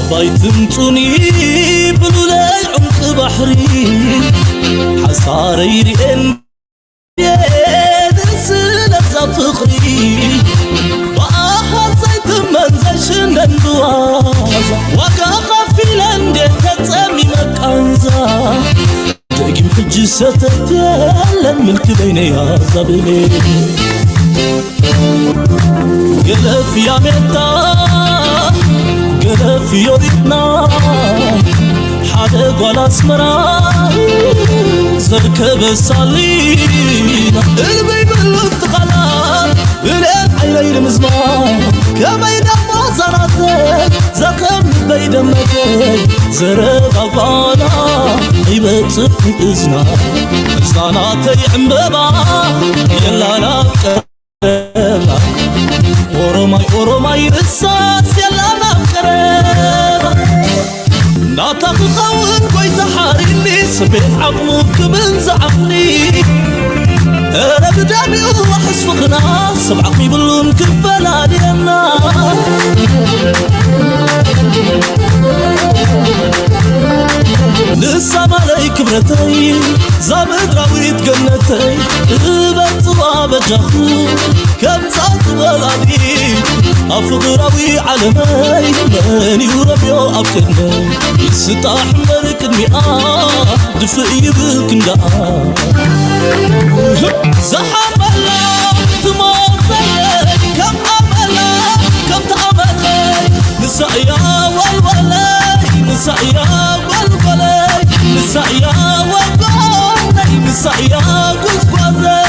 ባይ ትምጹኒ ብሉለይ ዑምቂ ባሕሪ ሓሳረይ ርኤን ስለዛ ፍቕሪ ብኣሃት ዘይትመን ዘይሽነን ብዋዛ ዋጋ ኸፊለ እንዴት ተጸሚመ ቃንዛ ደጊም ሕጂ ሰተት የለን ምልኪ በይነይ ኣዛብሌ ገለፍ ያሜታ ገለፍ ዮዲትና ሓደ ጓል ኣስመራ ዘርከበ ሳሊና እልበይ ብሉት ቃላ ብልኤት ዓይነይ ንምዝማ ከመይ ደሞ ዛናተይ ዘኸም በይደመተይ ዘረባባና ይበጽሕ እዝና እዛናተይ ዕምበባ የላና ቀረባ ኦሮማይ ኦሮማይ ርሳስ የላና ቀረባ ናታ ክኸውን ጎይታ ሓሪኒ ስቤት ዓቕሙ ክብል ዝዓቕሊ እረ ብዳሚኡ ዋሕስ ፍቕና ስብዓቕ ይብሉን ክፈላልየና ንሳ ማለይ ክብረተይ ዛ ምድራዊት ገነተይ እበጽዋ በጃኹ ከምዛ ትወላዲ ኣብ ፍቕራዊ ዓለመይ መን እዩ ረብዮ ኣብ ቅድመይ ይስጣሕ እምበር ቅድሚኣ ድፍእ ይብል ክንዳኣ ዝሓመላ ትሞተለይ ከም ኣመላ ከምቲ ኣመለይ ንሳ እያ ወልወለይ ንሳ እያ ወልወለይ ንሳ እያ ወልወለይ ንሳ እያ ጉዝጓዘይ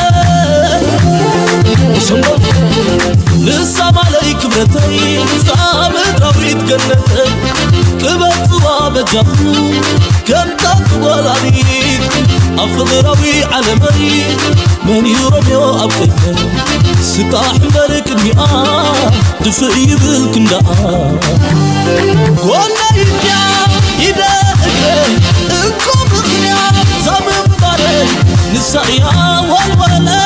ንሳ ማለይ ክብረተይ ንሳ ምድራዊት ገነተይ ክበጽዋ በጃኹ ከምታ ትወላዲት ኣብ ፍቕራዊ ዓለመይ መን እዩ ረብዮ ኣብ ቅድመይ ስጣሕ እምበር ቅድሚኣ ድፍእ ይብል ክንዳኣ ጎነይ እንድያ ኢደ እግረ እንኮ ምኽንያት ዛምንባረይ ንሳ እያ ወልወለይ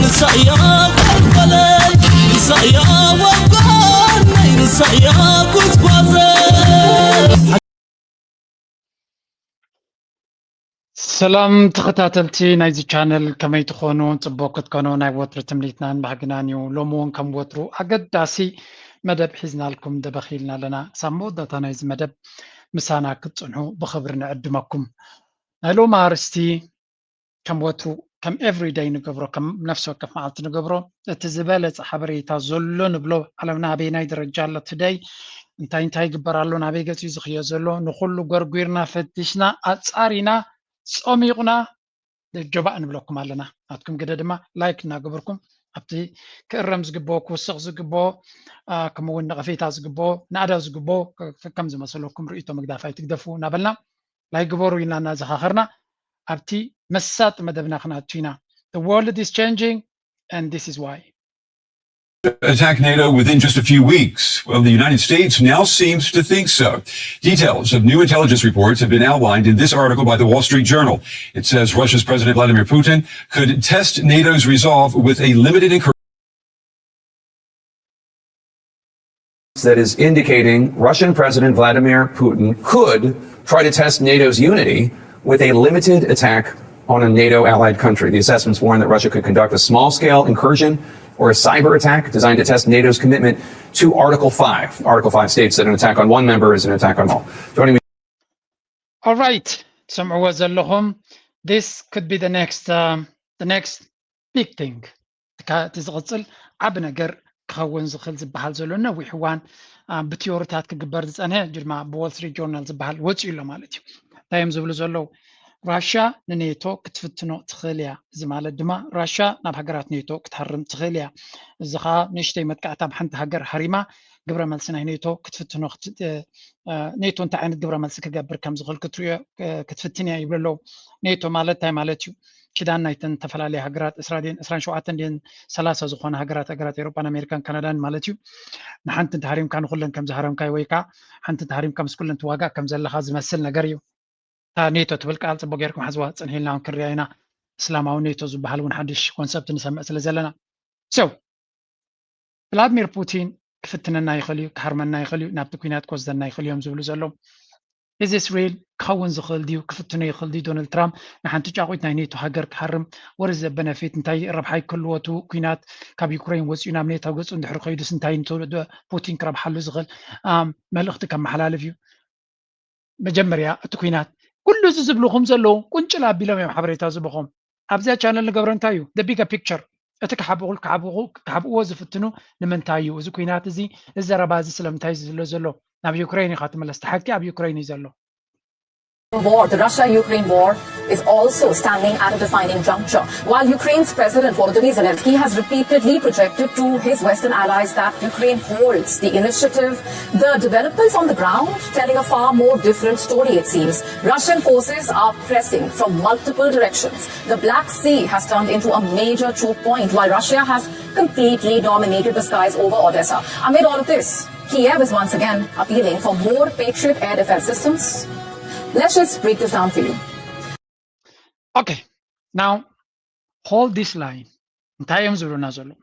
ንሳ እያ ወልወለይ ንሳ እያ ወጎነይ ንሳ እያ ጉዝጓዘይ ሰላም ተኸታተልቲ ናይዚ ቻነል ከመይ ትኾኑ? ፅቡቅ ክትኮኑ ናይ ወትሪ ትምኒትናን ባህግናን እዩ። ሎሚ እውን ከም ወትሩ ኣገዳሲ መደብ ሒዝናልኩም ደበኽ ኢልና ኣለና። ክሳብ መወዳእታ ናይዚ መደብ ምሳና ክትፅንሑ ብኽብሪ ንዕድመኩም። ናይ ሎሚ ኣርእስቲ ከም ወትሩ ከም everyday ንገብሮ ከም ነፍሲ ወከፍ መዓልቲ ንገብሮ እቲ ዝበለፀ ሓበሬታ ዘሎ ንብሎ ዓለምና ኣበየናይ ደረጃ ኣሎ today እንታይ እንታይ ይግበር ኣሎ ናበይ ገፂ ዝኽዮ ዘሎ ንኩሉ ጎርጒርና ፈቲሽና ኣፃሪና ፀሚቑና ጀባእ ንብለኩም ኣለና ናትኩም ግደ ድማ like እናገበርኩም ኣብቲ ክእረም ዝግብኦ ክውስኽ ዝግብኦ ከምኡውን ነቐፌታ ዝግብኦ ናእዳ ዝግብኦ ከም ዝመሰለኩም ርእቶ ምግዳፍ ኣይትግደፉ እናበልና like ግበሩ ኢልና እናዘኻኸርና ኣብቲ መሳጢ መደብና ክንኣቱ ኢና። The world is changing and this is why. Attack NATO within just a few weeks? Well, the United States now seems to think so. Details of new intelligence reports have been outlined in this article by the Wall Street Journal. It says Russia's President Vladimir Putin could test NATO's resolve with a limited encouragement. that is indicating Russian President Vladimir Putin could try to test NATO's unity with a limited attack on a NATO allied country. The assessments warn that Russia could conduct a small scale incursion or a cyber attack designed to test NATO's commitment to Article five. Article five states that an attack on one member is an attack on all. Joining me. All right, ትሰምዕዎ ዘለኹም this could be the next um, the next big thing እቲ ዝቕፅል ዓቢ ነገር ክኸውን ዝኽእል ዝበሃል ዘሎ ነዊሕ እዋን ብቲዮሪታት ክግበር ዝፀንሐ ድማ ብዎል ስትሪት ጆርናል ዝበሃል ወፂኡ ኣሎ ማለት እዩ። እንታይ እዮም ዝብሉ ዘለዉ? ራሽያ ንኔቶ ክትፍትኖ ትኽእል እያ። እዚ ማለት ድማ ራሽያ ናብ ሃገራት ኔቶ ክትሃርም ትኽእል እያ። እዚ ከዓ ንእሽተይ መጥቃዕቲ ኣብ ሓንቲ ሃገር ሃሪማ ግብረ መልሲ ናይ ኔቶ ክትፍትኖ ኔቶ እንታይ ዓይነት ግብረ መልሲ ክገብር ከም ዝኽእል ክትሪኦ ክትፍትን እያ ይብሉ ኣለዉ። ኔቶ ማለት እንታይ ማለት እዩ? ኪዳን ናይተን ዝተፈላለያ ሃገራት ዕስራ ድየን ዕስራን ሸውዓተን ድየን ሰላሳ ዝኾና ሃገራት ሃገራት ኤሮጳን ኣሜሪካን ካናዳን ማለት እዩ። ንሓንቲ እንተሃሪምካ ንኩለን ከም ዝሃረምካዮ ወይ ከዓ ሓንቲ እንተሃሪምካ ምስ ኩለን ትዋጋእ ከም ዘለኻ ዝመስል ነገር እዩ። እታ ኔቶ ትብል ቃል ፅቡቅ ጌርኩም ሓዝዋ ፅንሒልና እውን ክንሪኣ ኢና። እስላማዊ ኔቶ ዝበሃል እውን ሓድሽ ኮንሰፕት ንሰምዕ ስለ ዘለና so ቭላድሚር ፑቲን ክፍትነና ይኽእል እዩ፣ ክሃርመና ይኽእል እዩ፣ ናብቲ ኩናት ክወስደና ይኽእል እዮም ዝብሉ ዘለዉ። እዚ ስሪል ክኸውን ዝኽእል ድዩ? ክፍትኖ ይኽእል ድዩ ዶናልድ ትራምፕ ንሓንቲ ጫቑት ናይ ኔቶ ሃገር ክሃርም? ወርዘ በነፊት እንታይ ረብሓ ይክልዎ? እቲ ኩናት ካብ ዩክሬን ወፂኡ ናብ ኔቶ ገፁ እንድሕር ከይዱስ እንታይ ንቶ ፑቲን ክረብሓሉ ዝኽእል መልእኽቲ ከመሓላልፍ እዩ? መጀመርያ እቲ ኩናት ኩሉ እዚ ዝብልኹም ዘለዉ ቁንጭል ኣቢሎም እዮም ሓበሬታ ዝብኹም። ኣብዚኣ ቻነል ንገብሮ እንታይ እዩ the bigger picture? እቲ ክሓብእዎ ዝፍትኑ ንምንታይ እዩ? እዚ ኩናት እዚ፣ እዚ ዘረባ እዚ ስለምንታይ እዩ ዝሎ ዘሎ? ናብ ዩክሬን ኢኻ ትምለስ። እቲ ሓቂ ኣብ ዩክሬን እዩ ዘሎ። War, the Russia-Ukraine war is also standing at a defining juncture. While Ukraine's President Volodymyr Zelensky has repeatedly projected to his Western allies that Ukraine holds the initiative, the developments on the ground telling a far more different story, it seems. Russian forces are pressing from multiple directions. The Black Sea has turned into a major choke point, while Russia has completely dominated the skies over Odessa. Amid all of this, Kiev is once again appealing for more Patriot air defense systems. Let's just break this down for you. Okay, now hold this line. እንታይ እዮም ዝብሉና ዘለዉ?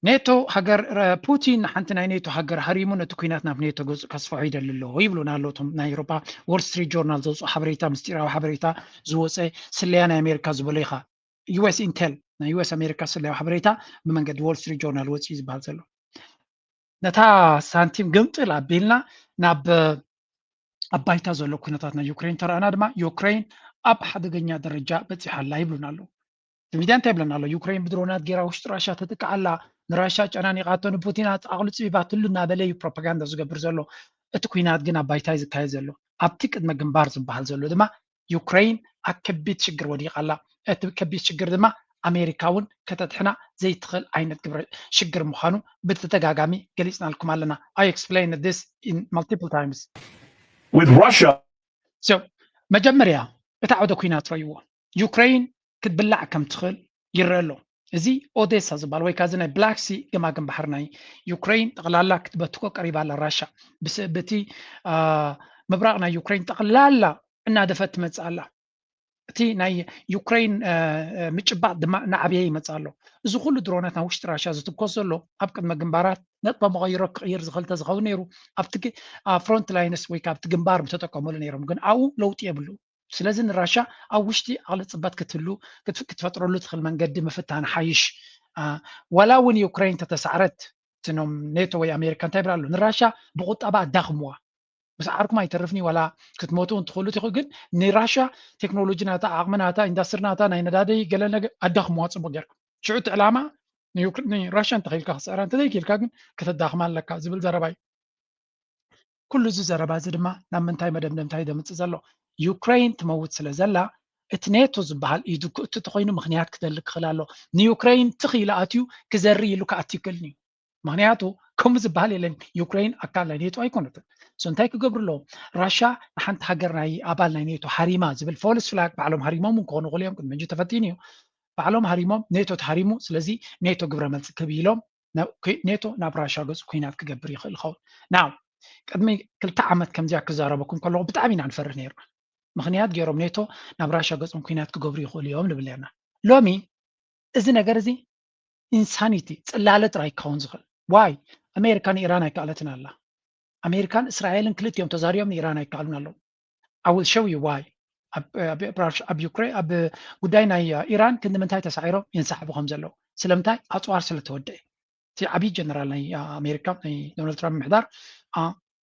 ኔቶ ሃገር፣ ረ-፣ ፑቲን ንሓንቲ ናይ ኔቶ ሃገር ሃሪሙ ነቲ ኩናት ናብ ኔቶ ገጹ ከስፍሖ ይደሊ ኣለዎ ይብሉና ኣለዉ እቶም ናይ ኤውሮጳ። ዎል ስትሪት ጆርናል ዘውፅኦ ሓበሬታ፣ ምስጢራዊ ሓበሬታ ዝወፀ ስለያ ናይ ኣሜሪካ ዝበሎ ኢኻ። ዩ ኤስ ኢንቴል፣ ናይ ዩ ኤስ ኣሜሪካ ስለያዊ ሓበሬታ ብመንገዲ ዎል ስትሪት ጆርናል ወፂኡ ዝበሃል ዘሎ። ነታ ሳንቲም ግምጥል ኣቢልና ናብ ኣብ ባይታ ዘሎ ኩነታት ናይ ዩክሬን ተረኣና ድማ ዩክሬን ኣብ ሓደገኛ ደረጃ በፂሓ ኣላ ይብሉና ኣለዉ። እቲ ሚድያ እንታይ ይብለና ኣሎ? ዩክሬን ብድሮናት ጌራ ውሽጢ ራሻ ተጥቅዓ ኣላ፣ ንራሻ ጨናኒቓቶ፣ ንፑቲን ኣቕልፂቢባትሉ እናበለ እዩ ፕሮፓጋንዳ ዝገብር ዘሎ። እቲ ኩናት ግን ኣብ ባይታ እዩ ዝካየድ ዘሎ። ኣብቲ ቅድመ ግንባር ዝበሃል ዘሎ ድማ ዩክሬን ኣብ ከቢድ ሽግር ወዲቓ ኣላ። እቲ ከቢድ ሽግር ድማ ኣሜሪካ እውን ከተድሕና ዘይትኽእል ዓይነት ግብረ ሽግር ምዃኑ ብተደጋጋሚ ገሊፅናልኩም ኣለና። I explained this in multiple times. With Russia. So መጀመርያ እቲ ዓውደ ኩናት ረይዎ። ዩክሬን ክትብላዕ ከም ትኽእል ይረአ ኣሎ። እዚ ኦዴሳ ዝበሃል ወይ ከዓ እዚ ናይ ብላክ ሲ ገማግም ባሕሪ ናይ ዩክሬን ጠቕላላ ክትበትኮ ቀሪባ ኣላ ራሻ። ብስ-፣ በቲ፣ አ፣ ምብራቕ ናይ ዩክሬን ጠቕላላ እናደፈት ትመጽእ ኣላ። እቲ ናይ ዩክሬን፣ አ፣ አ፣ ምጭባጥ ድማ እናዓበየ ይመጽእ ኣሎ። እዚ ኩሉ ድሮናት ናብ ውሽጢ ራሻ ዝትኮስ ዘሎ ኣብ ቅድመ ግንባራት ነጥበ መቐይሮ ክቕይር ዝኽእል ተዝኸውን ነይሩ ኣብቲ ግ-፣ አ፣ ፍሮንት ላይንስ ወይ ከዓ ኣብቲ ግንባር ምተጠቀመሉ ነይሮም። ግን ኣብኡ ለውጢ የብሉ። ስለዚ ንራሻ ኣብ ውሽጢ ዓቕሊ ጽበት ክትህሉ፣ ክት-፣ ክትፈጥረሉ ትኽእል መንገዲ ምፍታን ሓይሽ። አ፣ ዋላ እውን ዩክሬን ተተሳዕረት፣ እቲ ኖም ኔቶ ወይ ኣሜሪካ እንታይ ይብል ኣሎ? ንራሻ ብቁጠባ ኣዳኽምዋ። ምስ ዓርኩም ኣይተርፍኒ ዋላ ክትሞቱ እውን ትኽእሉ ኢኹ፣ ግን ንራሻ ቴክኖሎጂ ናታ፣ ዓቕሚ ናታ፣ ኢንዳስትሪ ናታ፣ ናይ ነዳዲ ገለ ነገር ኣዳኽምዋ ጽቡቕ ጌርኩም። ሽዑ እቲ ዕላማ ንዩክሬ-፣ ንራሻ እንተኽኢልካ ክስዕራ፣ እንተዘይክኢልካ ግን ከተዳኽማ ኣለካ ዝብል ዘረባ እዩ። ኩሉ እዚ ዘረባ እዚ ድማ ናብ ምንታይ መደምደምታ እዩ ዘምጽእ ዘሎ? ዩክሬን ትመውት ስለ ዘላ፣ እቲ ኔቶ ዝበሃል ኢዱ ክእቱ ተኾይኑ ምኽንያት ክደሊ ክኽእል ኣሎ። ንዩክሬን ትኽ ኢሉ ኣትዩ ክዘሪ ኢሉ ክኣቱ ይክእልን እዩ። ምኽንያቱ ከምኡ ዝበሃል የለን። ዩክሬን ኣካል ናይ ኔቶ ኣይኮነትን። So እንታይ ክገብሩ ኣለዎም? ራሻ ንሓንቲ ሃገር ናይ ኣባል ናይ ኔቶ ሃሪማ ዝብል ፎልስ ፍላግ ባዕሎም ሃሪሞም እውን ክኾኑ ይኽእሉ እዮም። ቅድሚ ሕጂ ተፈቲኑ እዩ። ባዕሎም ሃሪሞም ኔቶ ተሃሪሙ፣ ስለዚ ኔቶ ግብረ መልሲ ክህብ ኢሎም ናብ ኩ-፣ ኔቶ ናብ ራሻ ገጹ ኩናት ክገብር ይኽእል ይኸውን። ናው ቅድሚ ክልተ ዓመት ከምዚኣ ክዛረበኩም ከለኹ ብጣዕሚ ኢና ንፈርህ ነይርና። ምኽንያት ገይሮም ኔቶ ናብ ራሻ ገጾም ኩናት ክገብሩ ይኽእሉ እዮም ንብል ነይርና። ሎሚ እዚ ነገር እዚ ኢንሳኒቲ፣ ጽላለ ጥራይ ክኸውን ዝኽእል። ዋይ? ኣሜሪካ ንኢራን ኣይከኣለትን ኣላ። ኣሜሪካን እስራኤልን ክልቲኦም ተዛሪቦም ንኢራን ኣይከኣሉን ኣለዉ። I will show you why። ኣብ፣ ኣብ፣ ኣብ ዩክሬን፣ ኣብ ጉዳይ ናይ ኢራን ክንዲ ምንታይ ተሳዒሮም ይንሳሕቡ ከም ዘለዉ። ስለምንታይ? ኣጽዋር ስለ ተወደአ። እቲ ዓብዪ ጀነራል ናይ ኣሜሪካ፣ ናይ ዶናልድ ትራምፕ ምሕዳር፣ አ፣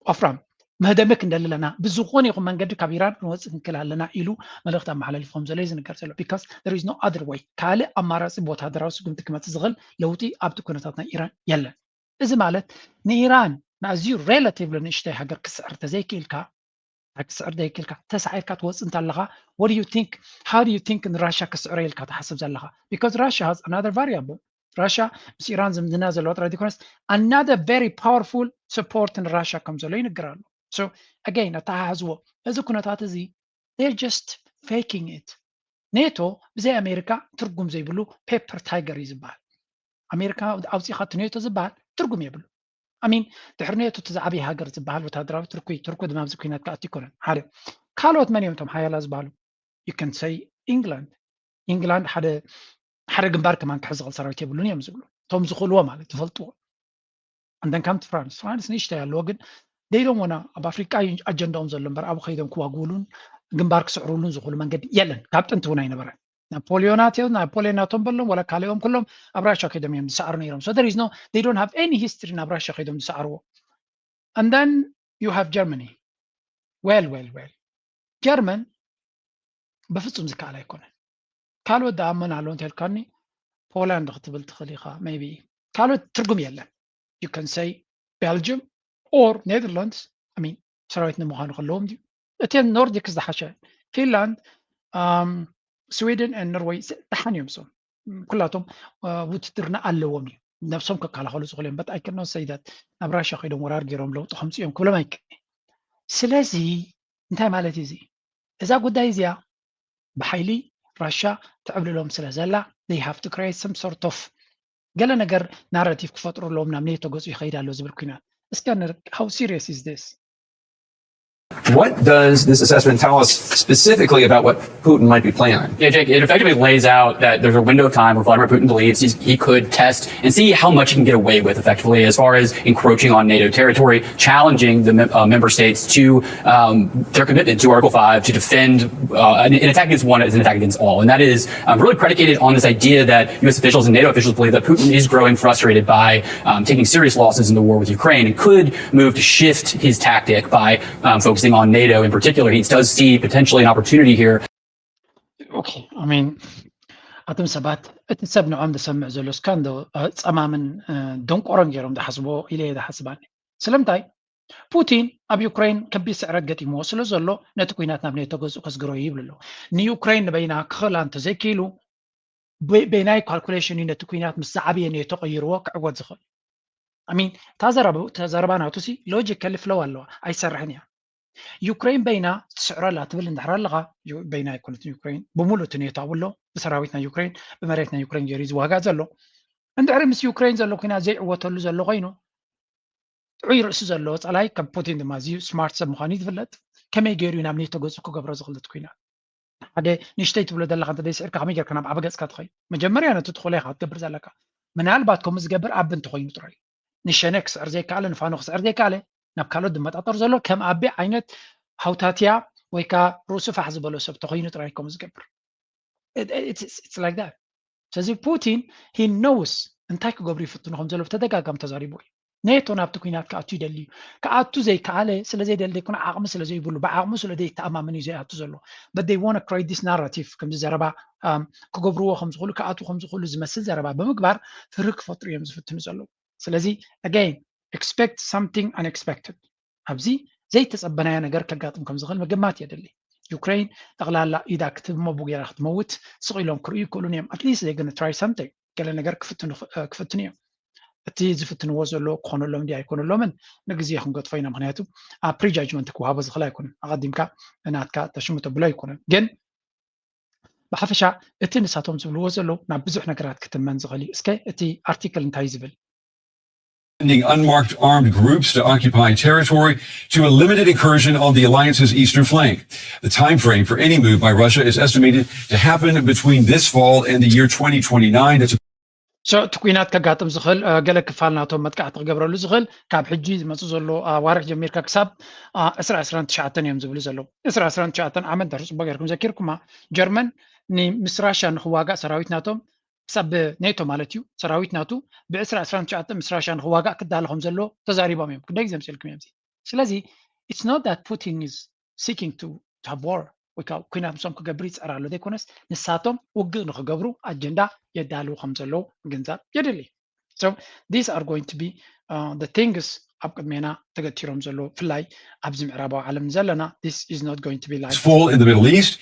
ወፍራም መህደሚ ክንደሊ ኣለና፣ ብዝኾነ ይኹን መንገዲ ካብ ኢራን ክንወፅእ ክንክእል ኣለና ኢሉ መልእኽቲ ኣመሓላሊፉ ከም ዘሎ እዩ ዝንገር ዘሎ። Because there is no other way፣ ካልእ ኣማራፂ ብወታደራዊ ስጉምቲ ክመፅእ ዝኽእል ለውጢ ኣብቲ ኩነታት ናይ ኢራን የለን። እዚ ማለት ንኢራን ንኣዝዩ ሬላቲቭሊ ንእሽተይ ሃገር ክስዕር ተዘይክኢልካ፣ ክትስዕር ዘይክኢልካ፣ ተሳዒርካ ትወፅእ እንተለኻ፣ what do you think? How do you think ንራሻ ክስዕሮ ኢልካ ትሓስብ ዘለኻ? Because Russia has another variable። ራሻ ምስ ኢራን ዝምድና ዘለዋ ጥራይ ዘይኮነስ another very powerful support ንራሻ ከም ዘሎ ይንገር ኣሎ። So again ኣተሓሕዝዎ፣ እዚ ኩነታት እዚ they're just faking it። ኔቶ ብዘይ ኣሜሪካ ትርጉም ዘይብሉ ፔፐር ታይገር እዩ ዝበሃል። ኣሜሪካ ኣውፂኻቶ ኔቶ ዝበሃል ትርጉም የብሉ። ኣሚን ድሕሪ ኔቶ እቲ ዝዓበየ ሃገር ዝበሃል ወታደራዊ ቱርኪ፣ ቱርኪ ድማ ኣብዚ ኩናት ክኣቱ ኣይኮነን። ሓደ ካልኦት መን እዮም እቶም ሓያላ ዝበሃሉ? You can say ኢንግላንድ። ኢንግላንድ ሓደ ሓደ ግንባር ከማን ክሕዝ ዝኽእል ሰራዊት የብሉን እዮም ዝብሉ እቶም ዝኽእልዎ ማለት ዝፈልጥዎ። and then come to France። ፍራንስ ንእሽተይ ኣለዎ፣ ግን they don't wanna፣ ኣብ ኣፍሪቃ እዩ ኣጀንዳኦም ዘሎ እምበር፣ ኣብኡ ከይዶም ክዋግኡሉን ግንባር ክስዕሩሉን ዝኽእሉ መንገዲ የለን። ካብ ጥንቲ እውን ኣይነበረን። ናፖሊዮናት እዮም፣ ናፖሊዮን ናቶም በሎም፣ ወላ ካልኦም ኩሎም ኣብ ራሻ ከይዶም እዮም ዝሰዕሩ ነይሮም። So there is no, they don't have any history ናብ ራሻ ከይዶም ዝሰዕርዎ። And then you have Germany። Well, well, well። ጀርመን በፍጹም ዝከኣል ኣይኮነን። ካልኦት ደኣ መን ኣሎ እንተልካኒ፣ ፖላንድ ክትብል ትኽእል ኢኻ፣ maybe። ካልኦት ትርጉም የለን። You can say Belgium or Netherlands። I mean፣ ሰራዊት ንምዃኑ ከለዎም ድዩ? እተን ኖርዲክስ ዝሓሸ፣ ፊንላንድ፣ um፣ ስዊድን and ኖርወይ ደሓን እዮም። እሶም ኩላቶም ውትድርና ኣለዎም እዩ፣ ነብሶም ከከላኸሉ ዝኽእሉ እዮም። But I cannot say that ናብ ራሻ ከይዶም ወራር ገይሮም ለውጢ ከምፅኡ እዮም ክብሎም ኣይክእል። ስለዚ እንታይ ማለት እዩ እዚ? እዛ ጉዳይ እዚኣ ብሓይሊ ራሻ ትዕብልሎም ስለ ዘላ they have to create some sort of ገለ ነገር ናራቲቭ ክፈጥሩ ኣለዎም። ናብ ኔቶ ገፁ ይኸይድ ኣሎ ዝብል ኩናት። እስከ how serious is this? What does this assessment tell us specifically about what Putin might be planning? Yeah, Jake, it effectively lays out that there's a window of time where Vladimir Putin believes he's, he could test and see how much he can get away with effectively as far as encroaching on NATO territory, challenging the mem- uh, member states to um, their commitment to Article five to defend uh, an, an attack against one is an attack against all. And that is um, really predicated on this idea that U S officials and NATO officials believe that Putin is growing frustrated by um, taking serious losses in the war with Ukraine and could move to shift his tactic by um, focusing on NATO in particular. He does see potentially an opportunity here. Okay, I mean, ኣቶም ሰባት እቲ ሰብ ንዖም ዝሰምዕ ዘሎ እስካ እንዶ ጸማምን ደንቆሮን ገይሮም ዝሓስቦ ኢለ እየ ዝሓስባኒ። ስለምንታይ ፑቲን ኣብ ዩክሬን ከቢድ ስዕረት ገጢምዎ ስለ ዘሎ ነቲ ኩናት ናብ ኔቶ ገጹ ከስግሮ እዩ ይብል ኣሎ። ንዩክሬን ንበይና ክኽእላ እንተዘይክኢሉ በይናይ ካልኩሌሽን እዩ ነቲ ኩናት ምስ ዝዓብየ ኔቶ ቀይርዎ ክዕወት ዝኽእል። I mean፣ እታ ዘረባ ናቱ ሲ ሎጂካሊ ፍሎው ኣለዋ፣ ኣይሰርሕን እያ። ዩክሬን በይና ትስዕረላ ትብል እንድሕር ኣለኻ፣ በይና ኣይኮነትን ዩክሬን፣ ብሙሉእ እቲ ኔቶ ኣብኡ ኣሎ፣ ብሰራዊት ናይ ዩክሬን ብመሬት ናይ ዩክሬን ገይሩ እዩ ዝዋጋእ ዘሎ። እንድሕሪ ምስ ዩክሬን ዘሎ ኩናት ዘይዕወተሉ ዘሎ ኮይኑ ጥዑይ ርእሲ ዘለዎ ጸላይ ከም ፑቲን ድማ ኣዝዩ ስማርት ሰብ ምዃኑ እዩ ዝፍለጥ። ከመይ ገይሩ እዩ ናብ ኔቶ ገጹ ክገብሮ ዝኽእል እቲ ኩናት? ሓደ ንእሽተይ ትብሎ ዘለካ እንተ ዘይስዕርካ ከመይ ጌርካ ናብ ዓቢ ገጽካ ትኸይድ? መጀመርያ ነቲ ትኽእሎ ኢኻ ክትገብር ዘለካ። ምናልባት ከምኡ ዝገብር ኣብ እንተኾይኑ ጥራይ ንሸነ ክስዕር ዘይከኣለ ንፋኖ ክስዕር ዘይከኣለ ናብ ካልኦት ዝመጣጠር ዘሎ ከም ኣቢ ዓይነት ሃውታትያ ወይ ከዓ ርእሱ ፋሕ ዝበሎ ሰብ ተኾይኑ ጥራይ ከምኡ ዝገብር። It's like that። ስለዚ ፑቲን he knows እንታይ ክገብሩ ይፍትኑ ከም ዘሎ ብተደጋጋሚ ተዛሪቡ እዩ። ኔቶ ናብቲ ኩናት ክኣቱ ይደሊ እዩ። ክኣቱ ዘይከኣለ ስለ ዘይደሊ ዘይኮነ ዓቕሚ ስለ ዘይብሉ ብዓቕሙ ስለ ዘይተኣማመን እዩ ዘይኣቱ ዘሎ። But they want to create this narrative ከምዚ ዘረባ ክገብርዎ ከም ዝኽእሉ ክኣቱ ከም ዝኽእሉ ዝመስል ዘረባ ብምግባር ፍርህ ክፈጥሩ እዮም ዝፍትኑ ዘለዉ። ስለዚ again expect something unexpected። ኣብዚ ዘይተጸበናዮ ነገር ከጋጥም ከም ዝኽእል ምግማት የድሊ። ዩክሬን ጠቕላላ ኢዳ ክትህብ እሞ ጌራ ክትመውት ስቕ ኢሎም ክርእዩ ይክእሉን እዮም። At least they gonna try something። ገለ ነገር ክፍትኑ እዮም። እቲ ዝፍትንዎ ዘለዉ ክኾነሎም ድዩ ኣይኮነሎምን ንግዜ ክንገድፎ ኢና። ምክንያቱ ኣብ ፕሪጃጅመንት ክወሃቦ ዝኽእል ኣይኮነን። ኣቐዲምካ ናትካ ተሽሙ ተብሎ ኣይኮነን። ግን ብሓፈሻ እቲ ንሳቶም ዝብልዎ ዘለዉ ናብ ብዙሕ ነገራት ክትመን ዝኽእል እዩ። እስከ እቲ ኣርቲክል እንታይ ዝብል? Sending unmarked armed groups to occupy territory to a limited incursion on the alliance's eastern flank. The time frame for any move by Russia is estimated to happen between this fall and the year twenty twenty-nine. That's So እቲ ኩናት ከጋጥም ዝኽእል ገለ ክፋል ናቶም መጥቃዕቲ ክገብረሉ ዝኽእል ካብ ሕጂ ዝመፁ ዘሎ ኣዋርሕ ጀሚርካ ክሳብ ዕስራ ዕስራን ትሽዓተን እዮም ዝብሉ ዘለዉ። ዕስራ ዕስራን ትሽዓተን ዓመት ድሕሪ ፅቡቅ ጌርኩም ዘኪርኩማ ጀርመን ምስ ራሻ ንክዋጋእ ሰራዊት ናቶም ክሳብ ኔቶ ማለት እዩ ሰራዊት ናቱ ብዕስራ ዕስራን ትሽዓተን ምስ ራሻ ንክዋጋእ ክዳሎ ከም ዘሎ ተዛሪቦም እዮም። ክንደይ ግዜ ምስልኩም እዮም። ስለዚ it's not that Putin is seeking to have war ወይ ከዓ ኩናት ምሶም ክገብር ይፅዕር ኣሎ ዘይኮነስ ንሳቶም ውግእ ንክገብሩ ኣጀንዳ የዳልዉ ከም ዘለዉ ምግንዛብ የድሊ። So these are going to be the things ኣብ ቅድሜና ተገቲሮም ዘለዉ ብፍላይ ኣብዚ ምዕራባዊ ዓለም ዘለና this is not going to be like full in the Middle East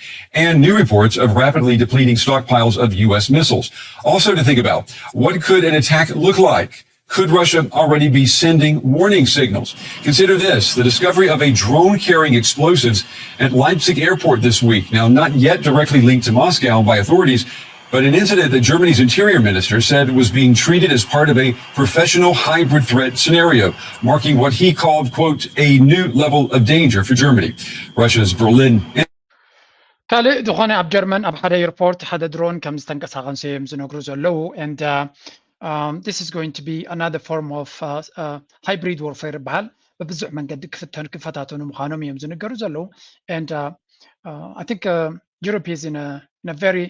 and new reports of rapidly depleting stockpiles of U S missiles. Also to think about, what could an attack look like? Could Russia already be sending warning signals? Consider this, the discovery of a drone carrying explosives at Leipzig airport this week. Now, not yet directly linked to Moscow by authorities, but an incident that Germany's interior minister said was being treated as part of a professional hybrid threat scenario, marking what he called, quote, a new level of danger for Germany. Russia's Berlin. ካልእ ዝኾነ ኣብ ጀርመን ኣብ ሓደ ኤርፖርት ሓደ ድሮን ከም ዝተንቀሳቐሰ እዮም ዝነግሩ ዘለዉ and um, this is going to be another form of uh, uh, hybrid warfare ይበሃል። ብብዙሕ መንገዲ ክፍተኑ ክፈታተኑ ምዃኖም እዮም ዝንገሩ ዘለዉ። And uh, uh, I think uh, Europe is in a, in a very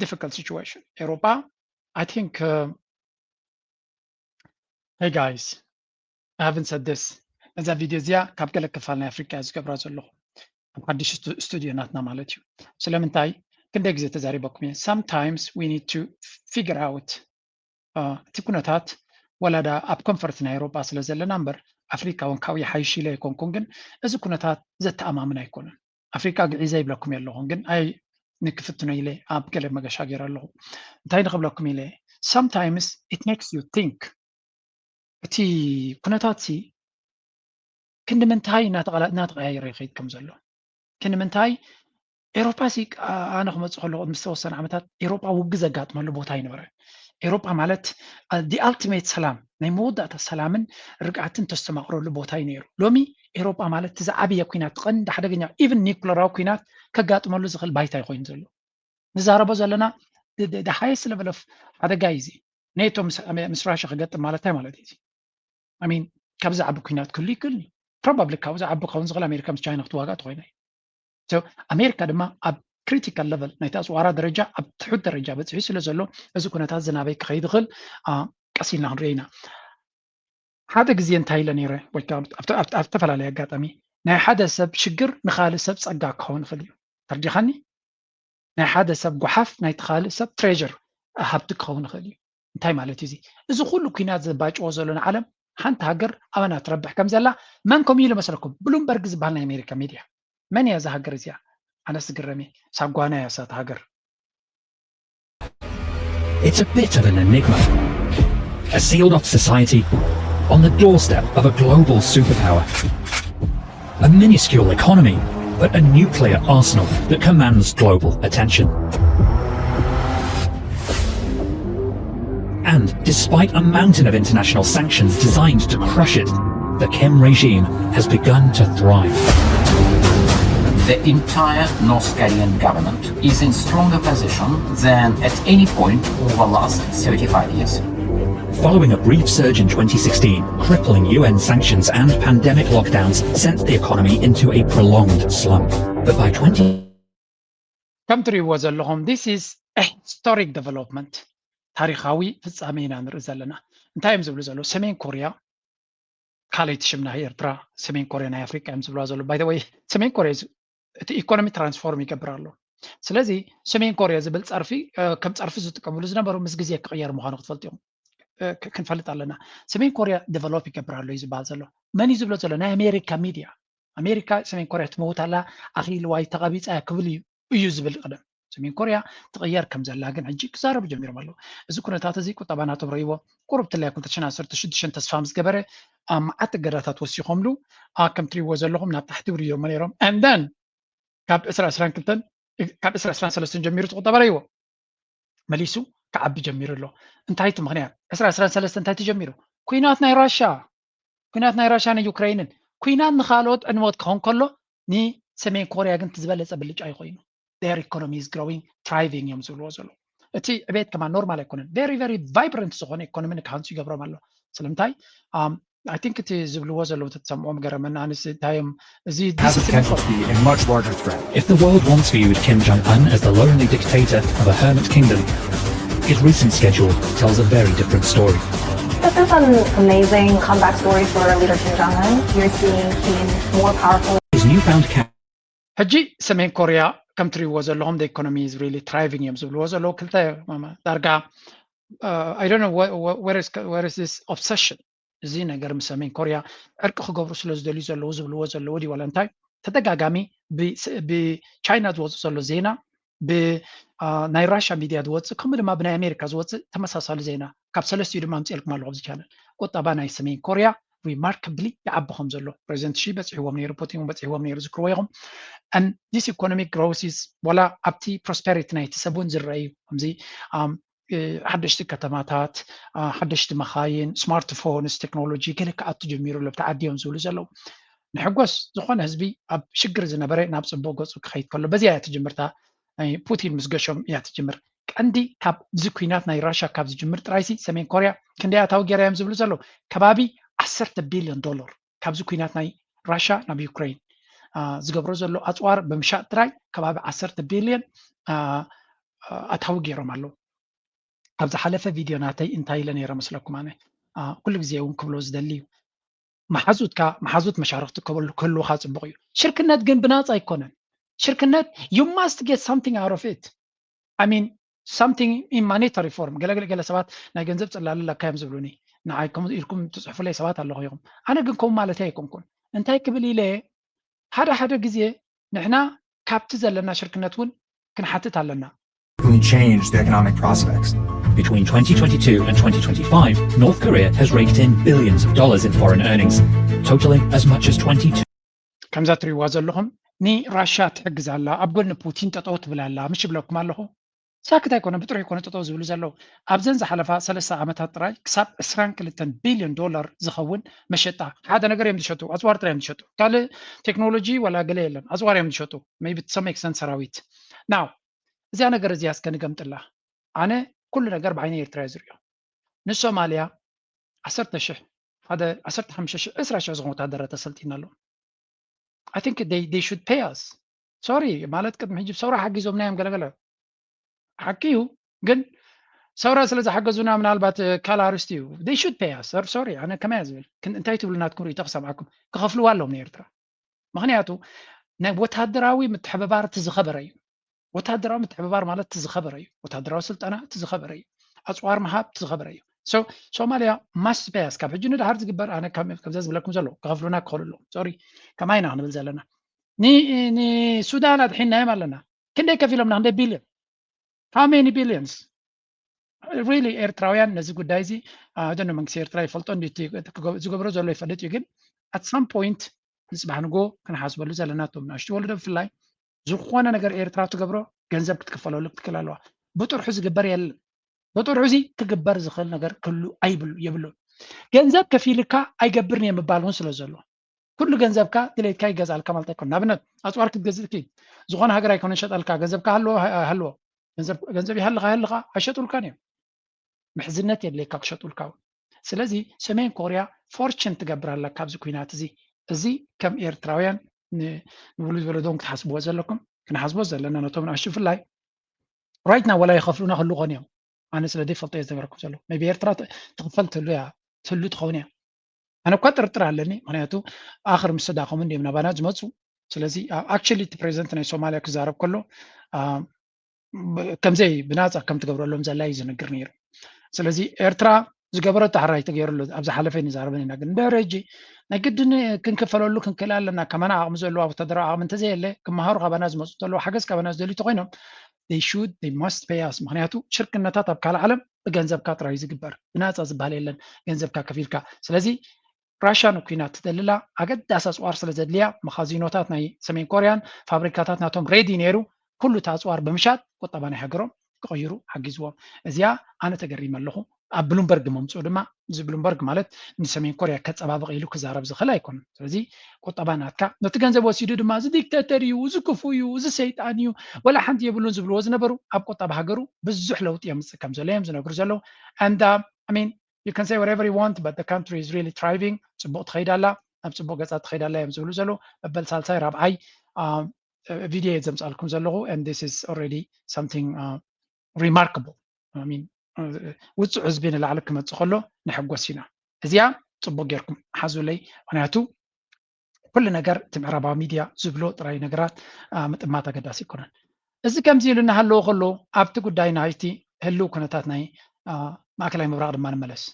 difficult situation. ኤውሮጳ I think uh, hey guys, I haven't said this. እዛ ቪድዮ እዚኣ ካብ ገለ ክፋል ናይ ኣፍሪቃ እየ ዝገብራ ዘለኹ፣ ኣብ ሓድሽ ስቱ- ስቱዲዮ ናትና ማለት እዩ። ስለምንታይ ክንደይ ግዜ ተዛሪበኩም እየ። Sometimes we need to figure out uh, እቲ ኩነታት ወላዳ ኣብ ኮንፈርት ናይ ኤውሮጳ ስለ ዘለና እምበር ኣፍሪካ እውን ካብኡ ይሓይሽ ኢለ ኣይኮንኩን፣ ግን እዚ ኩነታት ዘተኣማምን ኣይኮነን። ኣፍሪካ ግዒዘ ይብለኩም የለኹን፣ ግን ኣይ ንክፍትኖ ኢለ ኣብ ገለ መገሻ ገይረ ኣለኹ። እንታይ ንክብለኩም ኢለ፣ sometimes it makes you think፣ እቲ ኩነታት ሲ ክንዲ ምንታይ እናተቐላ- እናተቐያየረ ይኸይድ ከም ዘሎ፣ ክንዲ ምንታይ ኤሮፓ ሲ ኣነ ክመፅእ ከለኹ ምስ ተወሰነ ዓመታት ኤሮፓ ውግ ዘጋጥመሉ ቦታ ኣይነበረ። ኤሮፓ ማለት the ultimate ሰላም፣ ናይ መወዳእታ ሰላምን ርግኣትን ተስተማቕረሉ ቦታ እዩ ነይሩ። ሎሚ ኤሮፓ ማለት እቲ ዝዓበየ ኩናት፣ ቀንዲ ሓደገኛ ኢቭን ኒኩለራዊ ኩናት ከጋጥመሉ ዝኽእል ባይታ እዩ ኮይኑ ዘሎ። ንዛረቦ ዘለና the highest level of ሓደጋ እዩ እዚ። ኔቶ ምስ ምስ ራሽያ ክገጥም ማለት እንታይ ማለት እዩ እዚ? I mean ካብዚ ዓቢ ኩናት ክህሉ ይክእል እዩ። Probably ካብዚ ዓቢ ክኸውን ዝኽእል ኣሜሪካ ምስ ቻይና ክትዋጋእ ተኮይና እዩ። So ኣሜሪካ ድማ ኣብ ክሪቲካል ለቨል ናይቲ ኣፅዋራ ደረጃ ኣብ ትሑት ደረጃ በፂሑ ስለ ዘሎ እዚ ኩነታት ዝናበይ ክኸይድ ይኽእል ቀስ ኢልና ክንሪኦ ኢና። ሓደ ግዜ እንታይ ኢለ ነይረ ወይ ኣብ ዝተፈላለየ ኣጋጣሚ ናይ ሓደ ሰብ ሽግር ንኻልእ ሰብ ፀጋ ክኸውን ይኽእል እዩ። ተርዲኻኒ? ናይ ሓደ ሰብ ጓሓፍ ናይቲ ካልእ ሰብ ትሬር ሃብቲ ክኸውን ይኽእል እዩ። እንታይ ማለት እዩ እዚ? እዚ ኩሉ ኩናት ዘባጭዎ ዘሎ ንዓለም ሓንቲ ሃገር ኣበና ትረብሕ ከም ዘላ መን ከምኡ ኢሉ መስለኩም? ብሉምበርግ ዝበሃል ናይ ኣሜሪካ ሚድያ። መን እያ እዛ ሃገር እዚኣ? ኣነስ ዝግረም እየ። ሳጓና እያ እሳት ሃገር። It's a bit of an enigma. A sealed off society on the doorstep of a global superpower. A minuscule economy, but a nuclear arsenal that commands global attention. And despite a mountain of international sanctions designed to crush it, the Kim regime has begun to thrive. The entire North Korean government is in stronger position than at any point over the last thirty-five years. Following a brief surge in twenty sixteen, crippling U N sanctions and pandemic lockdowns sent the economy into a prolonged slump. But by twenty ከም ትሪእዎ ዘለኹም this is a historic development፣ ታሪኻዊ ፍጻሜ ኢና ንርኢ ዘለና። እንታይ እዮም ዝብሉ ዘለዉ? ሰሜን ኮርያ ካልኣይቲ ሽም ናይ ኤርትራ ሰሜን ኮርያ ናይ ኣፍሪቃ እዮም ዝብልዋ ዘለዉ። By the way ሰሜን ኮርያ እቲ ኢኮኖሚ ትራንስፎርም ይገብር ኣሎ። ስለዚ ሰሜን ኮርያ ዝብል ጸርፊ ከም ጸርፊ ዝጥቀምሉ ዝነበሩ ምስ ግዜ ክቕየር ምዃኑ ክትፈልጡ እዮም። ክንፈልጥ ኣለና። ሰሜን ኮርያ ዴቨሎፕ ይገብር ኣሎ እዩ ዝበሃል ዘሎ። መን እዩ ዝብሎ ዘሎ? ናይ ኣሜሪካ ሚድያ። ኣሜሪካ ሰሜን ኮርያ ትመውት ኣላ፣ ኣኺልዋ እዩ፣ ተቐቢፃ እያ ክብል እዩ እዩ ዝብል ቅደም። ሰሜን ኮርያ ትቕየር ከም ዘላ ግን ሕጂ ክዛረቡ ጀሚሮም ኣለዉ። እዚ ኩነታት እዚ ቁጠባ ናቶም ረእይዎ። ቁሩብ ትላይ ክልተ ሽሕን ዓሰርተ ሽዱሽተን ተስፋ ምስ ገበረ ኣብ መዓት እገዳታት ወሲኾምሉ። ከም ትሪእዎ ዘለኹም ናብ ታሕቲ ውሪዶሞ ነይሮም። And then ካብ ዕስራ ዕስራን ክልተን ካብ ዕስራ ዕስራን ሰለስተን ጀሚሩ እቲ ቁጠባ ረእይዎ። መሊሱ ክዓቢ ጀሚሩ ኣሎ። እንታይ እቲ ምኽንያት? ዕስራ ዕስራን ሰለስተን እንታይ ተጀሚሩ? ኩናት ናይ ራሻ፣ ኩናት ናይ ራሻን ዩክሬንን። ኩናት ንኻልኦት ዕንወት ክኸውን ከሎ ንሰሜን ኮርያ ግን እቲ ዝበለፀ ብልጫ እዩ ኮይኑ። Their economy is growing, thriving እዮም ዝብልዎ ዘለዉ። እቲ ዕቤት ከማን ኖርማል ኣይኮነን። Very very vibrant ዝኾነ ኢኮኖሚ ንክሃንፁ ይገብሮም ኣሎ። ስለምንታይ? I think እቲ ዝብልዎ ዘለዉ ተትሰምዖም ገረመና። ኣነስ እንታይ እዮም እዚ has the potential to be a much larger threat. If the world once viewed Kim Jong Un as the lonely dictator of a hermit kingdom, his recent schedule tells a very different story. This is an amazing comeback story for leader Kim Jong Un. You're seeing him more powerful. His newfound cash ሕጂ ሰሜን ኮርያ ከም ትሪእዎ ዘለኹም the economy is really thriving እዮም ዝብልዎ ዘለዉ። ክልተ ዳርጋ I don't know where is this obsession? እዚ ነገር ምስ ሰሜን ኮርያ ዕርቂ ክገብሩ ስለ ዝደልዩ ዘለዉ ዝብልዎ ዘለዉ ድዩ ዋላ እንታይ? ተደጋጋሚ ብቻይና ዝወፅእ ዘሎ ዜና፣ ብናይ ራሻ ሚድያ ዝወፅእ፣ ከምኡ ድማ ብናይ ኣሜሪካ ዝወፅእ ተመሳሳሊ ዜና ካብ ሰለስቲኡ ድማ ኣምፅኤልኩም ኣለኹ ኣብዚ ቻነል። ቁጠባ ናይ ሰሜን ኮርያ ሪማርካብሊ ይዓቢ ከም ዘሎ ፕሬዚደንት ሺ በፂሕዎም ነይሩ፣ ፑቲን እውን በፂሕዎም ነይሩ፣ ዝክርዎ ኢኹም። And this economic growth is ዋላ ኣብቲ ፕሮስፐሪቲ ናይቲ ሰብ እውን ዝረአ እዩ። ከምዚ ሓደሽቲ ከተማታት፣ ሓደሽቲ መኻይን፣ ስማርትፎንስ፣ ቴክኖሎጂ ገለ ክኣቱ ጀሚሩ ኣሎ፣ ተዓድዮም ዝብሉ ዘለዉ። ንሕጎስ፣ ዝኾነ ህዝቢ ኣብ ሽግር ዝነበረ ናብ ፅቡቅ ገፁ ክኸይድ ከሎ በዚኣ እያ ትጅምርታ። ፑቲን ምስ ገሾም እያ ትጅምር። ቀንዲ ካብዚ ኩናት ናይ ራሻ ካብ ዝጅምር ጥራይሲ ሰሜን ኮርያ ክንደይ ኣታዊ ገይራ እዮም ዝብሉ ዘለዉ? ከባቢ ዓሰርተ ቢልዮን ዶላር ካብዚ ኩናት ናይ ራሻ ናብ ዩክሬን ዝገብሮ ዘሎ ኣፅዋር ብምሻጥ ጥራይ ከባቢ ዓሰርተ ቢልዮን ኣታዊ ገይሮም ኣለዉ። ኣብ ዝሓለፈ ቪድዮ ናተይ እንታይ ኢለ ነይረ መስለኩም? ኣነ ኩሉ ግዜ እውን ክብሎ ዝደሊ እዩ፣ መሓዙትካ መሓዙት መሻርክቲ ክህልውካ ፅቡቅ እዩ። ሽርክነት ግን ብናፃ ኣይኮነን። ሽርክነት you must get something out of it. I mean something in monetary form. ገለገለ ሰባት ናይ ገንዘብ ፅላል ኣለካ እዮም ዝብሉኒ። ንዓይ ከምኡ ኢልኩም ትፅሕፉለይ ሰባት ኣለኹ ኢኹም። ኣነ ግን ከምኡ ማለት ኣይኮንኩን። እንታይ ክብል ኢለ፣ ሓደ ሓደ ግዜ ንሕና ካብቲ ዘለና ሽርክነት እውን ክንሓትት ኣለና። Changed economic prospects. Between twenty twenty-two and twenty twenty-five, North Korea has raked in billions of dollars in foreign earnings, totaling as much as twenty-two. ከምዛ ትሪእዋ ዘለኹም ንራሻ ትሕግዝ ኣላ፣ ኣብ ጎኒ ፑቲን ጠጠው ትብል ኣላ ምሽ ይብለኩም ኣለኹ። ሳክት ኣይኮነ ብጥሩይ ይኮነ ጠጠው ዝብሉ ዘለዉ። ኣብዘን ዝሓለፋ ሰለስተ ዓመታት ጥራይ ክሳብ ዕስራን ክልተን ቢልዮን ዶላር ዝኸውን መሸጣ ሓደ ነገር እዮም ዝሸጡ፣ ኣፅዋር ጥራይ እዮም ዝሸጡ። ካልእ ቴክኖሎጂ ወላ ገለ የለን፣ ኣፅዋር እዮም ዝሸጡ። maybe to some extent ሰራዊት ናው እዚኣ ነገር እዚኣ እስከ ንገምጥላ። ኣነ ኩሉ ነገር ብዓይነ ኤርትራ ዝሪኦ። ንሶማልያ ዓሰርተ ሽሕ ሓደ ዓሰርተ ሓሙሽተ ሽሕ ዕስራ ሽሕ ዝኾኑ ወታደራት ኣሰልጢና ኣለዎም። I think they, they should pay us. Sorry ማለት ቅድሚ ሕጂ ሰውራ ሓጊዞምና እዮም ገለገለ ሓቂ እዩ፣ ግን ሰውራ ስለ ዝሓገዙና ምናልባት ካልእ ኣርስቲ እዩ። They should pay us. Sorry ኣነ ከመይ ዝብል እንታይ ትብሉ ናትኩም ርእይቶ ክሰምዓኩም። ክኸፍልዋ ኣለዎም ንኤርትራ። ምኽንያቱ ናይ ወታደራዊ ምትሕብባር እቲ ዝኸበረ እዩ። ወታደራዊ ምትሕብባር ማለት እቲ ዝኸበረ እዩ። ወታደራዊ ስልጠና እቲ ዝኸበረ እዩ። ኣፅዋር ምሃብ እቲ ዝኸበረ እዩ። So ሶማልያ must pay us። ካብ ሕጂ ንድሓር ዝግበር ኣነ ከምዛ ዝብለኩም ዘሎ ክኸፍሉና ክኸሉ ኣለዎም። Sorry ከማይ ኢና ክንብል ዘለና። ንሱዳን ኣድሒናዮም ኣለና። ክንደይ ከፊሎምና? ክንደይ ቢልዮን? How many billions? Really ኤርትራውያን ነዚ ጉዳይ እዚ ኣደነ መንግስቲ ኤርትራ ይፈልጦ ዝገብሮ ዘሎ ይፈልጥ እዩ። ግን at some point ንፅባሕ ንጎ ክንሓስበሉ ዘለና እቶም ንኣሽቱ ወለዶ ብፍላይ ዝኾነ ነገር ኤርትራ ትገብሮ ገንዘብ ክትክፈለሉ ክትክእል ኣለዋ። ብጥርሑ ዝግበር የለን። ብጥርሑ እዚ ክግበር ዝኽእል ነገር ክህሉ ኣይብሉ የብሉን። ገንዘብ ከፊልካ ኣይገብርን እየ ምባል እውን ስለ ዘሎ ኩሉ ገንዘብካ ድሌትካ ይገዝኣልካ ማለት ኣይኮን። ንኣብነት ኣፅዋር ክትገዝእ ትክእል። ዝኾነ ሃገር ኣይኮነ ሸጠልካ ገንዘብካ ሃለዎ ሃለዎ ገንዘብ ይሃልኻ ይሃልኻ ኣይሸጡልካን እዮም። ምሕዝነት የድልየካ ክሸጡልካ እውን። ስለዚ ሰሜን ኮርያ ፎርችን ትገብር ኣላ ካብዚ ኩናት እዚ። እዚ ከም ኤርትራውያን ንውሉድ ወለዶም ክትሓስብዎ ዘለኩም ክንሓስቦ ዘለና ነቶም ንኣሽቱ ብፍላይ right now ወላ ይኸፍሉና ክህሉ ኾን እዮም። ኣነ ስለ ዘይፈልጦ እየ ዝነገረኩም ዘሎ። maybe ኤርትራ ትኽፈል ትህሉ እያ ትህሉ ትኸውን እያ። ኣነ እኳ ጥርጥር ኣለኒ። ምክንያቱ ኣኽር ምስ ተዳኸሙ እንዲም ናባና ዝመፁ። ስለዚ actually እቲ ፕሬዚደንት ናይ ሶማልያ ክዛረብ ከሎ ከምዘይ ብናፃ ከም ትገብረሎም ዘላ እዩ ዝነግር ነይሩ። ስለዚ ኤርትራ ዝገበረቶ ሕራይ ተገይሩ ኣሎ። ኣብ ዝሓለፈ ንዛረበን ኢና ግን ደረጂ ናይ ግድን ክንክፈለሉ ክንክእል ኣለና። ከማና ዓቕሚ ዘለዎ ወታደራዊ ዓቕሚ እንተዘየለ ክመሃሩ ካባና ዝመፁ ተለዉ ሓገዝ ካባና ዝደልዩ ተኮይኖም they should they must pay us። ምክንያቱ ሽርክነታት ኣብ ካልእ ዓለም ብገንዘብካ ጥራይ ዝግበር ብናፃ ዝበሃል የለን። ገንዘብካ ከፊልካ ስለዚ ራሻ ንኩናት ትደልላ ኣገዳሲ ኣፅዋር ስለ ዘድልያ መኻዚኖታት ናይ ሰሜን ኮርያን ፋብሪካታት ናቶም ሬዲ ነይሩ ኩሉ እቲ ኣፅዋር ብምሻጥ ቁጠባ ናይ ሃገሮም ክቕይሩ ሓጊዝዎም። እዚኣ ኣነ ተገሪመ ኣለኹ። ኣብ ብሉምበርግ መምፅኡ ድማ እዚ ብሉምበርግ ማለት ንሰሜን ኮርያ ከፀባብቕ ኢሉ ክዛረብ ዝኽእል ኣይኮነን። ስለዚ ቁጠባ ናትካ ነቲ ገንዘብ ወሲዱ ድማ እዚ ዲክተተር እዩ፣ እዚ ክፉእ እዩ፣ እዚ ሰይጣን እዩ፣ ወላ ሓንቲ የብሉን ዝብልዎ ዝነበሩ ኣብ ቁጠባ ሃገሩ ብዙሕ ለውጢ የምፅእ ከም ዘሎ እዮም ዝነግሩ ዘለዉ። And I mean you can say whatever you want but the country is really thriving። ፅቡቕ ትኸይድ ኣላ፣ ናብ ፅቡቕ ገፃ ትኸይድ ኣላ እዮም ዝብሉ ዘለዉ። መበል ሳልሳይ ራብዓይ ቪድዮ እየ ዘምፃልኩም ዘለኹ and this is already something remarkable። ውፁዕ ህዝቢ ንላዕሊ ክመፅእ ከሎ ንሕጎስ ኢና። እዚኣ ፅቡቅ ጌርኩም ሓዙለይ። ምክንያቱ ኩሉ ነገር እቲ ምዕራባዊ ሚድያ ዝብሎ ጥራይ ነገራት ምጥማት ኣገዳሲ ኣይኮነን። እዚ ከምዚ ኢሉ እናሃለወ ከሎ ኣብቲ ጉዳይ ናይቲ ህልው ኩነታት ናይ ማእከላይ ምብራቅ ድማ ንመለስ።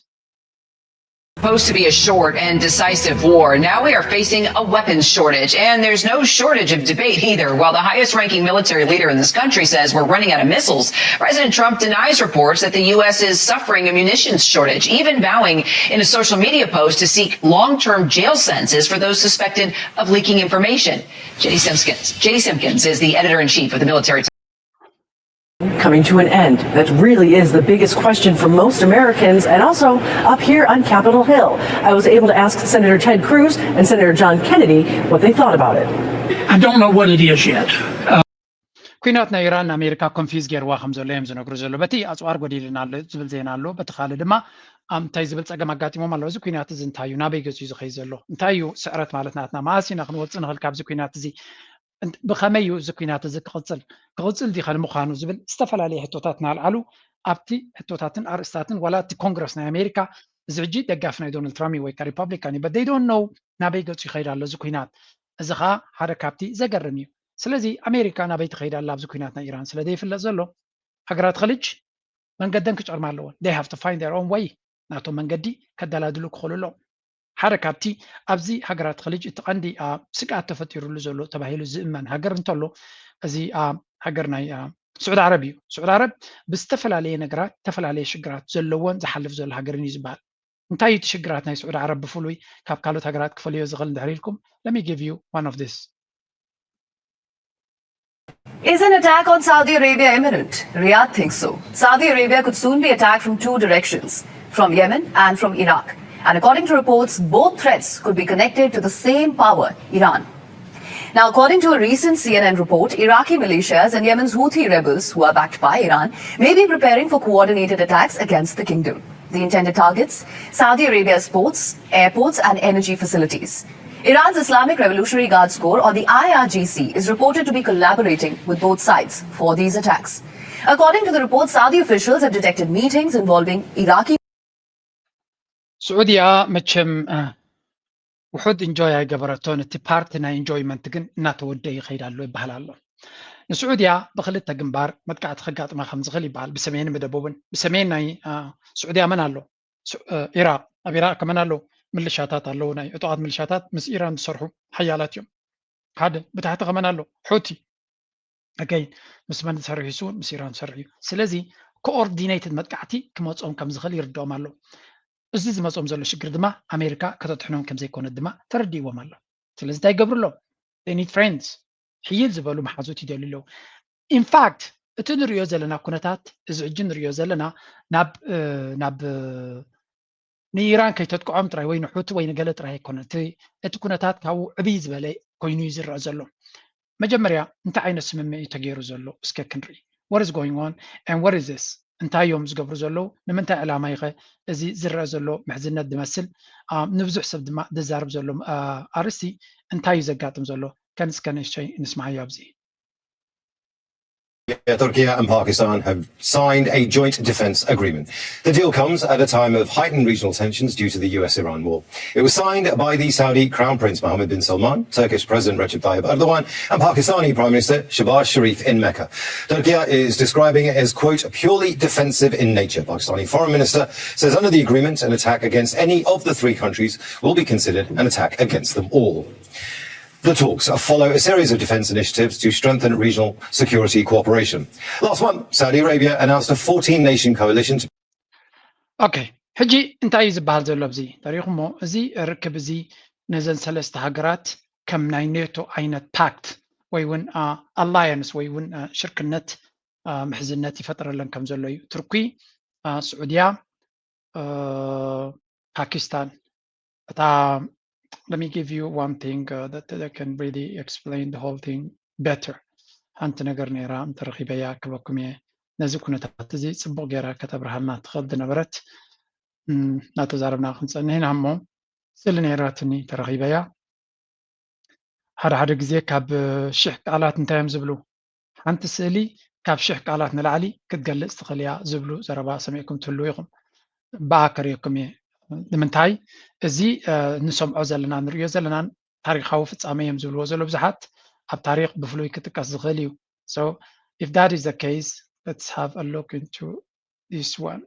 Supposed to be a short and decisive war. Now we are facing a weapons shortage, and there's no shortage of debate either. While the highest ranking military leader in this country says we're running out of missiles, President Trump denies reports that the U S is suffering a munitions shortage, even vowing in a social media post to seek long term jail sentences for those suspected of leaking information. J D Simpkins, J D Simpkins is the editor in chief of the military. Coming to an end? That really is the biggest question for most Americans and also up here on Capitol Hill. I was able to ask Senator Ted Cruz and Senator John Kennedy what they thought about it. I don't know what it is yet. ኩናት ናይ ኢራን ንኣሜሪካ ኮንፊዝ ገይርዋ ከም ዘሎ እዮም ዝነግሩ ዘሎ። በቲ ኣፅዋር ጎዲልና ኣሎ ዝብል ዜና ኣሎ፣ በቲ ካልእ ድማ ኣም፣ እንታይ ዝብል ፀገም ኣጋጢሞም ኣሎ። እዚ ኩናት እዚ እንታይ እዩ? ናበይ ገፂ እዩ ዝኸይድ ዘሎ? እንታይ እዩ ስዕረት ማለት ናትና? መኣስ ኢና ክንወፅእ ንኽእል ካብዚ ኩናት እዚ? እንት- ብኸመይ እዩ እዚ ኩናት እዚ ክቕፅል? ክቕፅል ዲኸ ንምዃኑ ዝብል ዝተፈላለዩ ሕቶታት እናልዓሉ ኣብቲ ሕቶታትን ኣርእስታትን ዋላ እቲ ኮንግረስ ናይ ኣሜሪካ እዚ ሕጂ ደጋፊ ናይ ዶናልድ ትራምፕ እዩ ወይ ከዓ ሪፐብሊካን እዩ፣ but they don't know ናበይ ገፁ ይኸይድ ኣሎ እዚ ኩናት። እዚ ከዓ ሓደ ካብቲ ዘገርም እዩ። ስለዚ ኣሜሪካ ናበይ ትኸይድ ኣላ ኣብዚ ኩናት ናይ ኢራን ስለ ዘይፍለጥ ዘሎ ሃገራት ኸሊጅ መንገደን ክጨርማ ኣለወን። They have to find their own way፣ ናቶም መንገዲ ከደላድሉ ክኽእሉ ኣለዎም። ሓደ ካብቲ ኣብዚ ሃገራት ኸሊጅ እቲ ቀንዲ አ፣ ስግኣት ተፈጢሩሉ ዘሎ ተባሂሉ ዝእመን ሃገር እንተሎ እዚ አ፣ ሃገር ናይ አ፣ ስዑዲ ዓረብ እዩ። ስዑዲ ዓረብ ብዝተፈላለየ ነገራት ዝተፈላለየ ሽግራት ዘለዎን ዝሓልፍ ዘሎ ሃገርን እዩ ዝበሃል። እንታይ እዩ እቲ ሽግራት ናይ ስዑዲ ዓረብ ብፍሉይ ካብ ካልኦት ሃገራት ክፈልዮ ዝኽእል እንድሕር ኢልኩም? Let me give you one of this. Is an attack on Saudi Arabia imminent? Riyadh thinks so. Saudi Arabia could soon be attacked from two directions, from Yemen and from Iraq. And according to reports, both threats could be connected to the same power, Iran. Now, according to a recent C N N report, Iraqi militias and Yemen's Houthi rebels, who are backed by Iran, may be preparing for coordinated attacks against the kingdom. The intended targets: Saudi Arabia's ports, airports, and energy facilities. Iran's Islamic Revolutionary Guards Corps, or the I R G C, is reported to be collaborating with both sides for these attacks. According to the report, Saudi officials have detected meetings involving Iraqi ስዑድያ መቸም አ፣ ውሑድ ኢንጆይ ኣይገበረቶን፣ እቲ ፓርቲ ናይ ኢንጆይመንት ግን እናተወደአ ይኸይድ ኣሎ ይበሃል ኣሎ። ንስዑድያ ብክልተ ግንባር መጥቃዕቲ ከጋጥማ ከም ዝኽእል ይበሃል፣ ብሰሜንን ብደቡብን። ብሰሜን ናይ አ፣ ስዑድያ መን ኣሎ? ሱ- አ፣ ኢራቅ። ኣብ ኢራቅ ከመን ኣሎ? ምልሻታት ኣለዉ፣ ናይ ዕጡቃት ምልሻታት ምስ ኢራን ዝሰርሑ ሓያላት እዮም። ሓደ ብታሕቲ ከመን ኣሎ? ሑቲ። ኣገይን ምስ መን ዝሰርሕ እዩ? ምስ ኢራን ዝሰርሕ እዩ። ስለዚ ኮኦርዲኔትድ መጥቃዕቲ ክመፆም ከም ዝኽእል ይርድኦም ኣሎ። እዚ ዝመፆም ዘሎ ሽግር ድማ ኣሜሪካ ከተድሕኖም ከም ዘይኮነት ድማ ተረዲእዎም ኣሎ። ስለዚ እንታይ ይገብሩ ኣለዉ? They need friends። ሕይል ዝበሉ መሓዙት ይደልዩ ኣለዉ። ኢንፋክት እቲ ንሪኦ ዘለና ኩነታት፣ እዚ ሕጂ ንሪኦ ዘለና ናብ እ፣ ናብ እ፣ ንኢራን ከይተጥቅዖም ጥራይ ወይ ንሑቲ ወይ ንገለ ጥራይ ኣይኮነን። እቲ እቲ ኩነታት ካብኡ ዕብይ ዝበለ ኮይኑ እዩ ዝረአ ዘሎ። መጀመርያ እንታይ ዓይነት ስምምዕ እዩ ተገይሩ ዘሎ እስከ ክንርኢ። What is going on and what is this? እንታይ እዮም ዝገብሩ ዘለዉ? ንምንታይ ዕላማ ይኸ እዚ ዝረአ ዘሎ ምሕዝነት ዝመስል አ፣ ንብዙሕ ሰብ ድማ ዘዛርብ ዘሎ አ፣ ኣርእስቲ እንታይ እዩ ዘጋጥም ዘሎ? ከንስከ ንእሽተይ ንስማዓዮ ኣብዚ። Turkey and Pakistan have signed a joint defense agreement. The deal comes at a time of heightened regional tensions due to the U S Iran war. It was signed by the Saudi Crown Prince Mohammed bin Salman, Turkish President Recep Tayyip Erdogan, and Pakistani Prime Minister Shehbaz Sharif in Mecca. Turkey is describing it as, quote, purely defensive in nature. Pakistani Foreign Minister says under the agreement, an attack against any of the three countries will be considered an attack against them all. The talks follow a series of defense initiatives to strengthen regional security cooperation. Last month, Saudi Arabia announced a fourteen nation coalition to ኦኬ፣ ሕጂ እንታይ እዩ ዝበሃል ዘሎ ኣብዚ ተሪኹሞ? እዚ ርክብ እዚ ነዘን ሰለስተ ሃገራት ከም ናይ ኔቶ ዓይነት ፓክት ወይ እውን ኣላያንስ ወይ እውን ሽርክነት ምሕዝነት ይፈጥረለን ከም ዘሎ እዩ። ቱርኪ፣ ስዑድያ፣ ፓኪስታን። እታ let me give you one thing uh, that I can really explain the whole thing better. ሓንቲ ነገር ነይራ እንተረኺበያ ክበኩም እየ። ነዚ ኩነታት እዚ ጽቡቕ ገይራ ከተብርሃልና ትኽእል ዝነበረት እናተዛረብና ክንጸንሕ ኢና እሞ ስእሊ ነይራትኒ ተረኺበያ። ሓደ ሓደ ግዜ ካብ ሽሕ ቃላት እንታይ እዮም ዝብሉ? ሓንቲ ስእሊ ካብ ሽሕ ቃላት ንላዕሊ ክትገልጽ ትኽእል እያ ዝብሉ ዘረባ ሰሚዕኩም ትህልዉ ኢኹም። ብኣ ከርእየኩም እየ። ንምንታይ? እዚ ንሰምዖ ዘለና ንርእዮ ዘለናን ታሪኻዊ ፍጻመ እዮም ዝብልዎ ዘለዉ ብዙሓት ኣብ ታሪኽ ብፍሉይ ክጥቀስ ዝኽእል እዩ። So if that is the case, let's have a look into this one.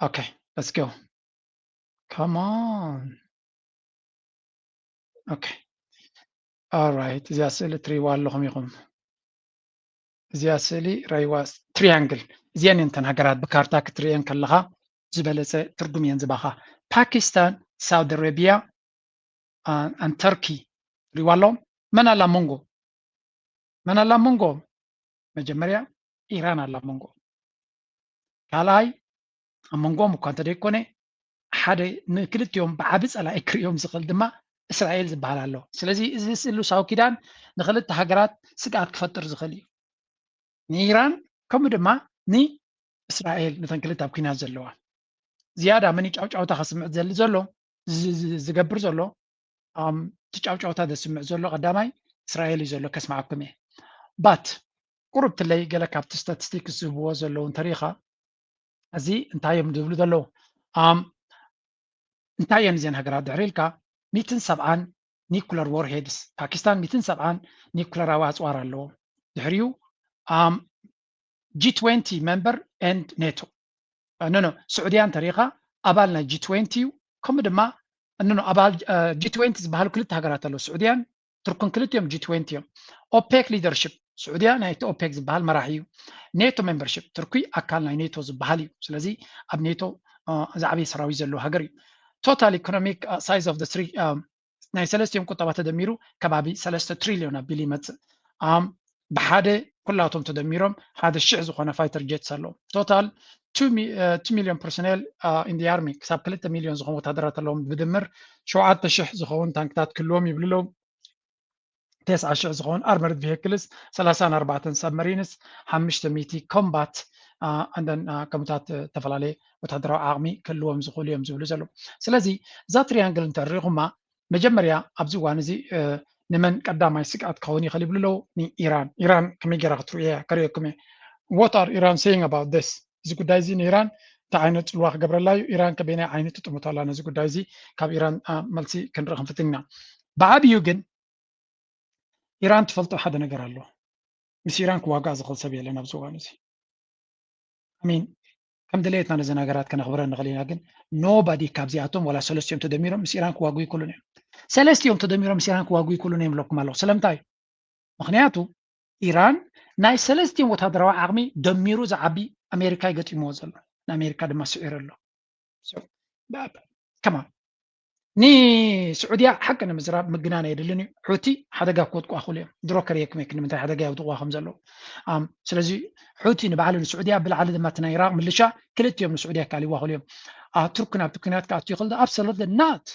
Okay, let's go. Come on. Okay. Alright, እዚኣ ስእሊ ትሪእዋ ኣለኹም ኢኹም። እዚኣ ስእሊ ራይዋ ትሪያንግል እዚአን እየን እተን ሃገራት ብካርታ ክትሪእየን ከለኻ ዝበለፀ ትርጉም እየን ዝባኻ። ፓኪስታን፣ ሳውዲ ኣረቢያ ኣን ተርኪ ትሪእዋ ኣለኹም። መን ኣላ መንጎ? መን ኣላ መንጎ? መጀመርያ ኢራን ኣላ መንጎ። ካልኣይ ኣብ መንጎም እኳ እንተደይኮነ ሓደ ንክልቲኦም ብዓቢ ጸላኢ ክርእዮም ዝኽእል ድማ እስራኤል ዝበሃል ኣሎ። ስለዚ እዚ ስእሊ ሳውኪዳን ንክልተ ሃገራት ስግኣት ክፈጥር ዝኽእል እዩ። ንኢራን ከምኡ ድማ ንእስራኤል፣ ነተን ክልተ ኣብ ኲናት ዘለዋ። ዝያዳ መን ጫውጫውታ ከስምዕ ዘሊ ዘሎ ዝገብር ዘሎ እቲ ጫውጫውታ ዘስምዕ ዘሎ ቀዳማይ እስራኤል እዩ ዘሎ ከስምዓኩም እየ። ባት ቁሩብ ትለይ ገለ ካብቲ ስታቲስቲክስ ዝህብዎ ዘለዉ እንተሪኢኻ፣ እዚ እንታይ እዮም ዝብሉ ዘለዉ? እንታይ እየን እዘን ሃገራት ድሕሪ ኢልካ፣ ሚትን ሰብዓን ኒኩለር ዎርሄድስ፣ ፓኪስታን ሚትን ሰብዓን ኒኩለራዊ ኣፅዋር ኣለዎ። ድሕሪኡ ጂ ትዌንቲ ሜምበር ኤንድ ኔቶ። ኖ ኖ፣ ስዑድያ እንተሪኢኻ ኣባል ናይ ጂ ትዌንቲ እዩ። ከምኡ ድማ ኖ ኖ፣ ኣባል ጂ ትዌንቲ ዝበሃሉ ክልተ ሃገራት ኣለዉ፣ ስዑድያን ቱርክን ክልቲኦም ጂ ትዌንቲ እዮም። ኦፔክ ሊደርሽፕ፣ ስዑድያ ናይቲ ኦፔክ ዝበሃል መራሒ እዩ። ኔቶ ሜምበርሽፕ፣ ቱርኪ ኣካል ናይ ኔቶ ዝበሃል እዩ። ስለዚ ኣብ ኔቶ ዝዓበየ ሰራዊት ዘለዎ ሃገር እዩ። ቶታል ኢኮኖሚክ ሳይዝ ኦፍ ትሪ ናይ ሰለስቲኦም ቁጠባ ተደሚሩ ከባቢ ሰለስተ ትሪልዮን ኣቢሉ ይመፅእ። ብሓደ ኩላቶም ተደሚሮም ሓደ ሽሕ ዝኾነ ፋይተር ጀትስ ኣለዎም። ቶታል ቱ ሚሊዮን ፐርሶኔል ኢን ኣርሚ፣ ክሳብ ክልተ ሚሊዮን ዝኾኑ ወታደራት ኣለዎም። ብድምር ሸውዓተ ሽሕ ዝኸውን ታንክታት ክህልዎም ይብሉ ኣለዉ። ተስዓ ሽሕ ዝኾኑ ኣርመርድ ቪሄክልስ፣ ሰላሳን ኣርባዕተን ሳብመሪንስ፣ ሓሙሽተ ሚእቲ ኮምባት እንደን ከምታት ዝተፈላለየ ወታደራዊ ዓቕሚ ክህልዎም ዝኽእሉ እዮም ዝብሉ ዘለዉ። ስለዚ እዛ ትሪያንግል እንተሪኹማ መጀመርያ ኣብዚ እዋን እዚ ንመን ቀዳማይ ስግኣት ክኸውን ይኽእል ይብሉ ኣለዉ? ንኢራን። ኢራን ከመይ ገይራ ክትርእዮ እያ? ከርእየኩም እየ። What are Iran saying about this? እዚ ጉዳይ እዚ ንኢራን እንታይ ዓይነት ፅልዋ ክገብረላ እዩ? ኢራን ከበይናይ ዓይነት ትጥምቶ ኣላ ነዚ ጉዳይ እዚ? ካብ ኢራን መልሲ ክንርኢ ክንፍትን ኢና። ብዓብዩ ግን ኢራን ትፈልጦ ሓደ ነገር ኣሎ። ምስ ኢራን ክዋጋእ ዝኽእል ሰብ የለን ኣብዚ እዋን እዚ። ሚን ከም ድሌትና ነዘን ሃገራት ከነኽብረን ንኽእል ኢና፣ ግን ኖባዲ ካብዚኣቶም ዋላ ሰለስቲኦም ተደሚሮም ምስ ኢራን ክዋጉ ይክእሉን እዮም። ሰለስቲኦም ተደሚሮም ምስ ኢራን ክዋጉ ይክእሉን እዮም ብለኩም ኣለኹ። ስለምንታይ? ምክንያቱ ኢራን ናይ ሰለስቲኦም ወታደራዊ ዓቕሚ ደሚሩ ዝዓቢ ኣሜሪካ ይገጢምዎ ዘሎ፣ ንኣሜሪካ ድማ ስዒሩ ኣሎ። ከማ ንስዑድያ ሓቂ ንምዝራብ ምግናን ኣየድልን እዩ። ሑቲ ሓደጋ ክወድቁ ኣኽእሉ እዮም። ድሮ ከርእየኩም እየ ንምንታይ ሓደጋ የውድቑዋ ከም ዘለዉ። ስለዚ ሑቲ ንባዕሉ ንስዑድያ ብላዕሊ ድማ እቲ ናይ ኢራቅ ምልሻ ክልቲኦም ንስዑድያ ካሊዋ ክእሉ እዮም። ቱርኪ ናብቲ ኩናት ክኣቱ ይኽእል ዶ? Absolutely not።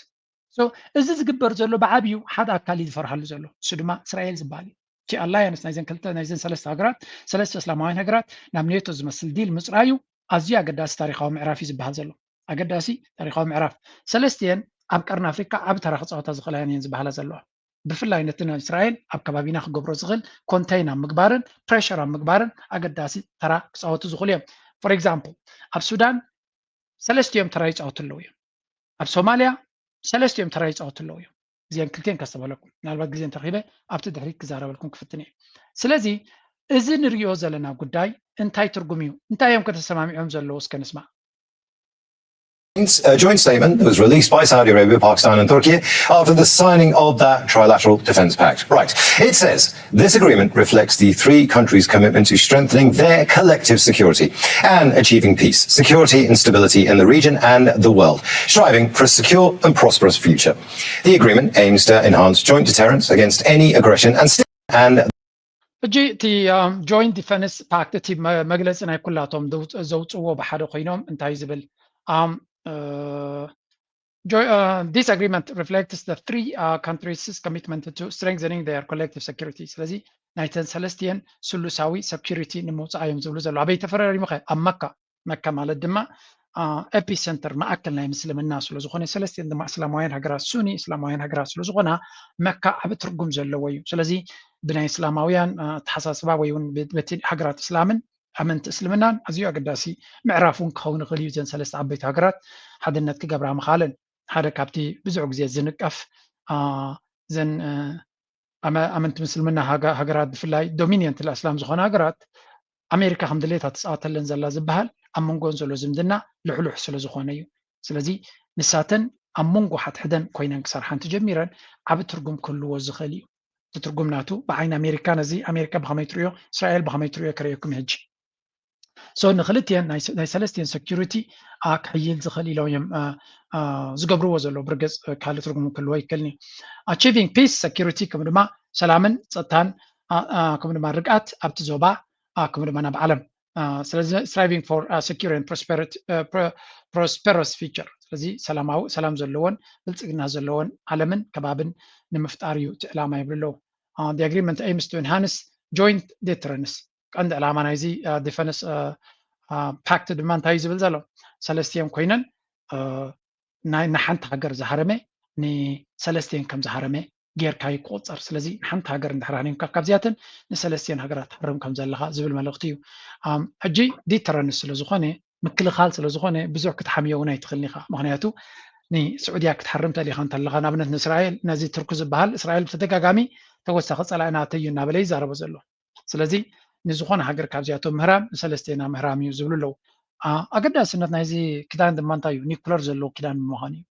እዚ ዝግበር ዘሎ ብዓብዩ ሓደ ኣካል እዩ ዝፈርሃሉ ዘሎ፣ እሱ ድማ እስራኤል ዝበሃል እዩ። እቲ ኣላያንስ ናይዘን ክልተ ናይዘን ሰለስተ ሃገራት፣ ሰለስተ እስላማውያን ሃገራት ናብ ኔቶ ዝመስል ዲል ምፅራዩ ኣዝዩ ኣገዳሲ ታሪካዊ ምዕራፍ እዩ ዝበሃል ዘሎ። ኣገዳሲ ታሪካዊ ምዕራፍ። ሰለስቲኤን ኣብ ቀርኒ ኣፍሪካ ዓቢ ተራ ክፃወታ ዝኽእላ እየን ዝበሃላ ዘለዋ። ብፍላይ ነቲ ንእስራኤል ኣብ ከባቢና ክገብሮ ዝኽእል ኮንቴይን ኣብ ምግባርን ፕሬሸር ኣብ ምግባርን ኣገዳሲ ተራ ክፃወቱ ዝኽእሉ እዮም። ፎር ኤግዛምፕል ኣብ ሱዳን ሰለስቲኦም ተራ ይፃወቱ ኣለዉ እዮም። ኣብ ሶማልያ ሰለስቲኦም ተራ ይፃወቱ ኣለዉ እዮም። እዚአን ክልቲአን ከስተበለኩም ምናልባት ግዜ እንተረኺበ ኣብቲ ድሕሪት ክዛረበልኩም ክፍትን እየ። ስለዚ እዚ ንሪኦ ዘለና ጉዳይ እንታይ ትርጉም እዩ? እንታይ እዮም ከተሰማሚዖም ዘለዉ? እስከ ንስማዕ። A joint statement that was released by Saudi Arabia, Pakistan, and Turkey after the signing of that trilateral defense pact. Right. It says this agreement reflects the three countries' commitment to strengthening their collective security and achieving peace, security, and stability in the region and the world, striving for a secure and prosperous future. The agreement aims to enhance joint deterrence against any aggression and and ሕጂ እቲ ጆይንት ዲፈንስ ፓክት እቲ መግለፂ ናይ ኩላቶም ዘውፅዎ ብሓደ ኮይኖም እንታይ ዝብል this agreement reflects the three countries' commitment to strengthening their collective security። ስለዚ ናይተን ሰለስቲኤን ስሉሳዊ ሰኪሪቲ ንምውፃእ እዮም ዝብሉ ዘሎ። ኣበይ ተፈራሪሙ ኸ? ኣብ መካ። መካ ማለት ድማ ኤፒ ሰንተር ማእከል ናይ ምስልምና ስለዝኾነ ሰለስቲኤን ድማ እስላማውያን ሃገራት ሱኒ እስላማውያን ሃገራት ስለዝኾና መካ ዓቢ ትርጉም ዘለዎ እዩ። ስለዚ ብናይ እስላማውያን ኣተሓሳስባ ወይ እውን በቲ ሃገራት እስላምን ኣመንቲ እስልምናን ኣዝዩ ኣገዳሲ ምዕራፍ እውን ክኸውን ይኽእል እዩ። እዘን ሰለስተ ዓበይቲ ሃገራት ሓድነት ክገብራ ምኻለን ሓደ ካብቲ ብዙሕ ግዜ ዝንቀፍ ዘን ኣመንቲ ምስልምና ሃገራት ብፍላይ ዶሚኒየንት ልእስላም ዝኾነ ሃገራት ኣሜሪካ ከም ድሌታ ትፃወተለን ዘላ ዝበሃል ኣብ መንጎን ዘሎ ዝምድና ልሕሉሕ ስለ ዝኾነ እዩ። ስለዚ ንሳተን ኣብ መንጎ ሓድሕደን ኮይነን ክሰርሓ እንተጀሚረን ዓቢ ትርጉም ክህልዎ ዝኽእል እዩ። እቲ ትርጉም ናቱ ብዓይኒ ኣሜሪካ ነዚ ኣሜሪካ ብኸመይ ትርእዮ እስራኤል ብኸመይ ትርእዮ ከርእየኩም ሕጂ። So ንክልቲኤን ናይ ሰለስቲኤን ሰኪሪቲ ክሕይል ዝኽእል ኢሎም እዮም ዝገብርዎ ዘለዉ። ብርግፅ ካልእ ትርጉም ክህልዎ ይክእልኒ። Achieving peace security ከም ድማ ሰላምን ፀጥታን ከም ድማ ርግኣት ኣብቲ ዞባ ከም ድማ ናብ ዓለም ስለዚ striving for secure and prosperous future ስለዚ ሰላማዊ ሰላም ዘለዎን ብልፅግና ዘለዎን ዓለምን ከባብን ንምፍጣር እዩ እቲ ዕላማ ይብሉ ኣለዉ። The agreement aims to enhance joint deterrence ቀንዲ ዕላማ ናይዚ ዲፈንስ ፓክት ድማ እንታይ እዩ ዝብል ዘሎ? ሰለስቲኦም ኮይነን ናይ ንሓንቲ ሃገር ዝሃረመ ንሰለስቲኦም ከም ዝሃረመ ጌርካ እዩ ክቁፀር። ስለዚ ንሓንቲ ሃገር እንድሕር ሃሪምካ ካብዚኣተን ንሰለስቲኦን ሃገራት ትሃርም ከም ዘለኻ ዝብል መልእኽቲ እዩ። ሕጂ ዲተረንስ ስለዝኾነ ምክልኻል ስለዝኾነ ብዙሕ ክትሓምዮ እውን ኣይትኽእልን ኢኻ። ምክንያቱ ንስዑድያ ክትሓርም ተሊኻ እንተለኻ ንኣብነት ንእስራኤል ነዚ ትርኩ ዝበሃል እስራኤል ብተደጋጋሚ ተወሳኺ ፀላኢ ናተይ እዩ እናበለ ይዛረቦ ዘሎ። ስለዚ ንዝኾነ ሃገር ካብዚኣቶም ምህራም ንሰለስቴና ምህራም እዩ ዝብሉ ኣለዉ። ኣገዳስነት ናይዚ ክዳን ድማ እንታይ እዩ? ኒኩለር ዘለዎ ክዳን ብምዃኑ እዩ።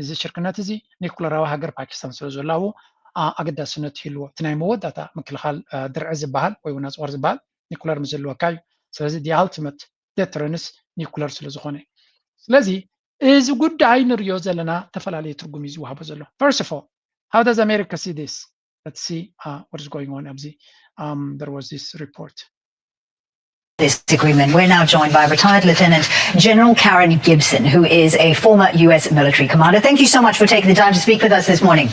እዚ ሽርክነት እዚ ኒኩለራዊ ሃገር ፓኪስታን ስለ ዘለዎ ኣገዳስነት ይህልዎ። እቲ ናይ መወዳእታ ምክልኻል ድርዒ ዝበሃል ወይ እውን ኣፅዋር ዝበሃል ኒኩለር ምስ ዘለወካ እዩ። ስለዚ the ultimate deterrence ኒኩለር ስለ ዝኾነ፣ ስለዚ እዚ ጉዳይ ንሪኦ ዘለና ተፈላለየ ትርጉም እዩ ዝወሃቦ ዘሎ። First of all, how does America see this? Let's see what is going on ኣብዚ. There was this report. This agreement. We're now joined by retired Lieutenant General Karen Gibson, who is a former U S military commander. Thank you so much for taking the time to speak with us this morning.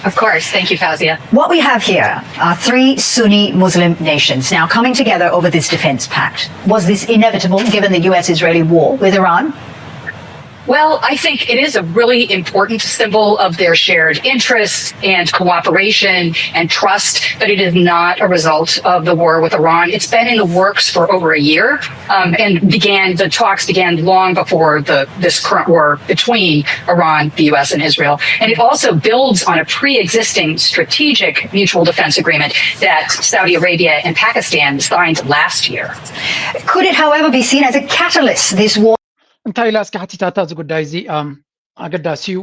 Of course. Thank you, Fawzia. What we have here are three Sunni Muslim nations now coming together over this defense pact. Was this inevitable given the U S Israeli war with Iran? Well, I think it is a really important symbol of their shared interests and cooperation and trust, but it is not a result of the war with Iran. It's been in the works for over a year um, and began, the talks began long before the, this current war between Iran, the U S, and Israel. And it also builds on a pre existing strategic mutual defense agreement that Saudi Arabia and Pakistan signed last year. Could it, however, be seen as a catalyst, this war? እንታይ ኢላ እስኪ ሓቲታታ እዚ ጉዳይ እዚ ኣገዳሲ እዩ።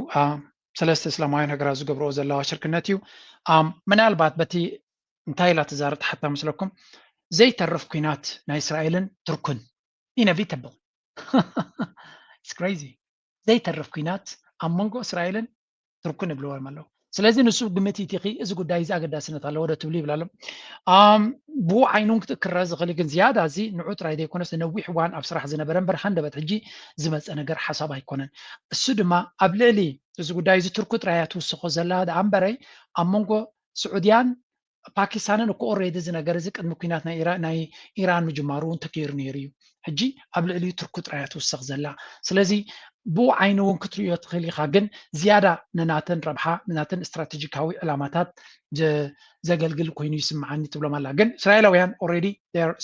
ሰለስተ እስላማውያን ሃገራት ዝገብርኦ ዘለዋ ሽርክነት እዩ። ምናልባት በቲ እንታይ ኢላ ትዛረብ ትሓታ መስለኩም? ዘይተርፍ ኲናት ናይ እስራኤልን ቱርክን ኢነቪተብል። It's crazy። ዘይተርፍ ኲናት ኣብ መንጎ እስራኤልን ቱርክን ይብልዎም ኣለዉ። ስለዚ ንሱ ግምት ኢቲኺ እዚ ጉዳይ እዚ ኣገዳስነት ኣለዎ ዶ ትብሉ ይብል ኣሎ። ብኡ ዓይኑን ክትክረ ዝኽእል ግን ዝያዳ እዚ ንዑ ጥራይ ዘይኮነስ ንነዊሕ እዋን ኣብ ስራሕ ዝነበረ እምበር ሃንደበት ሕጂ ዝመፀ ነገር ሓሳብ ኣይኮነን። እሱ ድማ ኣብ ልዕሊ እዚ ጉዳይ እዚ ቱርኪ ጥራይ እያ ትውስኾ ዘላ ደኣ እምበረይ ኣብ መንጎ ስዑድያን ፓኪስታንን እኮ ኦሬዲ እዚ ነገር እዚ ቅድሚ ኩናት ናይ ኢራን ምጅማሩ እውን ተገይሩ ነይሩ እዩ። ሕጂ ኣብ ልዕሊኡ ቱርኪ ጥራይ እያ ትውሰኽ ዘላ። ስለዚ ብኡ ዓይኒ እውን ክትርእዮ ትኽእል ኢኻ፣ ግን ዝያዳ ንናተን ረብሓ ንናተን ስትራቴጂካዊ ዕላማታት ዘገልግል ኮይኑ ይስምዓኒ ትብሎም ኣላ። ግን እስራኤላውያን ኦሬዲ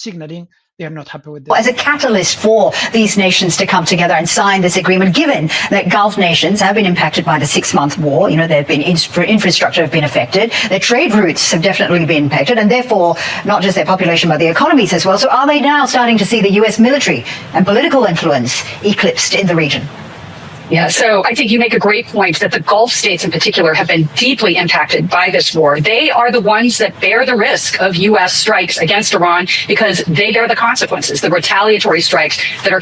ሲግናሊንግ They're not happy with this. As a catalyst for these nations to come together and sign this agreement, given that Gulf nations have been impacted by the six-month war, you know, they've been infrastructure have been affected, their trade routes have definitely been impacted, and therefore not just their population but the economies as well. So are they now starting to see the U S military and political influence eclipsed in the region? Yeah, so I think you make a great point that the Gulf states in particular have been deeply impacted by this war. They are the ones that bear the risk of U S strikes against Iran because they bear the consequences, the retaliatory strikes that are.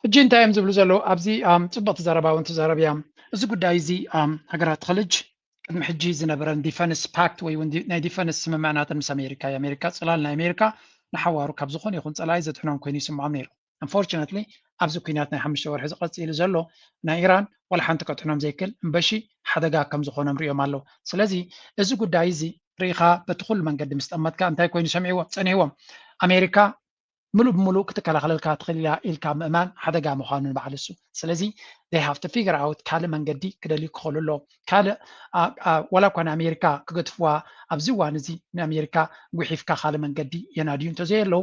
ሕጂ እንታይ እዮም ዝብሉ ዘለዉ ኣብዚ? ፅቡቕ ተዛረባ እውን ተዛረብ እያ። እዚ ጉዳይ እዚ ሃገራት ኸልጅ ቅድሚ ሕጂ ዝነበረን ዲፈንስ ፓክት ወይ እውን ናይ ዲፈንስ ስምምዕናትን ምስ ኣሜሪካ እዩ። ኣሜሪካ ፅላል ናይ ኣሜሪካ ንሓዋሩ ካብ ዝኾነ ይኹን ፀላኢ ዘድሕኖም ኮይኑ ይስምዖም ነይሩ። Unfortunately ኣብዚ ኩናት ናይ ሓሙሽተ ወርሒ ዝቐፂሉ ዘሎ ናይ ኢራን ዋላ ሓንቲ ከጥዕኖም ዘይክእል እምበሺ ሓደጋ ከም ዝኾኖም ሪኦም ኣለዉ። ስለዚ እዚ ጉዳይ እዚ ርኢኻ በቲ ኩሉ መንገዲ ምስ ጠመትካ እንታይ ኮይኑ ሰሚዕዎም ፀኒሕዎም? ኣሜሪካ ምሉእ ብምሉእ ክትከላኸለልካ ትኽእል ኢላ ኢልካ ምእማን ሓደጋ ምዃኑ ንባዕሉ እሱ። ስለዚ they have to figure out ካልእ መንገዲ ክደልዩ ክኽእሉ ኣለዎም። ካልእ ዋላ እኳ ንኣሜሪካ ክገድፍዋ ኣብዚ እዋን እዚ ንኣሜሪካ ጉሒፍካ ካልእ መንገዲ የናድዩ እንተዘየለዉ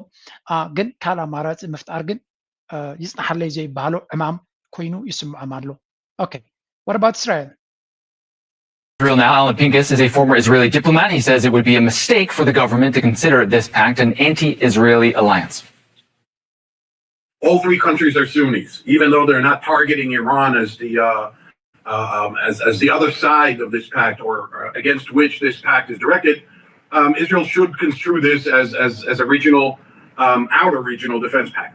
ግን ካልእ ኣማራፂ ምፍጣር ግን ይፅናሓለይ ዘይበሃሎ ዕማም ኮይኑ ይስምዖም ኣሎ። Okay, what about Israel? Israel now. Alan Pincus is a former Israeli diplomat. He says it would be a mistake for the government to consider this pact an anti-Israeli alliance. All three countries are Sunnis, even though they're not targeting Iran as the uh, uh, um, as, as the other side of this pact or uh, against which this pact is directed. Um, Israel should construe this as as, as a regional, um, outer regional defense pact.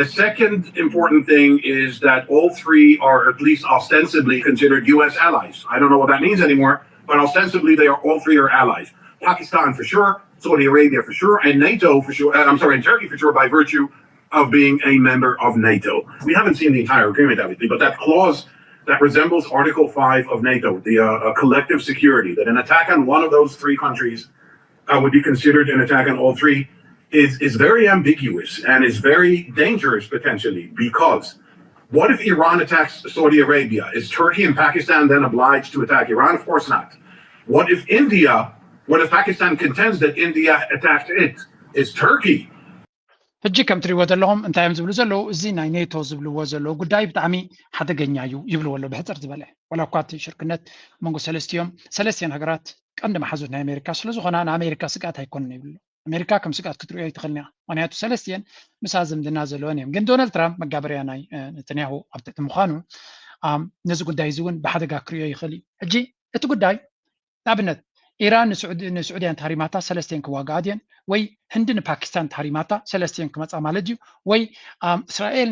The second important thing is that all three are at least ostensibly considered U S allies. I don't know what that means anymore, but ostensibly they are all three are allies. Pakistan for sure, Saudi Arabia for sure, and NATO for sure. Uh, I'm sorry, and Turkey for sure by virtue of being a member of NATO. We haven't seen the entire agreement, obviously, but that clause that resembles Article five of NATO, the uh, uh, collective security, that an attack on one of those three countries uh, would be considered an attack on all three is, is very ambiguous and is very dangerous potentially, because what if Iran attacks Saudi Arabia? Is Turkey and Pakistan then obliged to attack Iran? Of course not. What if India, what if Pakistan contends that India attacked it? Is Turkey ሕጂ ከም ትሪእዎ ዘለኹም እንታይ እዮም ዝብሉ ዘለዉ? እዚ ናይ ኔቶ ዝብልዎ ዘለዉ ጉዳይ ብጣዕሚ ሓደገኛ እዩ ይብልዎ ኣለዉ። ብሕፅር ዝበለ ዋላ እኳ እቲ ሽርክነት መንጎ ሰለስቲኦም ሰለስቲኦን ሃገራት ቀንዲ መሓዙት ናይ ኣሜሪካ ስለ ዝኾና ንኣሜሪካ ስግኣት ኣይኮንን ይብሉ። ኣሜሪካ ከም ስግኣት ክትሪኦ ኣይትኽእልን እያ። ምክንያቱ ሰለስቲኦን ምሳ ዝምድና ዘለወን እዮም። ግን ዶናልድ ትራምፕ መጋበርያ ናይ ነተንያሁ ኣብ ትሕቲ ምዃኑ ነዚ ጉዳይ እዚ እውን ብሓደጋ ክሪኦ ይኽእል እዩ። ሕጂ እቲ ጉዳይ ንኣብነት ኢራን ንስዑድያን ተሃሪማታ ሰለስቲኦን ክዋግኣ ድየን? ወይ ህንዲ ንፓኪስታን ተሃሪማታ ሰለስቲኦን ክመፃ ማለት ድዩ? ወይ እስራኤል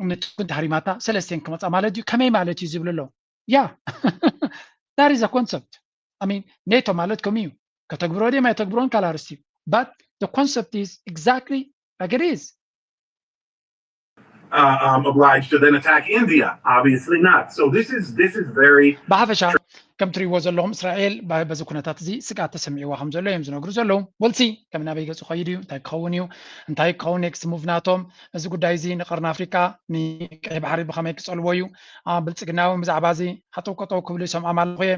ንቱርክን ተሃሪማታ ሰለስቲኦን ክመፃ ማለት ድዩ? ከመይ ማለት እዩ ዝብል ኣለዉ። ያ that is a concept. I mean ኔቶ ማለት ከምኡ እዩ። ከተግብሮ ድዮም ኣይተግብሮን ካልእ ኣርእስቲ እዩ። But the concept is exactly like it is. uh, um, obliged to then attack India? Obviously not. So this is this is very ብሓፈሻ ከም ትሪእዎ ዘለኹም እስራኤል በዚ ኩነታት እዚ ስግኣት ተሰሚዕዋ ከም ዘሎ እዮም ዝነግሩ ዘለዉ። ወልሲ ከም ናበይ ገፁ ከይዱ እዩ? እንታይ ክኸውን እዩ? እንታይ ክኸውን ኔክስት ሙቭ ናቶም? እዚ ጉዳይ እዚ ንቀርኒ ኣፍሪካ ንቀይ ባሕሪ ብኸመይ ክፀልዎ እዩ? ብልፅግና እውን ብዛዕባ እዚ ሃጠው ቀጠው ክብሉ ይሰምዖም ኣለኹ እየ።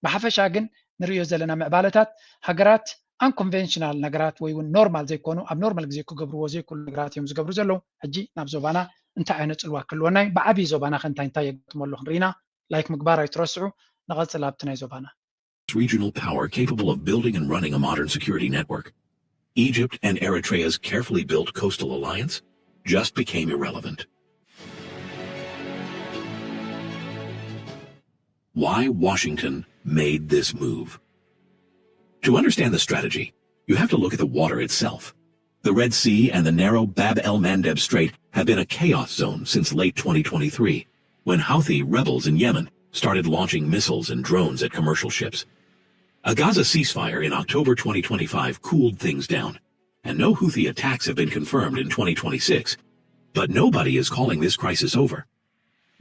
ብሓፈሻ ግን ንርእዮ ዘለና ምዕባለታት ሃገራት ኣንኮንቨንሽናል ነገራት ወይ እውን ኖርማል ዘይኮኑ ኣብ ኖርማል ግዜ ክገብርዎ ዘይክእሉ ነገራት እዮም ዝገብሩ ዘለዉ። ሕጂ ናብ ዞባና እንታይ ዓይነት ፅልዋ ክህልወና እዩ? ብዓብዪ ዞባና ከ እንታይ እንታይ የጋጥሞ ኣሎ ክንርኢና ላይክ ምግባር ኣይትረስዑ። ንቐፅል ኣብቲ ናይ ዞባና regional power capable of building and running a modern security network. Egypt and Eritrea's carefully built coastal alliance just became irrelevant. Why Washington made this move. To understand the strategy, you have to look at the water itself. The Red Sea and the narrow Bab el Mandeb Strait have been a chaos zone since late twenty twenty-three, when Houthi rebels in Yemen started launching missiles and drones at commercial ships. A Gaza ceasefire in October twenty twenty-five cooled things down, and no Houthi attacks have been confirmed in twenty twenty-six. But nobody is calling this crisis over.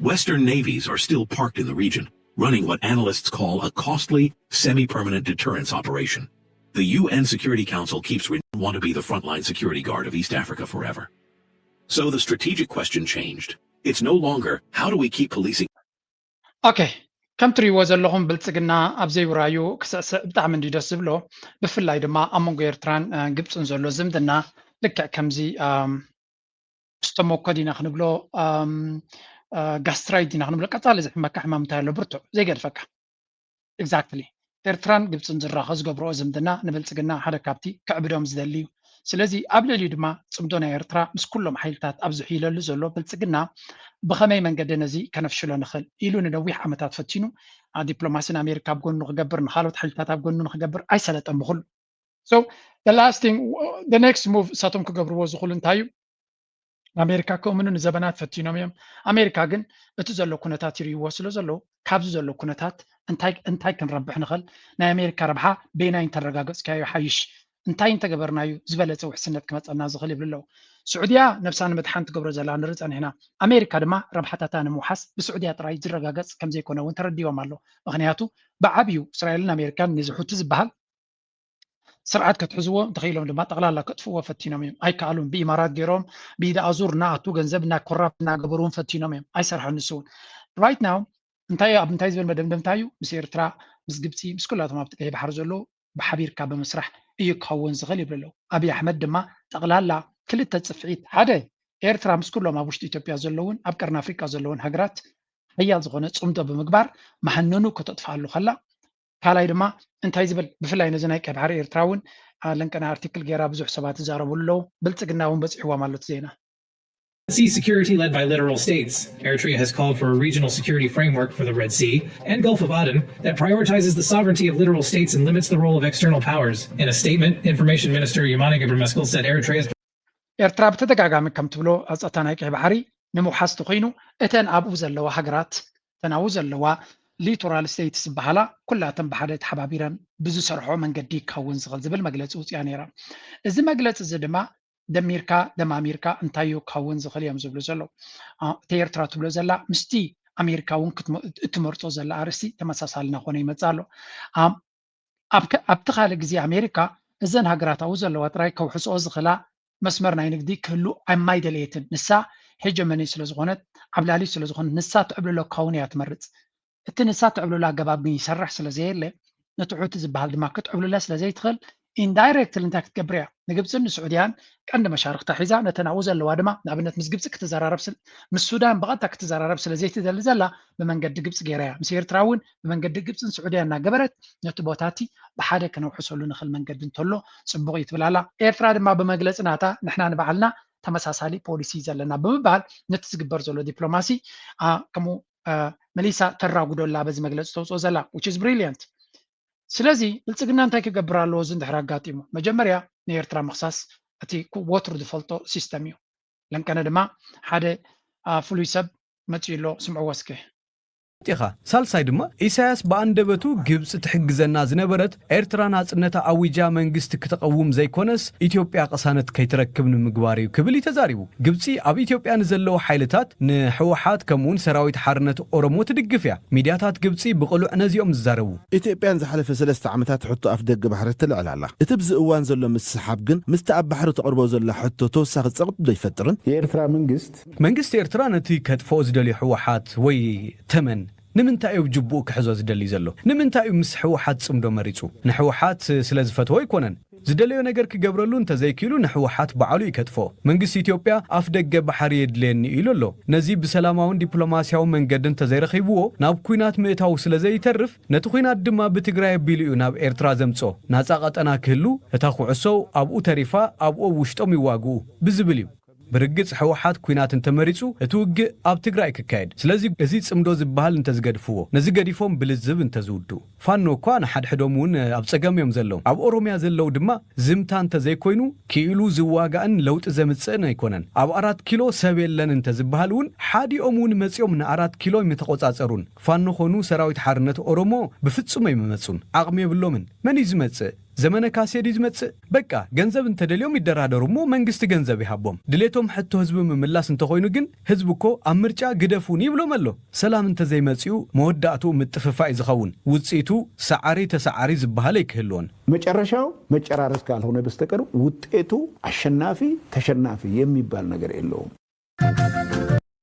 Western navies are still parked in the region, running what analysts call a costly, semi-permanent deterrence operation. The U N Security Council keeps re- want to be the frontline security guard of East Africa forever. So the strategic question changed. It's no longer how do we keep policing okay. ከም ትሪእዎ ዘለኹም ብልፅግና ኣብ ዘይውራዩ ክስዕስዕ ብጣዕሚ እንዲ ደስ ዝብሎ። ብፍላይ ድማ ኣብ መንጎ ኤርትራን ግብፅን ዘሎ ዝምድና ልክዕ ከምዚ ስቶሞኮ ዲና ክንብሎ ጋስትራይት ዲና ክንብሎ ቀፃሊ ዝሕመካ ሕማም እንታይ ኣሎ ብርቱዕ ዘይገድፈካ። Exactly. ኤርትራን ግብፅን ዝራኸ ዝገብርኦ ዝምድና ንብልፅግና ሓደ ካብቲ ክዕብዶም ዝደሊ እዩ። ስለዚ ኣብ ልዕሊኡ ድማ ፅምዶ ናይ ኤርትራ ምስ ኩሎም ሓይልታት ኣብ ዝሕይለሉ ዘሎ ብልፅግና ብኸመይ መንገዲ ነዚ ከነፍሽሎ ንኽእል ኢሉ ንነዊሕ ዓመታት ፈቲኑ ዲፕሎማሲ ንኣሜሪካ ኣብ ጎኑ ክገብር ንካልኦት ሓይልታት ኣብ ጎኑ ንክገብር ኣይሰለጠን ብኩሉ። So the last thing, the next move እሳቶም ክገብርዎ ዝኽእሉ እንታይ እዩ? ኣሜሪካ ክእምኑ ንዘበናት ፈቲኖም እዮም። ኣሜሪካ ግን እቲ ዘሎ ኩነታት ይርእይዎ ስለ ዘለዉ ካብዚ ዘሎ ኩነታት እንታይ እንታይ ክንረብሕ ንኽእል፣ ናይ ኣሜሪካ ረብሓ በየናይ እንተረጋገፅካዮ ሓይሽ፣ እንታይ እንተገበርናዩ ዝበለፀ ውሕስነት ክመፀና ዝኽእል ይብሉ ኣለዉ። ስዑድያ ነብሳ ንምድሓን ትገብሮ ዘላ ንርኢ ፀኒሕና። ኣሜሪካ ድማ ረብሓታታ ንምውሓስ ብስዑድያ ጥራይ ዝረጋገፅ ከምዘይኮነ እውን ተረዲዎም ኣሎ። ምክንያቱ ብዓብዩ እስራኤልን ኣሜሪካን ነዚ ሑቲ ዝበሃል ስርዓት ከትሕዝዎ እንተኽኢሎም ድማ ጠቕላላ ከጥፍዎ ፈቲኖም እዮም። ኣይከኣሉን። ብኢማራት ገይሮም ብኢድ ኣዙር እናኣቱ ገንዘብ እና ኮራፕት እናገበሩ እውን ፈቲኖም እዮም። ኣይሰርሐን ንሱ እውን right now እንታይ ኣብ እንታይ ዝበል መደምደምታ እዩ ምስ ኤርትራ ምስ ግብፂ ምስ ኩላቶም ኣብቲ ቀይ ባሕሪ ዘለዉ ብሓቢርካ ብምስራሕ እዩ ክኸውን ዝኽእል ይብሉ ኣለዉ። ኣብይ ኣሕመድ ድማ ጠቕላላ ክልተ ፅፍዒት ሓደ ኤርትራ ምስ ኩሎም ኣብ ውሽጢ ኢትዮጵያ ዘለውን ኣብ ቀርኒ ኣፍሪቃ ዘለውን ሃገራት ሓያል ዝኾነ ፅምዶ ብምግባር መሃነኑ ከተጥፍኣሉ ከላ ካልኣይ ድማ እንታይ ዝብል ብፍላይ ነዚ ናይ ቀይ ባሕሪ ኤርትራ እውን ለንቀና ኣርቲክል ገይራ ብዙሕ ሰባት ይዛረብሉ ኣለዉ። ብልፅግና እውን በፂሕዎም ኣሎ እቲ ዜና። Sea security led by littoral states. Eritrea has called for a regional security framework for the Red Sea and Gulf of Aden that prioritizes the sovereignty of littoral states and limits the role of external powers. In a statement, Information Minister Yemane Gebremeskel said Eritrea's ኤርትራ ብተደጋጋሚ ከም ትብሎ ኣብ ጸጥታ ናይ ቀይ ባሕሪ ንምውሓስ ተኾይኑ እተን ኣብኡ ዘለዋ ሃገራት እተን ኣብኡ ዘለዋ ሊቶራል ስቴትስ ዝበሃላ ኩላተን ብሓደ ተሓባቢረን ብዝሰርሖ መንገዲ ክኸውን ዝኽእል ዝብል መግለፂ ውፅያ ነይራ። እዚ መግለፂ እዚ ድማ ደሚርካ ደማሚርካ እንታይ እዩ ክኸውን ዝኽእል እዮም ዝብሉ ዘለዉ። እቲ ኤርትራ ትብሎ ዘላ ምስቲ ኣሜሪካ እውን እትመርፆ ዘላ ኣርእስቲ ተመሳሳሊ እናኾነ ይመፅእ ኣሎ። ኣብቲ ካልእ ግዜ ኣሜሪካ እዘን ሃገራት ኣብኡ ዘለዋ ጥራይ ከውሕስኦ ዝኽእላ መስመር ናይ ንግዲ ክህሉ ኣይማይደለየትን። ንሳ ሄጀመኒ ስለ ዝኾነት፣ ዓብላሊ ስለ ዝኾነት፣ ንሳ ትዕብልሎ ክኸውን እያ ትመርጽ። እቲ ንሳ ትዕብልሎ ኣገባብ ግን ይሰርሕ ስለ ዘየለ፣ ንትሑት ዝበሃል ድማ ክትዕብልላ ስለ ዘይትኽእል፣ ኢንዳይሬክትሊ እንታይ ክትገብር እያ? ንግብፅን ንስዑድያን ቀንዲ መሻርክታ ሒዛ፣ ነተን ኣብኡ ዘለዋ ድማ፣ ንኣብነት ምስ ግብፂ ክትዘራረብ ስል-፣ ምስ ሱዳን ብቐጥታ ክትዘራረብ ስለ ዘይትደሊ ዘላ፣ ብመንገዲ ግብፂ ገይራ እያ። ምስ ኤርትራ እውን ብመንገዲ ግብፅን ስዑድያን እናገበረት፣ ነቲ ቦታ እቲ ብሓደ ከነውሕሰሉ ንኽእል መንገዲ እንተሎ ፅቡቕ እዩ ትብል ኣላ። ኤርትራ ድማ ብመግለፂ ናታ፣ ንሕና ንባዕልና ተመሳሳሊ ፖሊሲ ዘለና ብምባል፣ ነቲ ዝግበር ዘሎ ዲፕሎማሲ፣ አ፣ ከምኡ፣ አ፣ መሊሳ ተራጉዶ ኣላ በዚ መግለፂ ተውፅኦ ዘላ፣ which is brilliant። ስለዚ ብልፅግና እንታይ ክገብር ኣለዎ? እዚ እንድሕር ኣጋጢሙ፣ መጀመርያ ንኤርትራ ምኽሳስ እቲ ኩ-፣ ወትሩ ዝፈልጦ ሲስተም እዩ። ለንቀነ ድማ ሓደ፣ አ፣ ፍሉይ ሰብ መፂኡ ኣሎ፣ ስምዕዎ እስከ። ኢኻ። ሳልሳይ ድማ፣ ኢሳያስ ብኣንደበቱ ግብፂ ትሕግዘና ዝነበረት ኤርትራ ናጽነታ ኣዊጃ መንግስቲ ክተቐውም ዘይኮነስ፣ ኢትዮጵያ ቅሳነት ከይትረክብ ንምግባር እዩ ክብል እዩ ተዛሪቡ። ግብፂ ኣብ ኢትዮጵያ ንዘለዉ ሓይልታት፣ ንህወሓት ከምኡውን ሰራዊት ሓርነት ኦሮሞ ትድግፍ እያ። ሚድያታት ግብፂ ብቕሉዕ ነዚኦም ዝዛረቡ። ኢትዮጵያ ንዝሓለፈ ሰለስተ ዓመታት ሕቶ ኣፍ ደገ ባሕሪ ትልዕል ኣላ። እቲ ብዚ እዋን ዘሎ ምስሕሓብ ግን ምስቲ ኣብ ባሕሪ ተቕርቦ ዘላ ሕቶ ተወሳኺ ጸቕጢ ዶ ኣይፈጥርን? የኤርትራ መንግስት መንግስቲ ኤርትራ ነቲ ከጥፍኦ ዝደልዮ ህወሓት ወይ ተመን ንምንታይ እዩ ጅቡኡ ክሕዞ ዝደሊ ዘሎ? ንምንታይ እዩ ምስ ህወሓት ጽምዶ መሪጹ? ንህወሓት ስለ ዝፈትዎ ኣይኮነን። ዝደለዮ ነገር ክገብረሉ እንተዘይክኢሉ ንህወሓት ባዕሉ እዩ ከጥፍኦ። መንግስቲ ኢትዮጵያ ኣፍ ደገ ባሕሪ የድልየኒ ኢሉ ኣሎ። ነዚ ብሰላማውን ዲፕሎማስያዊ መንገዲ እንተዘይረኺብዎ ናብ ኲናት ምእታው ስለ ዘይተርፍ ነቲ ኲናት ድማ ብትግራይ ኣቢሉ እዩ ናብ ኤርትራ ዘምጽኦ። ናጻ ቀጠና ክህሉ እታ ኩዕሶ ኣብኡ ተሪፋ ኣብኡ ኣብ ውሽጦም ይዋግኡ ብዝብል እዩ። ብርግጽ ህወሓት ኲናት እንተመሪጹ እቲ ውግእ ኣብ ትግራይ ክካየድ። ስለዚ እዚ ጽምዶ ዝበሃል እንተዝገድፍዎ፣ ነዚ ገዲፎም ብልዝብ እንተዝውድኡ። ፋኖ እኳ ንሓድሕዶም እውን ኣብ ጸገም እዮም ዘለዉ። ኣብ ኦሮምያ ዘለዉ ድማ ዝምታ እንተዘይኮይኑ ክኢሉ ዝዋጋእን ለውጢ ዘምጽእን ኣይኮነን። ኣብ ኣራት ኪሎ ሰብ የለን እንተዝበሃል እውን ሓዲኦም እውን መጺኦም ንኣራት ኪሎ ኣይምተቖጻጸሩን። ፋኖ ኾኑ ሰራዊት ሓርነት ኦሮሞ ብፍጹም ኣይምመጹን። ዓቕሚ የብሎምን። መን እዩ ዝመጽእ? ዘመነ ካሴ ድዩ ዝመጽእ? በቃ ገንዘብ እንተደልዮም ይደራደሩ እሞ መንግስቲ ገንዘብ ይሃቦም። ድሌቶም ሕቶ ህዝቢ ምምላስ እንተኾይኑ ግን ህዝቢ እኮ ኣብ ምርጫ ግደፉኒ ይብሎም ኣሎ። ሰላም እንተዘይመጺኡ መወዳእትኡ ምጥፍፋእ እዩ ዝኸውን። ውጽኢቱ ሰዓሪ ተሰዓሪ ዝበሃል ኣይክህልዎን። መጨረሻው መጨራረስ ካልሆነ በስተቀር ውጤቱ አሸናፊ ተሸናፊ የሚባል ነገር የለውም።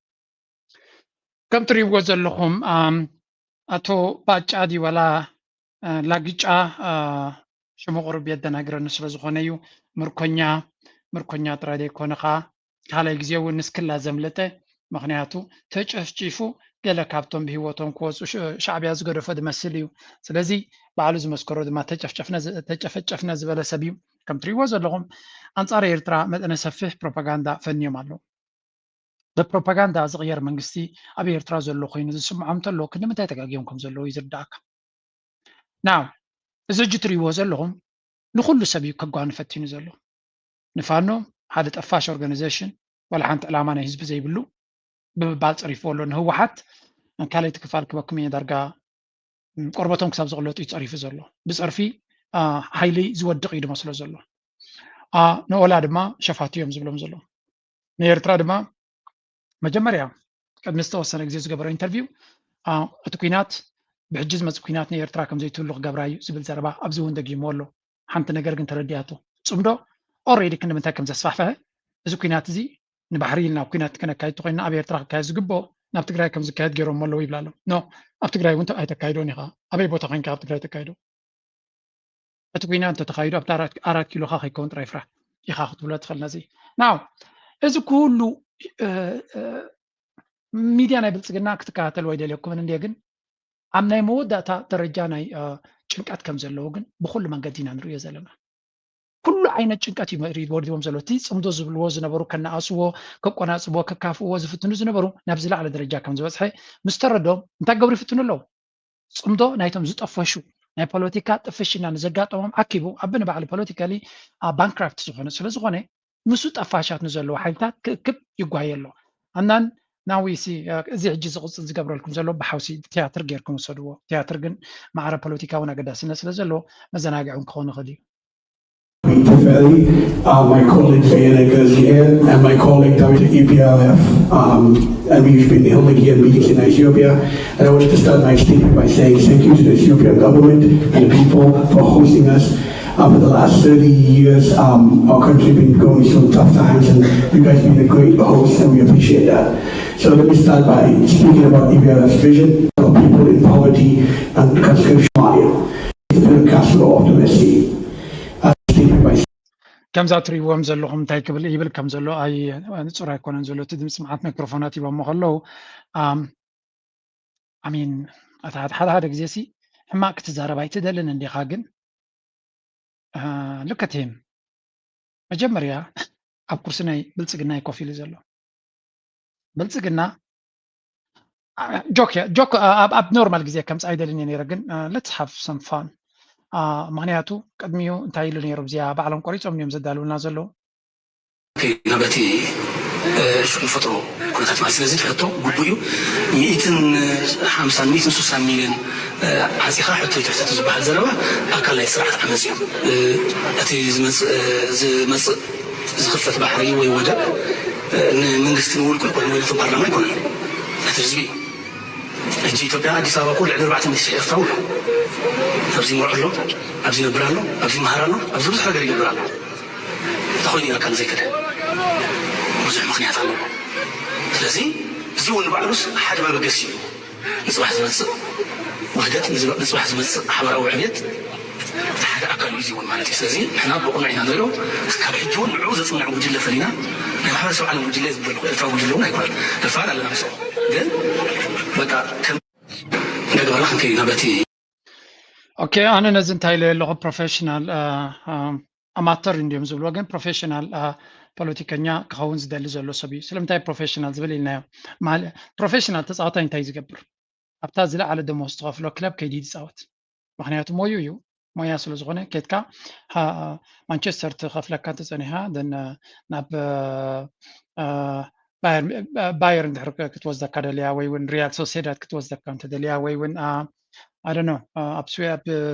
ከም ትሪእዎ ዘለኹም፣ ኣም፣ ኣቶ ባጫ ድዩ ዋላ፣ እ፣ ላግጫ፣ እ፣ ሽሙ ቁሩብ የደናግረኒ ስለ ዝኾነ እዩ። ምርኮኛ፣ ምርኮኛ ጥራይ ዘይኮነ ኸዓ ካልኣይ ግዜ እውን ንስክላ ዘምለጠ፣ ምኽንያቱ ተጨፍጪፉ ገለ ካብቶም ብህይወቶም ክወፁ ሽ-፣ ሻዕብያ ዝገደፎ ዝመስል እዩ። ስለዚ ባዕሉ ዝመስከሮ ድማ ተጨፍጨፍና ዝ-፣ ተጨፈጨፍና ዝበለ ሰብ እዩ። ከም ትሪእዎ ዘለኹም ኣንጻር ኤርትራ መጠነ ሰፊሕ ፕሮፓጋንዳ ፈንዮም ኣለዉ። ብፕሮፓጋንዳ ዝቕየር መንግስቲ ኣብ ኤርትራ ዘሎ ኮይኑ ዝስምዖም እንተሎ ክንዲ ምንታይ ተጋግዮም ከም ዘለዉ እዩ ዝርዳእካ። ናው እዚ ሕጂ ትሪእዎ ዘለኹም ንኹሉ ሰብ እዩ ከጓኑ ፈቲኑ ዘሎ። ንፋኖ ሓደ ጠፋሽ ኦርጋናይዜሽን ዋላ ሓንቲ ዕላማ ናይ ህዝቢ ዘይብሉ ብምባል ጸሪፍዎ ኣሎ። ንህወሓት ካልኣይቲ ክፋል ክበኩም እየ ዳርጋ ቆርበቶም ክሳብ ዝቕለጡ እዩ ጸሪፉ ዘሎ። ብጸርፊ፣ አ፣ ሓይሊ ዝወድቕ እዩ ድማ ስለ ዘሎ። አ፣ ንኦላ ድማ ሸፋቱ እዮም ዝብሎም ዘሎ። ንኤርትራ ድማ መጀመርያ ቅድሚ ዝተወሰነ ግዜ ዝገበሮ ኢንተርቪው፣ አ፣ እቲ ኲናት ብሕጂ ዝመጽእ ኲናት ንኤርትራ ከም ዘይትህሉ ክገብራ እዩ ዝብል ዘረባ ኣብዚ እውን ደጊምዎ ኣሎ። ሓንቲ ነገር ግን ተረዲኣቶ። ጽምዶ ኦልሬዲ ክንዲ ምንታይ ከም ዘስፋሕፍሐ፣ እዚ ኲናት እዚ ንባሕሪ ኢልና ኣብ ኲናት ክነካይድ ተኾይንና ኣብ ኤርትራ ክካየድ ዝግብኦ ናብ ትግራይ ከም ዝካየድ ገይሮሞ ኣለዉ ይብላ ኣለዉ። ኖ፣ ኣብ ትግራይ እውን ኣይተካይዶን ኢኻ። ኣበይ ቦታ ኮይንካ ኣብ ትግራይ ተካይዶ? እቲ ኲናት እንተተኻይዱ ኣብቲ ኣራት፣ ኣራት ኪሎኻ ከይከውን ጥራይ ፍራሕ ኢኻ ክትብሎ ትኽእል ነዚ። ናው እዚ ኩሉ፣ እ፣ እ፣ ሚድያ ናይ ብልጽግና ክትከታተል ወይ ደልየኩምን እንድየ፣ ግን ኣብ ናይ መወዳእታ ደረጃ ናይ፣ እ፣ ጭንቀት ከም ዘለዉ ግን ብኹሉ መንገዲ ኢና ንርእዮ ዘለና። ኩሉ ዓይነት ጭንቀት እዩ መሪ-፣ ወሪድዎም ዘሎ። እቲ ጽምዶ ዝብልዎ ዝነበሩ፣ ከነኣስዎ፣ ከቆናጽብዎ፣ ከካፍእዎ ዝፍትኑ ዝነበሩ ናብ ዝለዓለ ደረጃ ከም ዝበጽሐ ምስ ተረድኦም እንታይ ክገብሩ ይፍትኑ ኣለዉ? ጽምዶ ናይቶም ዝጠፈሹ ናይ ፖለቲካ ጥፍሽና ንዘጋጠሞም ዓኪቡ፣ ኣቢ ንባዕሉ ፖለቲካሊ፣ አ፣ ባንክራፍት ዝኾነ ስለ ዝኾነ፣ ምስኡ ጠፋሻት ንዘለዉ ሓይልታት ክእክብ ይጓየ ኣሎ። ኣናን ናዊ ሲ፣ አ፣ እዚ ሕጂ ዝቕጽል ዝገብረልኩም ዘሎ ብሓውሲ ትያትር ጌርኩም ውሰድዎ። ትያትር ግን ማዕረ ፖለቲካ እውን ኣገዳስነት ስለ ዘለዎ መዘናግዒ እውን ክኸውን ይኽእል እዩ። Tefeli, uh, my colleague Beyene Gezier, and my colleague David E P L F, um, and we've been holding here meetings in Ethiopia. And I want to start my statement by saying thank you to the Ethiopian government and the people for hosting us. Over the last thirty years, um, our country been going through tough times, and you guys been a great host, and we appreciate that. So let me start by speaking about Iberia's vision for people in poverty and conscription. Fidel Castro of the Messi. Uh, speaking by ከምዛ ትሪእዎም ዘለኹም እንታይ ክብል ይብል ከም ዘሎ ኣይ ንጹር ኣይኮነን ዘሎ። እቲ ድምፂ መዓት ማይክሮፎናት ሂቦሞ ከለዉ ኣም፣ ኣሚን፣ እቲ ሓደ ሓደ ግዜ ሲ ሕማቅ ክትዛረብ ኣይትደልን እንዲኻ። ግን ልከትህም መጀመርያ ኣብ ኩርሲ ናይ ብልፅግና እዩ ኮፍ ኢሉ ዘሎ። ብልፅግና ጆክ ጆክ ኣብ ኖርማል ግዜ ከምፅ ኣይደልን እየ ነይረ። ግን let's have some fun። ምክንያቱ ቅድሚኡ እንታይ ኢሉ ነይሩ? እዚኣ ባዕሎም ቆሪፆም እዮም ዘዳልውና ዘለዉ። ናበቲ ሽዑ ፈጥሮ ኩነታት ማለት ስለዚ ትሕቶ ግቡእ እዩ። ሚእትን ሓምሳን ሚእትን ስሳን ሚልዮን ዓፂኻ ሕቶ ይትሕተቱ ዝበሃል ዘረባ ኣካል ናይ ስርዓት ዓመፅ እዩ። እቲ ዝመፅእ ዝመፅእ ዝኽፈት ባሕሪ ወይ ወደብ ንመንግስቲ ንውልቁ ይኮነ ወይ ነቲ ፓርላማ ይኮነ እቲ ህዝቢ እዩ። ሕጂ ኢትዮጵያ ኣዲስ ኣበባ እኮ ልዕሊ ኣርባዕተ ሚእቲ ሺሕ ኤርትራዊ ኣሎ። ኣብዚ ይመርዖ ኣሎ፣ ኣብዚ ይነብር ኣሎ፣ ኣብዚ ይመሃር ኣሎ፣ ኣብዚ ብዙሕ ነገር ይገብር ኣሎ። ተኾይኑ ኢና ካን ዘይከደ ብዙሕ ምክንያት ኣለዎ። ስለዚ እዚ እውን ባዕሉስ ሓደ መበገሲ እዩ። ንፅባሕ ዝመፅእ ውህደት፣ ንፅባሕ ዝመፅእ ሓበራዊ ዕብየት ሓደ ኣካል እዩ እውን ማለት እዩ። ስለዚ ንሕና ብቕኑዕ ኢና ንሪኦ። ካብ ሕጂ እውን ንዕኡ ዘፅንዕ ጉጅለ ፈሊና ናይ ማሕበረሰብ ዓለም ጉጅለ ዝበልኩ ኤርትራዊ ጉጅለ እውን ኣይኮነን። ንፋል ኣለና ምስኦም ግን በቃ ከም እንዳገበርና ክንከይድ ኢና በቲ ኦኬ ኣነ ነዚ እንታይ ኢለ ኣለኹ ፕሮፌሽናል ኣማተር እንዲዮም ዝብልዎ ግን ፕሮፌሽናል ፖለቲከኛ ክኸውን ዝደሊ ዘሎ ሰብ እዩ። ስለምንታይ ፕሮፌሽናል ዝብል ኢልናዮ? ፕሮፌሽናል ተፃዋታይ እንታይ ዝገብር? ኣብታ ዝለዓለ ደሞዝ ትኸፍሎ ክለብ ከይዲ ይፃወት። ምክንያቱ ሞዩ እዩ። ሞያ ስለ ዝኾነ ኬድካ ማንቸስተር ትኸፍለካ እንተፀኒሓ ናብ ባየር እንድሕር ክትወስደካ ደልያ ወይ እውን ሪያል ሶሴዳድ ክትወስደካ እንተደልያ ወይ እውን ኣደኖ ኣብ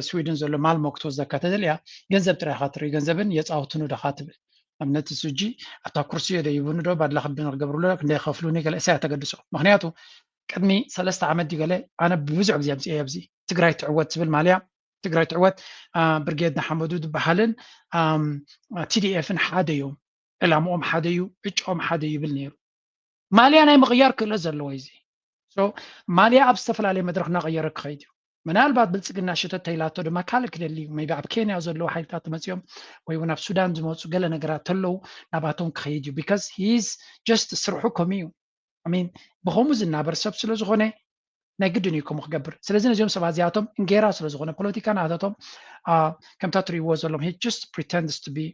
ስዊድን ዘሎ ማልሞ ክትወስደካ ተደልያ ገንዘብ ጥራይ ኢኻ ትርኢ። ገንዘብን የፃውትኑ ደኻ ትብል ኣብነት እሱ እጂ ኣብታ ኩርሲ እዮ ደይቡኒ ዶ ባድላ ክቢ ንክገብርሉ ክንደይ ከፍሉኒ ገለ እሳያ ተገድሶ። ምክንያቱ ቅድሚ ሰለስተ ዓመት ድዩ ገለ ኣነ ብዙሕ ግዜ ኣምፅኤ ኣብዚ ትግራይ ትዕወት ዝብል ማልያ ትግራይ ትዕወት ብርጌድ ንሓመዱ ዝበሃልን ቲዲኤፍን ሓደ እዮም። ዕላምኦም ሓደ እዩ፣ ዕጫኦም ሓደ እዩ ይብል ነይሩ። ማልያ ናይ ምቕያር ክእለት ዘለዎ እዚ ማልያ ኣብ ዝተፈላለየ መድረክ እናቐየረ ክኸይድ እዩ። ምናልባት ብልፅግና ሽተት ተይላቶ ድማ ካልእ ክደሊ እዩ። ቢ ኣብ ኬንያ ዘለዉ ሓይልታት መፂኦም ወይ እውን ኣብ ሱዳን ዝመፁ ገለ ነገራት ተለዉ ናባቶም ክኸይድ እዩ። ቢካዝ ሂዝ ጀስት ስርሑ ከምኡ እዩ። ሚን ብኸምኡ ዝናበር ሰብ ስለ ዝኾነ ናይ ግድን እዩ ከምኡ ክገብር። ስለዚ ነዚኦም ሰባት እዚኣቶም እንጌራ ስለ ዝኾነ ፖለቲካ ናታቶም ከምታ ትርእይዎ ዘለኹም ሂ ጀስት ፕሪተንድስ ቱ ቢ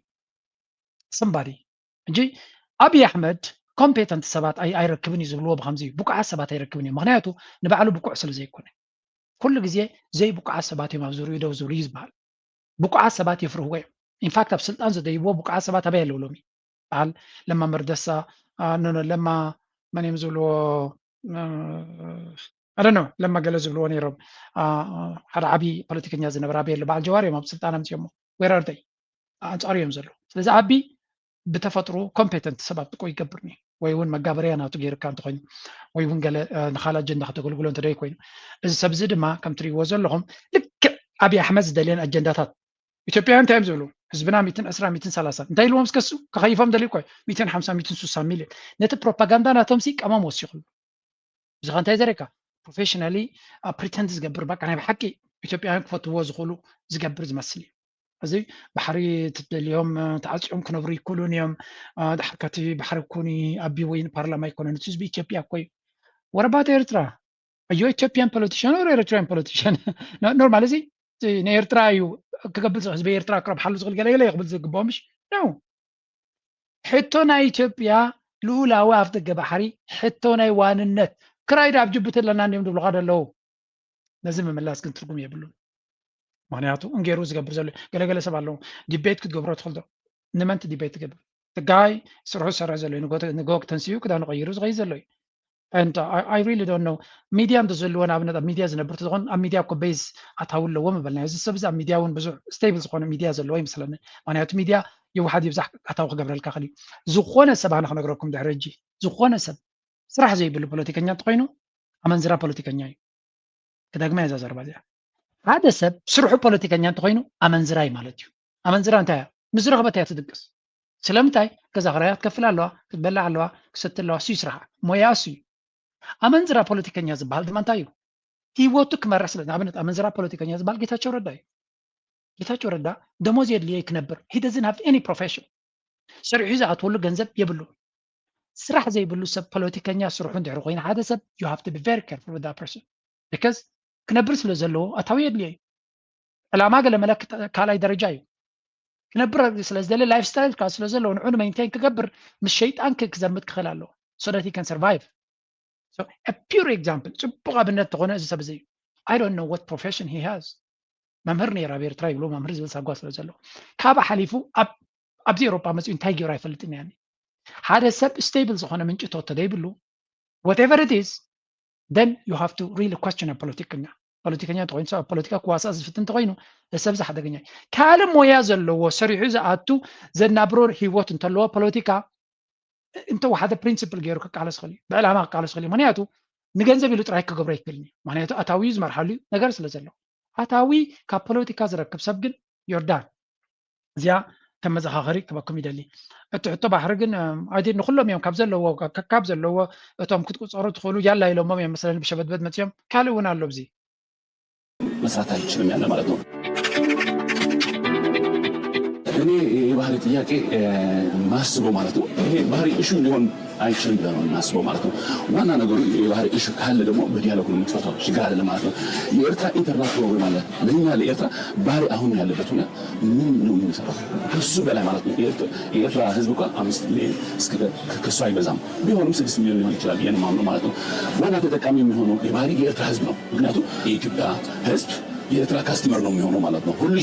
ሰምባዲ እንጂ ኣብይ ኣሕመድ ኮምፔተንት ሰባት ኣይረክብን እዩ ዝብልዎ ብከምዚ እዩ። ብቁዓት ሰባት ኣይረክብን እዩ። ምክንያቱ ንባዕሉ ብቁዕ ስለ ዘይኮነ ኩሉ ግዜ ዘይብቁዓት ሰባት እዮም ኣብ ዝርኡ ደው ዝብሉ እዩ ዝበሃል። ብቁዓት ሰባት የፍርህዎ እዮም። ኢንፋክት ኣብ ስልጣን ዘደይብዎ ብቁዓት ሰባት ኣበይ ኣለዉ ሎሚ? በዓል ለማ መርደሳ ኖኖ ለማ መን እዮም ዝብልዎ ኣደኖ ለማ ገለ ዝብልዎ ነይሮም። ሓደ ዓብዪ ፖለቲከኛ ዝነበረ ኣበይ ኣሎ? በዓል ጀዋር እዮም ኣብ ስልጣን ኣምፅኦሞ። ዌራርደይ ኣንፃሩ እዮም ዘለዉ። ስለዚ ኣቢ ብተፈጥሮ ኮምፔተንት ሰብ ኣብ ጥቆ ይገብርኒ ወይ እውን መጋበርያ ናቱ ገይርካ እንተኮይኑ ወይ እውን ገለ ንካል ኣጀንዳ ከተገልግሎ እንተደይ ኮይኑ እዚ ሰብ እዚ ድማ ከም ትርእይዎ ዘለኹም ልክዕ ኣብይ ኣሕመድ ዝደልየን ኣጀንዳታት ኢትዮጵያውያን እንታይ እዮም ዝብሉ? ህዝብና ሚትን ዕስራ ሚትን ሰላሳ እንታይ ኢልዎም እስከሱ ከኸይፎም ደልዩ እኮ ሚትን ሓምሳ ሚትን ስሳ ሚልዮን ነቲ ፕሮፓጋንዳ ናቶም ሲ ቀመም ወሲኹሉ። እዚ ከ እንታይ ዘረካ ፕሮፌሽናሊ ፕሪተንድ ዝገብር በቃ ናይ ብሓቂ ኢትዮጵያውያን ክፈትዎ ዝኽእሉ ዝገብር ዝመስል እዩ። እዚ ባሕሪ ትደልዮም ተዓፂኦም ክነብሩ ይክእሉን እዮም። ድሓር ከቲ ባሕሪ ኩኒ ኣቢ ወይ ፓርላማ ይኮነን እቲ ህዝቢ ኢትዮጵያ እኮ እዩ። ወረባት ኤርትራ ኣዮ ኢትዮጵያን ፖለቲሽን ኦር ኤርትራን ፖለቲሽን ኖርማል እዚ ንኤርትራ እዩ ክገብር ህዝቢ ኤርትራ ክረብሓሉ ዝኽእል ገለ ገለ ክብል ዝግብኦ ምሽ ነው። ሕቶ ናይ ኢትዮጵያ ልኡላዊ ኣፍ ደገ ባሕሪ ሕቶ ናይ ዋንነት ክራይ ዳብ ጅቡቲ ኣለና እንዲም ዝብሉካ ዘለዉ ነዚ ምምላስ ግን ትርጉም የብሉን። ምክንያቱ እንጌሩ ዝገብር ዘሎ ገለገለ ሰብ ኣለዉ ዲቤት ክትገብሮ ትኽእል ዶ? ንመንቲ ዲቤት ትገብር? ትጋይ ስርሑ ዝሰርሕ ዘሎ ንጎ ተንስኡ ክዳኑ ቀይሩ ዝኸይድ ዘሎ እዩ። I really don't know ሚድያ እንተዝህልዎ ንኣብነት ኣብ ሚድያ ዝነብር ተዝኾን ኣብ ሚድያ እኮ ቤዝ ኣታዊ ኣለዎ ምበልና እዚ ሰብ እዚ ኣብ ሚድያ እውን ብዙሕ ስቴብል ዝኾነ ሚድያ ዘለዎ ይመስለኒ። ምክንያቱ ሚድያ ይውሓድ ይብዛሕ ኣታዊ ክገብረልካ ክእል እዩ። ዝኾነ ሰብ ኣነ ክነግረኩም ድሕሪ ሕጂ ዝኾነ ሰብ ስራሕ ዘይብሉ ፖለቲከኛ እንተኮይኑ ኣመንዝራ ፖለቲከኛ እዩ። ክደግማ እዛ ዘረባ እዚኣ ሓደ ሰብ ስርሑ ፖለቲከኛ እንተኮይኑ ኣመንዝራ እዩ ማለት እዩ። ኣመንዝራ እንታይ እያ? ምስ ዝረኸበት እያ ትድቅስ። ስለምንታይ? ገዛ ክራያ ክትከፍል ኣለዋ፣ ክትበልዕ ኣለዋ፣ ክሰቲ ኣለዋ። እሱ እዩ ስራሓ፣ ሞያ እሱ እዩ። ኣመንዝራ ፖለቲከኛ ዝበሃል ድማ እንታይ እዩ? ህይወቱ ክመርሕ ስለ፣ ንኣብነት ኣመንዝራ ፖለቲከኛ ዝበሃል ጌታቸው ረዳ እዩ። ጌታቸው ረዳ ደሞዝ የድልዮ ክነብር፣ he doesn't have any profession። ሰሪሑ ዝኣትወሉ ገንዘብ የብሉ። ስራሕ ዘይብሉ ሰብ ፖለቲከኛ ስርሑ እንድሕር ኮይኑ ሓደ ሰብ you have to be very careful with that person because ክነብር ስለ ዘለዎ ኣታዊ የድልዮ እዩ። ዕላማ ገለ መለ ካልኣይ ደረጃ እዩ። ክነብር ስለ ዝደለ ላይፍ ስታይል ካ ስለ ዘለዎ ንዑ ንመይንቴን ክገብር ምስ ሸይጣን ክዘምት ክኽእል ኣለዎ so that he can survive። So a pure example ጽቡቕ ኣብነት ተኾነ እዚ ሰብ እዚ እዩ። I don't know what profession he has። መምህር ነይሩ ኣብ ኤርትራ ይብሉ መምህር ዝብል ሳጓ ስለ ዘለዎ ካብ ሓሊፉ ኣብዚ ኤሮጳ መፅኡ እንታይ ገይሩ ኣይፈልጥን ያኒ ሓደ ሰብ ስቴብል ዝኾነ ምንጭ ተወተ ዘይብሉ whatever it is then you have to really question ፖለቲከኛ ፖለቲከኛ እንተኮይኑ ሰብ ፖለቲካ ክዋሳእ ዝፍትን እንተኮይኑ ሰብ ዝሓደገኛ ካልእ ሞያ ዘለዎ ሰሪሑ ዝኣቱ ዘናብሮ ህይወት እንተለዎ ፖለቲካ እንተወሓደ ፕሪንስፕል ገይሩ ክቃለስ ክእል እዩ ብዕላማ ክቃለስ ክእል እዩ ምክንያቱ ንገንዘብ ኢሉ ጥራይ ክገብሮ ይክእልኒ ምክንያቱ ኣታዊ ዝመርሓሉ ነገር ስለ ዘሎ ኣታዊ ካብ ፖለቲካ ዝረክብ ሰብ ግን ዮርዳን እዚኣ ከም መዘኻኸሪ ክበኩም ይደሊ እቲ ሕቶ ባሕሪ ግን ኣይዲ ንኩሎም እዮም ካብ ዘለዎ ካብ ዘለዎ እቶም ክትቁፀሩ ትኽእሉ ያላ ኢሎሞም እዮም መስለኒ ብሸበድበድ መፅኦም ካልእ እውን ኣሎ ብዚ መስራት አይችልም ያለ ማለት ነው። እኔ የባህሪ ጥያቄ ማስበው ማለት ነው። ይሄ ባህሪ እሹ ሊሆን አይችልም ብለን ነው የምናስበው ማለት ነው። ዋና ነገሩ የባህሪ እሹ ካለ ደግሞ በዲያሎግ ነው የምትፈታው፣ ችግር አይደለም ማለት ነው። የኤርትራ ኢንተርናል ፕሮብሌም አለ። ለእኛ ለኤርትራ ባህሪ አሁን ያለበት ሁኔታ ምን ነው የምንሰራው ከሱ በላይ ማለት ነው። የኤርትራ ህዝብ እኮ አምስት ሚሊዮን ከሱ አይበዛም፣ ቢሆንም ስድስት ሚሊዮን ሊሆን ይችላል ብዬ ነው የማምነው ማለት ነው። ዋና ተጠቃሚ የሚሆነው የባህሪ የኤርትራ ህዝብ ነው። ምክንያቱም የኢትዮጵያ ህዝብ የኤርትራ ካስተመር ነው የሚሆነው ማለት ነው። ሁሉ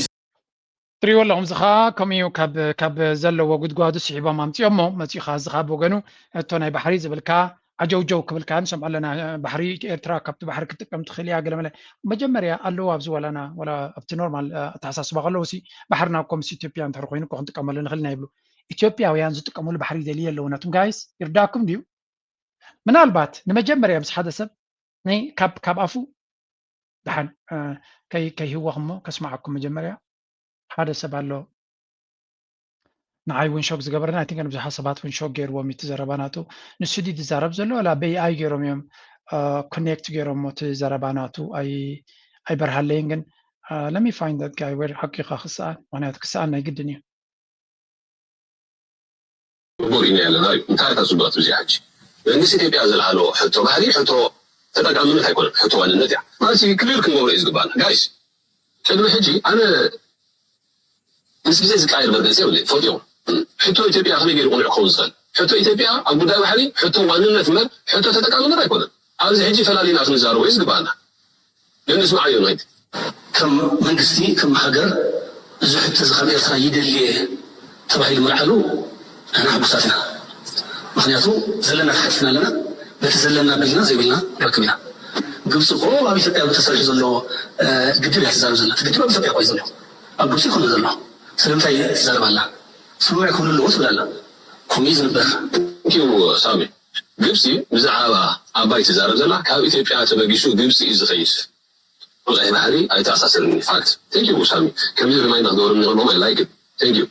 ትሪእዎ ኣለኹም እዚ ከዓ ከምኡ እዩ ካብ ካብ ዘለዎ ጉድጓዱ ስሒቦም ኣምፅኦሞ መፂኡ ከዓ እዚ ከዓ ብወገኑ እቶ ናይ ባሕሪ ዝብልካ ዓጀውጀው ክብል ከዓ ንሰምዖ ኣለና ባሕሪ ኤርትራ ካብቲ ባሕሪ ክትጥቀም ትኽእል እያ ገለመለ መጀመርያ ኣለዎ ኣብዚ ዋላና ዋላ ኣብቲ ኖርማል ኣተሓሳስባ ከለዉ ሲ ባሕርና እኮ ምስ ኢትዮጵያ እንድሕር ኮይኑ እኮ ክንጥቀመሉ ንኽእል ኢና ይብሉ ኢትዮጵያውያን ዝጥቀምሉ ባሕሪ ይደልዩ ኣለዉ ነቱም ጋይስ ይርዳእኩም ድዩ ምናልባት ንመጀመርያ ምስ ሓደ ሰብ ናይ ካብ ካብ ኣፉ ደሓን ከይህወኽ እሞ ከስማዓኩም መጀመርያ ሓደ ሰብ ኣሎ ንዓይ እውን ሾክ ዝገበረና ኣይ ቲንክ ንብዙሓት ሰባት እውን ሾክ ገይርዎም እዩ እቲ ዘረባ ናቱ ንሱ ድዩ ዝዛረብ ዘሎ ወላ በይኣይ ገይሮም እዮም ኮኔክት ገይሮም እቲ ዘረባ ናቱ ኣይበርሃለይን ግን let me find that guy where ሓቂኻ ክስኣን ምክንያቱ ክስኣን ናይ ግድን እዩ ቁቡር ኢና ያለና እዩ እንታይ ታስብባት ብዚ ሕጂ መንግስቲ ኢትዮጵያ ዝለዓሎ ሕቶ ባህሪ ሕቶ ተጠቃምነት ኣይኮነን ሕቶ ዋንነት እያ ማለት ክሊር ክንገብሮ እዩ ዝግባና ጋይስ ቅድሚ ሕጂ ኣነ ምስ ግዜ ዝቃየር መርገፂ የብለ ፈልጥዮ ሕቶ ኢትዮጵያ ከመይ ገይሩ ቁኑዕ ክኸውን ዝኽእል ሕቶ ኢትዮጵያ ኣብ ጉዳይ ባሕሪ ሕቶ ዋንነት እምበር ሕቶ ተጠቃምነት ኣይኮነን ኣብዚ ሕጂ ፈላሊና ክንዛረቦ እዩ ዝግባና ግን ንስማዓዮ ንኸይድ ከም መንግስቲ ከም ሃገር እዚ ሕቶ እዚ ካብ ኤርትራ ይደሊ እየ ተባሂሉ ምልዓሉ ንሕና ሕጉሳት ኢና ምክንያቱ ዘለና ተሓቲትና ኣለና በቲ ዘለና ኣቢልና ዘይብልና ንረክብ ኢና ግብፂ እኮ ኣብ ኢትዮጵያ ተሰሪሑ ዘሎ ግድብ እያ ትዛረብ ዘላ እቲ ግድብ ኣብ ኢትዮጵያ እኮ እዩ ዘሎ ኣብ ግብፂ ይኮነ ዘሎ ስለምንታይ ትዛረብ ኣላ ስምምዕ ክህሉ ኣለዎ ትብል ኣላ ከምኡ እዩ ዝንበር ሳሚ ግብፂ ብዛዕባ ኣባይ ትዛረብ ዘላ ካብ ኢትዮጵያ ተበጊሱ ግብፂ እዩ ዝኸይድ ቀይሕ ባሕሪ ኣይተኣሳስርኒ ፋክት thank you ሳሚ ከምዚ ሪማይንድ ክትገብርኒ ከለኹም I like it thank you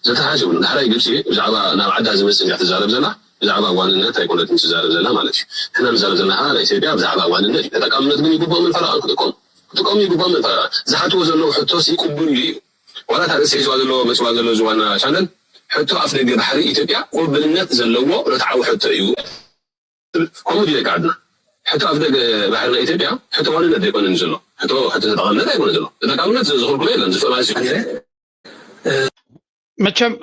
ዘተሓሽ ይብሉ ዳሕራይ ግብፂ ብዛዕባ ናብ ዓዳ ዝመፅእ እያ ትዛረብ ዘላ ብዛዕባ ዋንነት ኣይኮነትን ትዛረብ ዘላ ማለት እዩ ንሕና ንዛረብ ዘለና ከዓ ናይ ኢትዮጵያ ብዛዕባ ዋንነት እዩ ተጠቃምነት ግን ይግብኦም ፈረቓን ክጥቀሙ ክጥቀሙ ይግብኦም ፈረቓ ዝሓትዎ ዘለዉ ሕቶስ ይቅቡሉ እዩ ዋላ እታ ርእሲ ሒዝዋ ዘለዎ መፅዋ ዘሎ እዚ ዋና ቻነል ሕቶ ኣፍደገ ባሕሪ ኢትዮጵያ ቅቡልነት ዘለዎ ርትዓዊ ሕቶ እዩ። ከምኡ ድዩ ደቂ ዓድና? ሕቶ ኣፍደገ ባሕሪ ናይ ኢትዮጵያ ሕቶ ዋንነት ኣይኮነን ዘሎ። ሕቶ ሕቶ ተጠቃምነት ኣይኮነ ዘሎ። ተጠቃምነት ዝኽልክሎ የለን። ዝፍእ ማለት እዩ። መቸም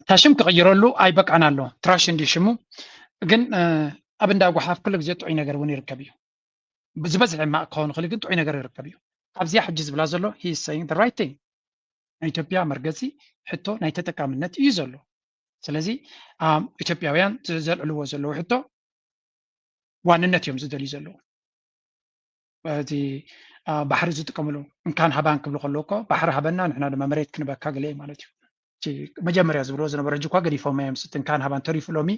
እታ ሽም ክቕይረሉ ኣይበቃን ኣሎ። ትራሽ እንዲ ሽሙ ግን ኣብ እንዳ ጓሓፍ ኩሉ ግዜ ጥዑይ ነገር እውን ይርከብ እዩ። ዝበዝሕ ሕማቕ ክኸውን ይኽእል ግን ጥዑይ ነገር ይርከብ እዩ። ኣብዚኣ ሕጂ ዝብላ ዘሎ he is saying the right thing። ናይ ኢትዮጵያ መርገፂ ሕቶ ናይ ተጠቃምነት እዩ ዘሎ። ስለዚ ኢትዮጵያውያን ዘልዕልዎ ዘለዉ ሕቶ ዋንነት እዮም ዝደልዩ ዘለዉ። እቲ ባሕሪ ዝጥቀምሉ እንካን ሃባን ክብሉ ከለዉ እኮ ባሕሪ ሃበና ንሕና ድማ መሬት ክንበካ ገለ ማለት እዩ። መጀመርያ ዝብልዎ ዝነበረ ሕጂ እኳ ገዲፎም እዮም ስቲ እንካን ሃባን ተሪፉ ሎሚ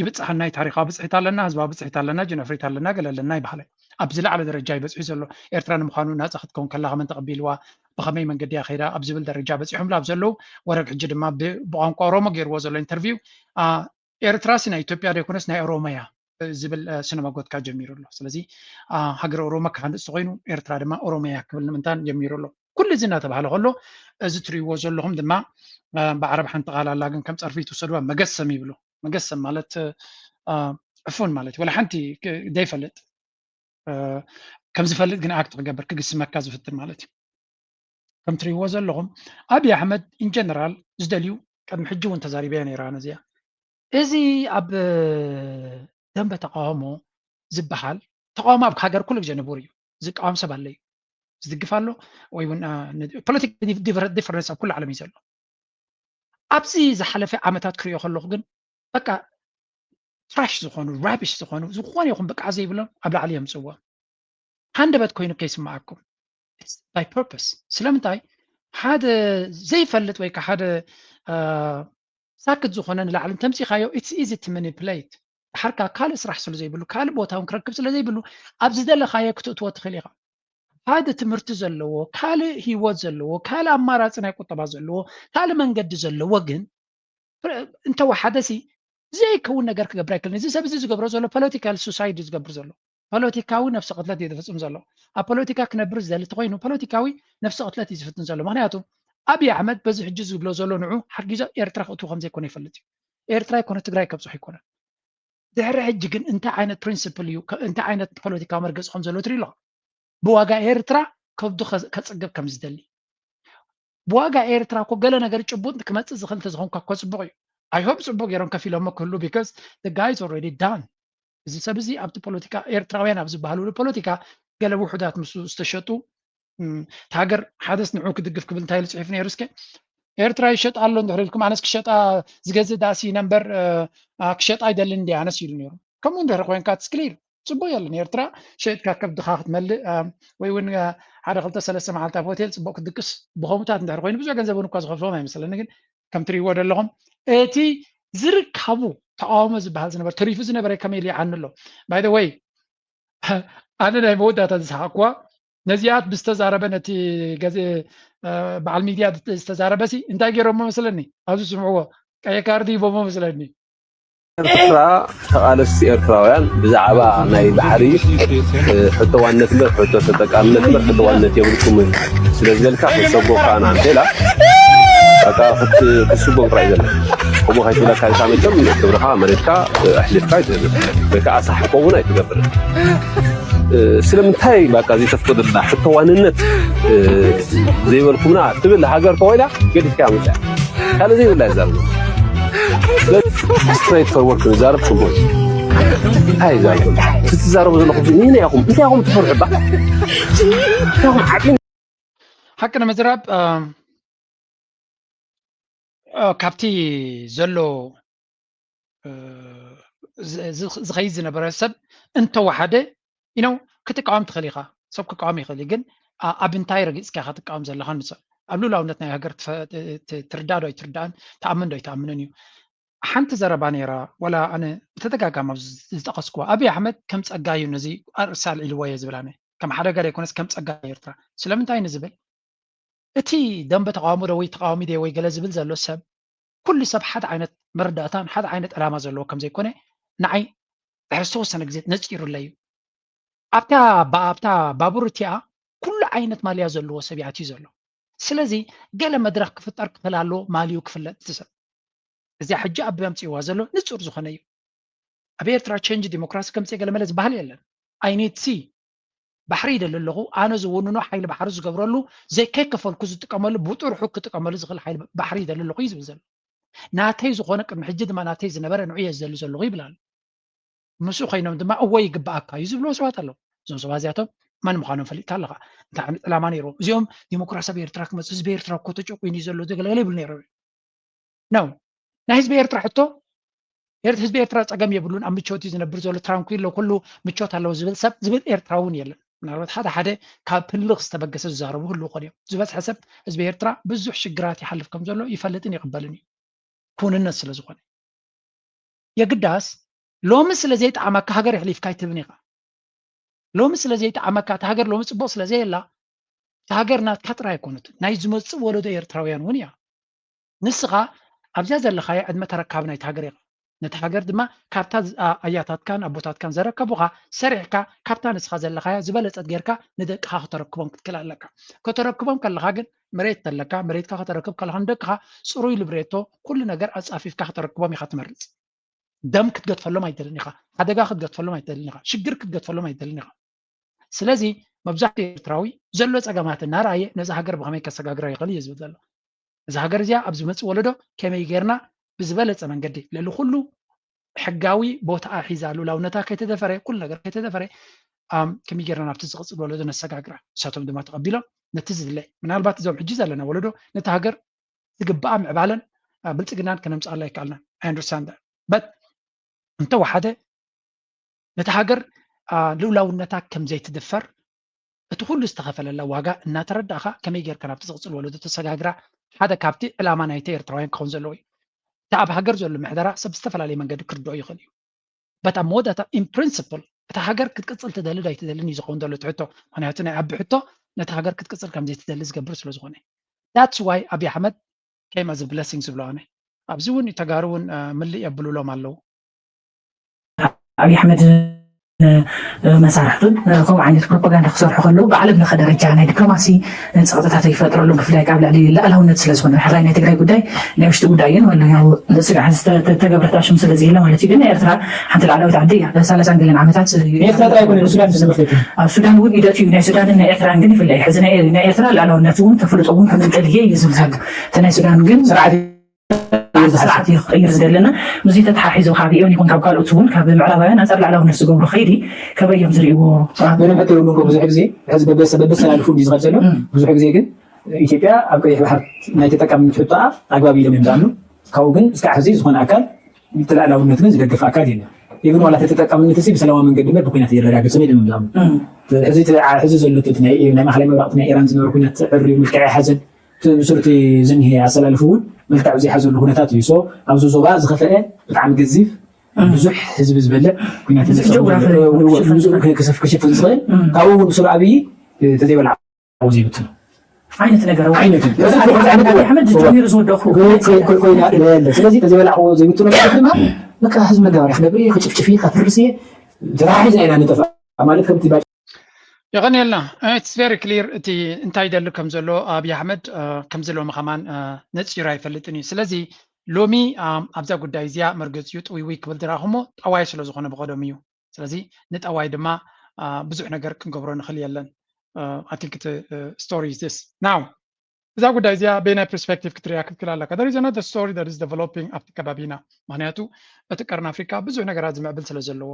ይብፅሓና እዩ ታሪካዊ ብፅሒት ኣለና ህዝባዊ ብፅሒት ኣለና ጅነፍሪት ኣለና ገለ ኣለና ይበሃለ ኣብ ዝለዓለ ደረጃ ይበፅሑ ዘሎ ኤርትራ ንምዃኑ ናፃ ክትከውን ከላ ከመን ተቐቢልዋ ብኸመይ መንገዲ እያ ከይዳ ኣብ ዝብል ደረጃ በፂሖምሉ ኣብ ዘለዉ፣ ወረብ ሕጂ ድማ ብ- ብቋንቋ ኦሮሞ ገይርዎ ዘሎ ኢንተርቪው፣ አ፣ ኤርትራሲ ናይ ኢትዮጵያ ዶ ይኮነስ ናይ ኦሮሞ እያ ዝብል፣ አ፣ ስነመጎትካ ጀሚሩ ኣሎ። ስለዚ፣ አ፣ ሃገር ኦሮሞ ክሃንፅ ተኮይኑ ኤርትራ ድማ ኦሮሞ እያ ክብል ንምንታን ጀሚሩ ኣሎ። ኩሉ እዚ እናተባህለ ከሎ፣ እዚ ትርእይዎ ዘለኹም ድማ፣ አ፣ ብዓረብ ሓንቲ ቃል ኣላ፣ ግን ከም ፀርፊ ትወሰድዋ፣ መገሰም ይብሉ። መገሰም ማለት፣ አ፣ ዕፉን ማለት እዩ። ወላ ሓንቲ ክ- ዘይፈልጥ፣ አ፣ ከም ዝፈልጥ ግን ኣክት ክገብር፣ ክግስመካ ዝፍትን ማለት እዩ። ከም ትርእይዎ ዘለኹም፣ ኣብይ ኣሕመድ ኢን ጀነራል ዝደልዩ፣ ቅድሚ ሕጂ እውን ተዛሪበያ ነይራ ነዚኣ። እዚ ኣብ፣ እ፣ ደንበ ተቃውሞ ዝበሃል፣ ተቃውሞ ኣብ ሃገር ኩሉ ግዜ ንቡር እዩ። ዝቃወም ሰብ ኣሎ እዩ። ዝድግፍ ኣሎ ወይ እውን፣ አ፣ ን- ፖለቲካ ዲፍ- ዲፈረ- ዲፈረንስ ኣብ ኩሉ ዓለም እዩ ዘሎ። ኣብዚ ዝሓለፈ ዓመታት ክሪኦ ከለኹ ግን በቃ ትራሽ ዝኾኑ፣ ራቢሽ ዝኾኑ፣ ዝኾነ ይኹን ብቅዓት ዘይብሎም ኣብ ላዕሊ የምፅዎም። ሃንደበት ኮይኑ ከይስማዓኩም። It's by purpose። ስለምንታይ? ሓደ ዘይፈልጥ ወይ ከዓ ሓደ፣ አ፣ ሳክት ዝኾነ ንላዕሊ እንተምፂኻዮ፣ it's easy to manipulate። ድሓርካ ካልእ ስራሕ ስለ ዘይብሉ፣ ካልእ ቦታ እውን ክረክብ ስለ ዘይብሉ፣ ኣብ ዝደለኻዮ ክትእትዎ ትኽእል ኢኻ። ሓደ ትምህርቲ ዘለዎ፣ ካልእ ህይወት ዘለዎ፣ ካልእ ኣማራፂ ናይ ቁጠባ ዘለዎ፣ ካልእ መንገዲ ዘለዎ ግን እንተወሓደሲ ዘይከውን ነገር ክገብር ኣይክእልን። እዚ ሰብ እዚ ዝገብሮ ዘሎ ፖለቲካል ሱሳይድ እዩ ዝገብር ዘሎ። ፖለቲካዊ ነፍሲ ቅትለት እዩ ዝፍፅም ዘሎ። ኣብ ፖለቲካ ክነብር ዝደሊ እንተኮይኑ ፖለቲካዊ ነፍሲ ቅትለት እዩ ዝፍትን ዘሎ። ምክንያቱ ኣብይ ኣሕመድ በዚ ሕጂ ዝብሎ ዘሎ ንዑ ሓጊዞ ኤርትራ ክእትዎ ከም ዘይኮነ ይፈልጥ እዩ። ኤርትራ ይኮነ ትግራይ ከብፅሑ ኣይኮነን። ድሕሪ ሕጂ ግን እንታይ ዓይነት ፕሪንስፕል እዩ፣ ከ- እንታይ ዓይነት ፖለቲካዊ መርገፂ ከም ዘሎ ትርኢ ኣለኹ። ብዋጋ ኤርትራ ከብዱ ከ- ከፅግብ ከም ዝደሊ። ብዋጋ ኤርትራ እኮ ገለ ነገር ጭቡጥ ክመፅእ ዝኽእል እንተዝኾንካ እኮ ፅቡቕ እዩ። I hope ፅቡቕ ገይሮም ከፊሎሞ ክህሉ because the guy is already done። እዚ ሰብ እዚ ኣብቲ ፖለቲካ ኤርትራውያን ኣብ ዝበሃልሉ ፖለቲካ ገለ ውሑዳት ምስ ዝተሸጡ፣ እም፣ እቲ ሃገር ሓደስ ንዑ ክድግፍ ክብል እንታይ ኢሉ ፅሒፉ ነይሩ? እስከ ኤርትራ ይሸጥ ኣሎ እንድሕር ኢልኩም ኣነስ ክሸጣ ዝገዝእ ዳእሲ ነምበር፣ አ፣ ክሸጣ ኣይደልን እንዲ ኣነስ ኢሉ ነይሩ። ከምኡ እንድሕር ኮይንካ ትስክሊር ፅቡቅ የለን። ኤርትራ ሸጥካ ከብድኻ ክትመልእ፣ አ፣ ወይ እውን፣ አ፣ ሓደ ክልተ ሰለስተ መዓልቲ ኣብ ሆቴል ፅቡቅ ክትድቅስ ብኸምኡታት እንድሕር ኮይኑ ብዙሕ ገንዘብ እውን እኳ ዝኸፍሎም ኣይመስለኒ። ግን ከም ትርእይዎ ዘለኹም እቲ ዝርካቡ ተቃውሞ ዝበሃል ዝነበር ተሪፉ ዝነበረ ከመይ ኢሉ ይዓኒ ኣሎ። By the way ኣነ ናይ መወዳእታ ዝሰሓቅኩዋ ነዚኣት ብዝተዛረበ ነቲ ገዜ አ፣ በዓል ሚድያ ዝተዛረበ ሲ እንታይ ገይሮሞ መስለኒ ኣብዚ ስምዕዎ ቀየ ካርዲ ሂቦሞ መስለኒ። ኤርትራ ተቓለስቲ ኤርትራውያን ብዛዕባ ናይ ባሕሪ እ፣ ሕቶ ዋንነት እምበር ሕቶ ተጠቃምነት እምበር ሕቶ ዋንነት የብልኩምን ስለ ዝበልካ ክትሰጎ ከዓ ንዓንተ ኢላ በቃ ክት- ክትስጎ ጥራይ ዘላ ከምኡ ከይትብለካ ኢልካ መቸም ክብርኻ መሬትካ እ፣ ኣሕሊፍካ ኣይትህብን ወይ ከዓ ኣሳሕቆ እውን ኣይትገብርን እ፣ ስለምንታይ በቃ ዘይተፍቅድልና ሕቶ ዋንነት እ፣ ዘይበልኩምና ትብል ሃገር ተኮይና ገዲፍካ ምፅያ ካልእ ዘይብላ ይዛረቡ ስትሬት ፎርወርድ ንዛረብ ሽጉር እንታይ ይዛረቡ ትትዛረቡ ዘለኹም ንሕና ኢኹም እንታይ ኢኹም ትፈርሑ ባ እንታይ ኢኹም ዓጢን ሓቂ ንምዝራብ አ፣ አ፣ ካብቲ ዘሎ እ፣ ዝ- ዝ- ዝኸይድ ዝነበረ ሰብ እንተወሓደ you know ክትቃወም ትኽእል ኢኻ። ሰብ ክቃወም ይኽእል እዩ፣ ግን አ- ኣብ እንታይ ረጊፅካ ኢኻ ትቃወም ዘለኻ ንሰብ ኣብ ልኡላውነት ናይ ሃገር ትፈ- ት- ት- ትርዳእ ዶ ኣይትርዳእን ትኣምን ዶ ኣይትኣምንን እዩ። ሓንቲ ዘረባ ነይራ ዋላ ኣነ ብተደጋጋሚ ኣብዚ ዝጠቐስኩዋ ኣብይ ኣሕመድ ከም ፀጋዩ ነዚ ኣርእስቲ ኣልዒልዎ እየ ዝብል ኣነ ከም ሓደጋ ዘይኮነስ ከም ፀጋዩ ኤርትራ ስለምንታይ ንዝብል እቲ ደንበ ተቃውሞ ዶ ወይ ተቃዋሚ ዶ ወይ ገለ ዝብል ዘሎ ሰብ ኩሉ ሰብ ሓደ ዓይነት መረዳእታን ሓደ ዓይነት ዕላማ ዘለዎ ከም ዘይኮነ ንዓይ ድሕሪ ዝተወሰነ ግዜ ነፂሩለይ እዩ። ኣብታ ባ- ኣብታ ባቡር እቲኣ ኩሉ ዓይነት ማልያ ዘለዎ ሰብ ይኣትዩ ዘሎ። ስለዚ ገለ መድረኽ ክፍጠር ክኽእል ኣለዎ ማልዩ ክፍለጥ እቲ ሰብ። እዚኣ ሕጂ ኣብ ኣምፅእዋ ዘሎ ንፁር ዝኾነ እዩ። ኣብ ኤርትራ ቸንጅ ዲሞክራሲ ከምፅእ ገለመለ ዝበሃል የለን። I need sea ባሕሪ ይደሊ ኣለኹ ኣነ ዝውንኖ ሓይሊ ባሕሪ ዝገብረሉ ዘይከይከፈልኩ ዝጥቀመሉ ብጥርሑ ክጥቀመሉ ዝኽእል ሓይሊ ባሕሪ ይደሊ ኣለኹ እዩ ዝብል ዘሎ። ናተይ ዝኾነ ቅድሚ ሕጂ ድማ ናተይ ዝነበረ ንዑ እየ ዝደሊ ዘለኹ ይብል ኣሎ። ምስኡ ኮይኖም ድማ እወ ይግባኣካ እዩ ዝብልዎ ሰባት ኣለዉ። እዞም ሰባት እዚኣቶም መን ምዃኖም ፈሊጥካ ኣለኻ። እንታይ ዓይነት ዕላማ ነይርዎም እዚኦም ዲሞክራሲ ኣብ ኤርትራ ክመፅእ ህዝቢ ኤርትራ እኮ ተጨቁኑ እዩ ዘሎ ዘገለገለ ይብሉ ነይሮም እዮም። ነው ናይ ህዝቢ ኤርትራ ሕቶ ኤርት ህዝቢ ኤርትራ ጸገም የብሉን ኣብ ምቾት እዩ ዝነብር ዘሎ ትራንኩሎ ኩሉ ምቾት ኣለዎ ዝብል ሰብ ዝብል ኤርትራ እውን የለን። ምናልባት ሓደ ሓደ ካብ ህልኽ ዝተበገሰ ዝዛረቡ ህልው ኾን እዮም። ዝበዝሐ ሰብ ህዝቢ ኤርትራ ብዙሕ ሽግራት ይሓልፍ ከም ዘሎ ይፈልጥን ይቕበልን እዩ። ክውንነት ስለ ዝኾነ የግዳስ ሎሚ ስለ ዘይጠዓመካ ሃገር የሕሊፍካ ኣይትህብን ኢኻ። ሎሚ ስለ ዘይጠዓመካ እታ ሃገር ሎሚ ጽቡቕ ስለ ዘየላ እታ ሃገር ናትካ ጥራይ ኣይኮነትን፣ ናይ ዝመጽእ ወለዶ ኤርትራውያን እውን እያ። ንስኻ ኣብዚኣ ዘለኻዮ ዕድመ ተረካቢ ናይቲ ሃገር ኢኻ። ነቲ ሃገር ድማ ካብታ ዝ- ኣ- ኣያታትካን ኣቦታትካን ዘረከቡኻ ሰሪሕካ ካብታ ንስኻ ዘለኻዮ ዝበለጸት ጌርካ ንደቅኻ ከተረክቦም ክትክእል ኣለካ። ከተረክቦም ከለኻ ግን መሬት ተለካ መሬትካ ከተረክብ ከለኻ ንደቅኻ ጽሩይ ልብሬቶ ኩሉ ነገር ኣጻፊፍካ ከተረክቦም ኢኻ ትመርጽ። ደም ክትገድፈሎም ኣይትደልን ኢኻ። ሓደጋ ክትገድፈሎም ኣይትደልን ኢኻ። ሽግር ክትገድፈሎም ኣይትደልን ኢኻ። ስለዚ መብዛሕትኡ ኤርትራዊ ዘሎ ጸገማት እናረኣየ ነዛ ሃገር ብኸመይ ከሰጋግራ ይኽእል እዩ ዝብል ዘሎ። እዛ ሃገር እዚኣ ኣብ ዝመጽእ ወለዶ ከመይ ጌርና ብዝበለጸ መንገዲ ልዕሊ ኩሉ ሕጋዊ ቦታኣ ሒዛ ሉላውነታ ከይተደፈረ ኩሉ ነገር ከይተደፈረ ኣም፣ ከመይ ጌርና ናብቲ ዝቕጽል ወለዶ ነሰጋግራ። ንሳቶም ድማ ተቐቢሎም ነቲ ዝድለ ምናልባት እዞም ሕጂ ዘለና ወለዶ ነቲ ሃገር ዝግባኣ ምዕባለን ኣ፣ ብልጽግናን ከነምጽኣላ ይከኣልና። I understand that. But እንተወሓደ ነቲ ሃገር ኣ፣ ልኡላውነታ ከም ዘይትድፈር እቲ ኩሉ ዝተኸፈለላ ዋጋ እናተረዳእኻ ከመይ ጌርካ ናብቲ ዝቕጽል ወለዶ ተሰጋግራ ሓደ ካብቲ ዕላማ ናይቲ ኤርትራውያን ክኸውን ዘለዎ እዩ። እቲ ኣብ ሃገር ዘሎ ምሕደራ ሰብ ዝተፈላለየ መንገዲ ክርድኦ ይኽእል እዩ። But ኣብ መወዳእታ in principle እታ ሃገር ክትቅጽል ትደሊ ዶ ኣይትደልን እዩ ዝኸውን ዘሎ እቲ ሕቶ። ምክንያቱ ናይ ኣቢ ሕቶ ነቲ ሃገር ክትቅጽል ከም ዘይትደሊ ዝገብር ስለ ዝኾነ። That's why ኣብይ ኣሕመድ came as a blessing ዝብሎ ኣነ። ኣብዚ እውን ተጋሩ እውን እ፣ ምልእ የብሉሎም ኣለዉ። ኣብይ ኣሕመድ መሳርሕቱን ከምኡ ዓይነት ፕሮፓጋንዳ ክሰርሑ ከለዉ ብዓለም ለኸ ደረጃ ናይ ዲፕሎማሲ ፀቕጥታት ይፈጥረሎም፣ ብፍላይ ካብ ልዕሊ ልኣላውነት ስለ ዝኾነ። ሕራይ ናይ ትግራይ ጉዳይ ናይ ውሽጢ ጉዳይ እዩ። ወላ ያው ስጋዕ ዝተገብረ ተኣሽሙ ስለ ዘየለ ማለት እዩ። ግን ኤርትራ ሓንቲ ልኣላዊት ዓዲ እያ። ሰላሳን ገለን ዓመታት ኤርትራ ጥራይ ኮነ ሱዳን ተሰበፈት ኣብ ሱዳን እውን ኢደት እዩ። ናይ ሱዳንን ናይ ኤርትራን ግን ይፍለ እዩ። ሕዚ ናይ ናይ ኤርትራ ልኣላውነት እውን ተፍልጦ እውን ከም ዝደልየ እዩ ዝብል ዘሎ። እቲ ናይ ሱዳን ግን ስርዓት ስርዓት እዩ ክቕይር ዝደለና። ምስዚ ተተሓሒዙ ካብ ዩኤን ይኹን ካብ ካልኦት እውን ካብ ምዕራባውያን ኣንፃር ልዕላውነት ዝገብሩ ከይዲ ከበይ እዮም ዝርእይዎ? ምንም ሕቶ የብሉን። እኮ ብዙሕ ግዜ ሕዚ በበሰ በበሰላልፉ እንዲ ዝኸድ ዘሎ ብዙሕ ግዜ ግን ኢትዮጵያ ኣብ ቀይሕ ባሕር ናይ ተጠቃምነት ሕቶኣ ኣግባብ ኢሎም እዮም ዝኣምኑ። ካብኡ ግን እስካዕ ሕዚ ዝኾነ ኣካል ተላእላውነት ግን ዝደግፍ ኣካል የለን። ኢብን ዋላ ተጠቃምነት እዚ ብሰላማዊ መንገዲ እምበር ብኩናት የረጋግጽን እዮም ዝኣምኑ። ሕዚ እቲ ዓ- ሕዚ ዘሎ እቲ ናይ ናይ ማእኸላይ ምብራቕ ናይ ኢራን ዝነበረ ኩናት ዕርዩ መልክዕ የሓዘን እቲ ብሱር እቲ ዝኒሀ ኣሰላልፉ እውን መልክዕ ዝሓዘሉ ኩነታት እዩ። ሶ ኣብዚ ዞባ ዝኸፈአ ብጣዕሚ ገዚፍ ብዙሕ ህዝቢ ዝበልዕ ኩናት ብዙሕ ዝፈጥር ጆግራፊ ዘሎ፣ ክሽፍን ብዙሕ ዝኽእል። ክስፍ- ክሽፍን ዝኽእል ካብኡ እውን ብሱር ኣብይ ተዘይበልዓ ዘይብትኖ ዓይነት ነገር እውን ዓይነት እዩ። በዛ ዓይነት ኣብይ ኣሕመድ ጀሚሩ ዝወደኹ ኮይና የለ። ስለዚ ተዘይበላዕዎ ዘይብትኖ ማለት ድማ በቃ ህዝቢ መጋበርያ ክገብር እየ፣ ክጭፍጭፍ እየ፣ ከፍርስ እየ፣ ተታሒዝና ኢና ንጠፍእ ማለት ከምቲ ባጭ የቐንየልና። It's very clear እቲ እንታይ ይደሊ ከም ዘሎ ኣብይ ኣሕመድ እ፣ ከምዚ ሎሚ ከማን እ፣ ነፂሩ ኣይፈልጥን እዩ። ስለዚ ሎሚ ኣም፣ ኣብዛ ጉዳይ እዚኣ መርገፂኡ ጥውይውይ ክብል ዝረኣኹሞ ጠዋይ ስለ ዝኾነ ብቐደሙ እዩ። ስለዚ ንጠዋይ ድማ እ፣ ብዙሕ ነገር ክንገብሮ ንኽእል የለን። I think እቲ story is this now እዛ ጉዳይ እዚኣ በየናይ perspective ክትሪኣ ክትክእል ኣለካ? There is another story that is developing ኣብቲ ከባቢና። ምክንያቱ እቲ ቀርኒ ኣፍሪካ ብዙሕ ነገራት ዝምዕብል ስለ ዘለዎ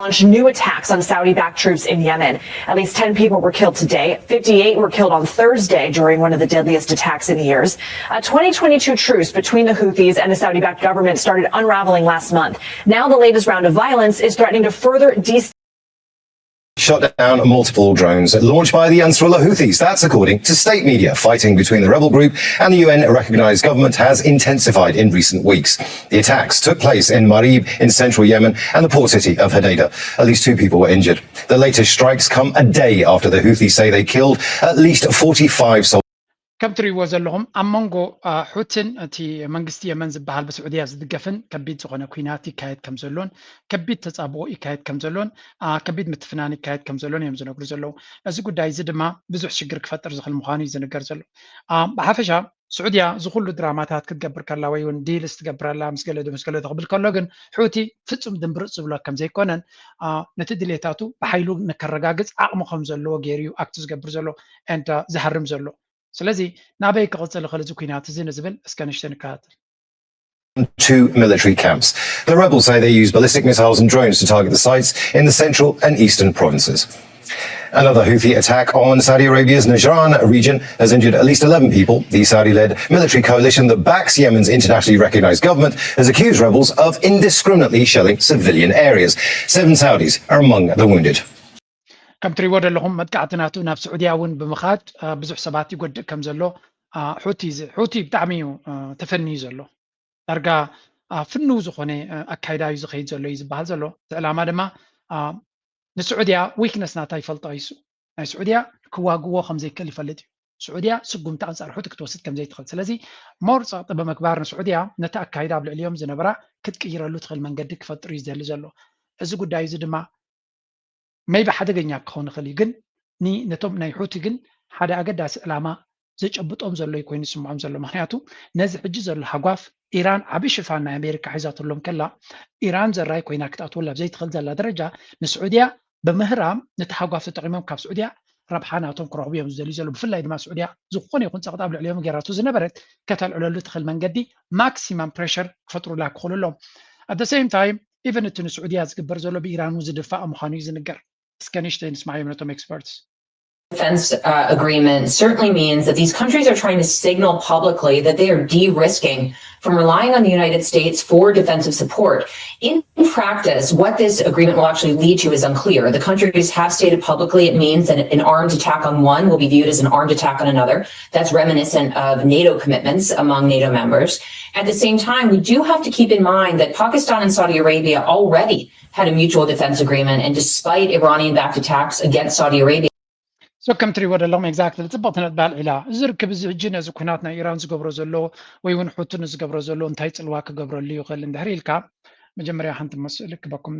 launched new attacks on Saudi backed troops in Yemen. At least ten people were killed today. fifty-eight were killed on Thursday during one of the deadliest attacks in years. A twenty twenty-two truce between the Houthis and the Saudi backed government started unraveling last month. Now, the latest round of violence is threatening to further destabilize. Shot down multiple drones launched by the Ansarullah Houthis. That's according to state media. Fighting between the rebel group and the U N recognized government has intensified in recent weeks. The attacks took place in Marib in central Yemen and the port city of Hodeidah. At least two people were injured. The latest strikes come a day after the Houthis say they killed at least forty-five soldiers. ከም ትሪእዎ ዘለኹም ኣብ መንጎ አ፣ ሑትን እቲ መንግስቲ የመን ዝበሃል ብስዑድያ ዝድገፍን ከቢድ ዝኾነ ኩናት ይካየድ ከም ዘሎን ከቢድ ተጻብኦ ይካየድ ከም ዘሎን አ፣ ከቢድ ምትፍናን ይካየድ ከም ዘሎን እዮም ዝነግሩ ዘለዉ። እዚ ጉዳይ እዚ ድማ ብዙሕ ሽግር ክፈጥር ዝኽእል ምዃኑ እዩ ዝንገር ዘሎ። አ፣ ብሓፈሻ ስዑድያ እዚ ኩሉ ድራማታት ክትገብር ከላ ወይ እውን ዲልስ ትገብር ኣላ ምስ ገለ ምስ ገለ ክብል ከሎ ግን ሑቲ ፍጹም ድምብርፅ ዝብሎ ከም ዘይኮነን አ፣ ነቲ ድሌታቱ ብሓይሉ ንከረጋግፅ ዓቕሚ ከም ዘለዎ ገይሩ እዩ ኣክት ዝገብር ዘሎ and ዝሃርም ዘሎ። ስለዚ ናበይ ክቕፅል ይኽእል እዚ ኩናት እዚ ንዝብል እስከ ንእሽተይ ንከታተል። Two military camps. The rebels say they use ballistic missiles and drones to target the sites in the central and eastern provinces. Another Houthi attack on Saudi Arabia's Najran region has injured at least eleven people. The Saudi led military coalition that backs Yemen's internationally recognized government has accused rebels of indiscriminately shelling civilian areas. Seven Saudis are among the wounded. ከም ትሪእዎ ዘለኹም መጥቃዕቲ ናቱ ናብ ስዑድያ እውን ብምኻድ አ፣ ብዙሕ ሰባት ይጎድእ ከም ዘሎ አ፣ ሑቲ ዝ- ሑቲ ብጣዕሚ እዩ አ፣ ተፈንዩ ዘሎ ዳርጋ አ፣ ፍኑው ዝኾነ አ፣ ኣካይዳ እዩ ዝኸይድ ዘሎ እዩ ዝበሃል ዘሎ እቲ ዕላማ ድማ አ፣ ንስዑድያ ዊክነስ ናታ ይፈልጦ ይሱ ናይ ስዑድያ ክዋግዎ ከም ዘይክእል ይፈልጥ እዩ። ስዑድያ ስጉምቲ ኣንጻር ሑቲ ክትወስድ ከም ዘይትኽእል። ስለዚ ሞር ጸቕጢ ብምግባር ንስዑድያ ነቲ ኣካይዳ ኣብ ልዕሊኦም ዝነበራ ክትቅይረሉ ትኽእል መንገዲ ክፈጥር እዩ ዝደሊ ዘሎ። እዚ ጉዳይ እዚ ድማ maybe ሓደገኛ ክኸውን ይኽእል እዩ፣ ግን ኒ- ነቶም ናይ ሑቲ ግን ሓደ ኣገዳሲ ዕላማ ዘጨብጦም ዘሎ እዩ ኮይኑ ዝስምዖም ዘሎ። ምክንያቱ ነዚ ሕጂ ዘሎ ሃጓፍ ኢራን ዓቢ ሽፋን ናይ ኣሜሪካ ሒዛትሎም ከላ፣ ኢራን ዘራይ ኮይና ክትኣትወላ ኣብ ዘይትኽእል ዘላ ደረጃ ንስዑድያ ብምህራም ነቲ ሃጓፍ ተጠቒሞም ካብ ስዑድያ ረብሓ ናቶም ክረኽቡ እዮም ዝደልዩ ዘለዉ። ብፍላይ ድማ ስዑድያ ዝኾነ ይኹን ጸቕጢ ኣብ ልዕሊኦም ገይራቶ ዝነበረት ከተልዕለሉ ትኽእል መንገዲ ማክሲማም ፕሬሸር ክፈጥሩላ ክኽእሉ ኣለዎም። At the same time even እቲ ንስዑድያ ዝግበር ዘሎ ብኢራን እውን ዝድፋእ ምዃኑ እዩ ዝንገር። እስከ ንእሽተይ ንስማዓዮም ነቶም ኤክስፐርትስ። defense uh, agreement certainly means that these countries are trying to signal publicly that they are de-risking from relying on the United States for defensive support. In practice, what this agreement will actually lead to is unclear. The countries have stated publicly it means that an armed attack on one will be viewed as an armed attack on another. That's reminiscent of NATO commitments among NATO members. At the same time, we do have to keep in mind that Pakistan and Saudi Arabia already had a mutual defense agreement, and despite Iranian backed attacks against Saudi Arabia, So ከም ትሪእዎ ዘለኹም exactly ጽብቕቲ ነጥቢ ኣልዒላ። እዚ ርክብ እዚ ሕጂ ነዚ ኩናት ናይ ኢራን ዝገብሮ ዘሎ ወይ እውን ሑቲ ንዝገብሮ ዘሎ እንታይ ጽልዋ ክገብረሉ ይኽእል እንድሕር ኢልካ፣ መጀመርያ ሓንቲ መስእሊ ክበኩም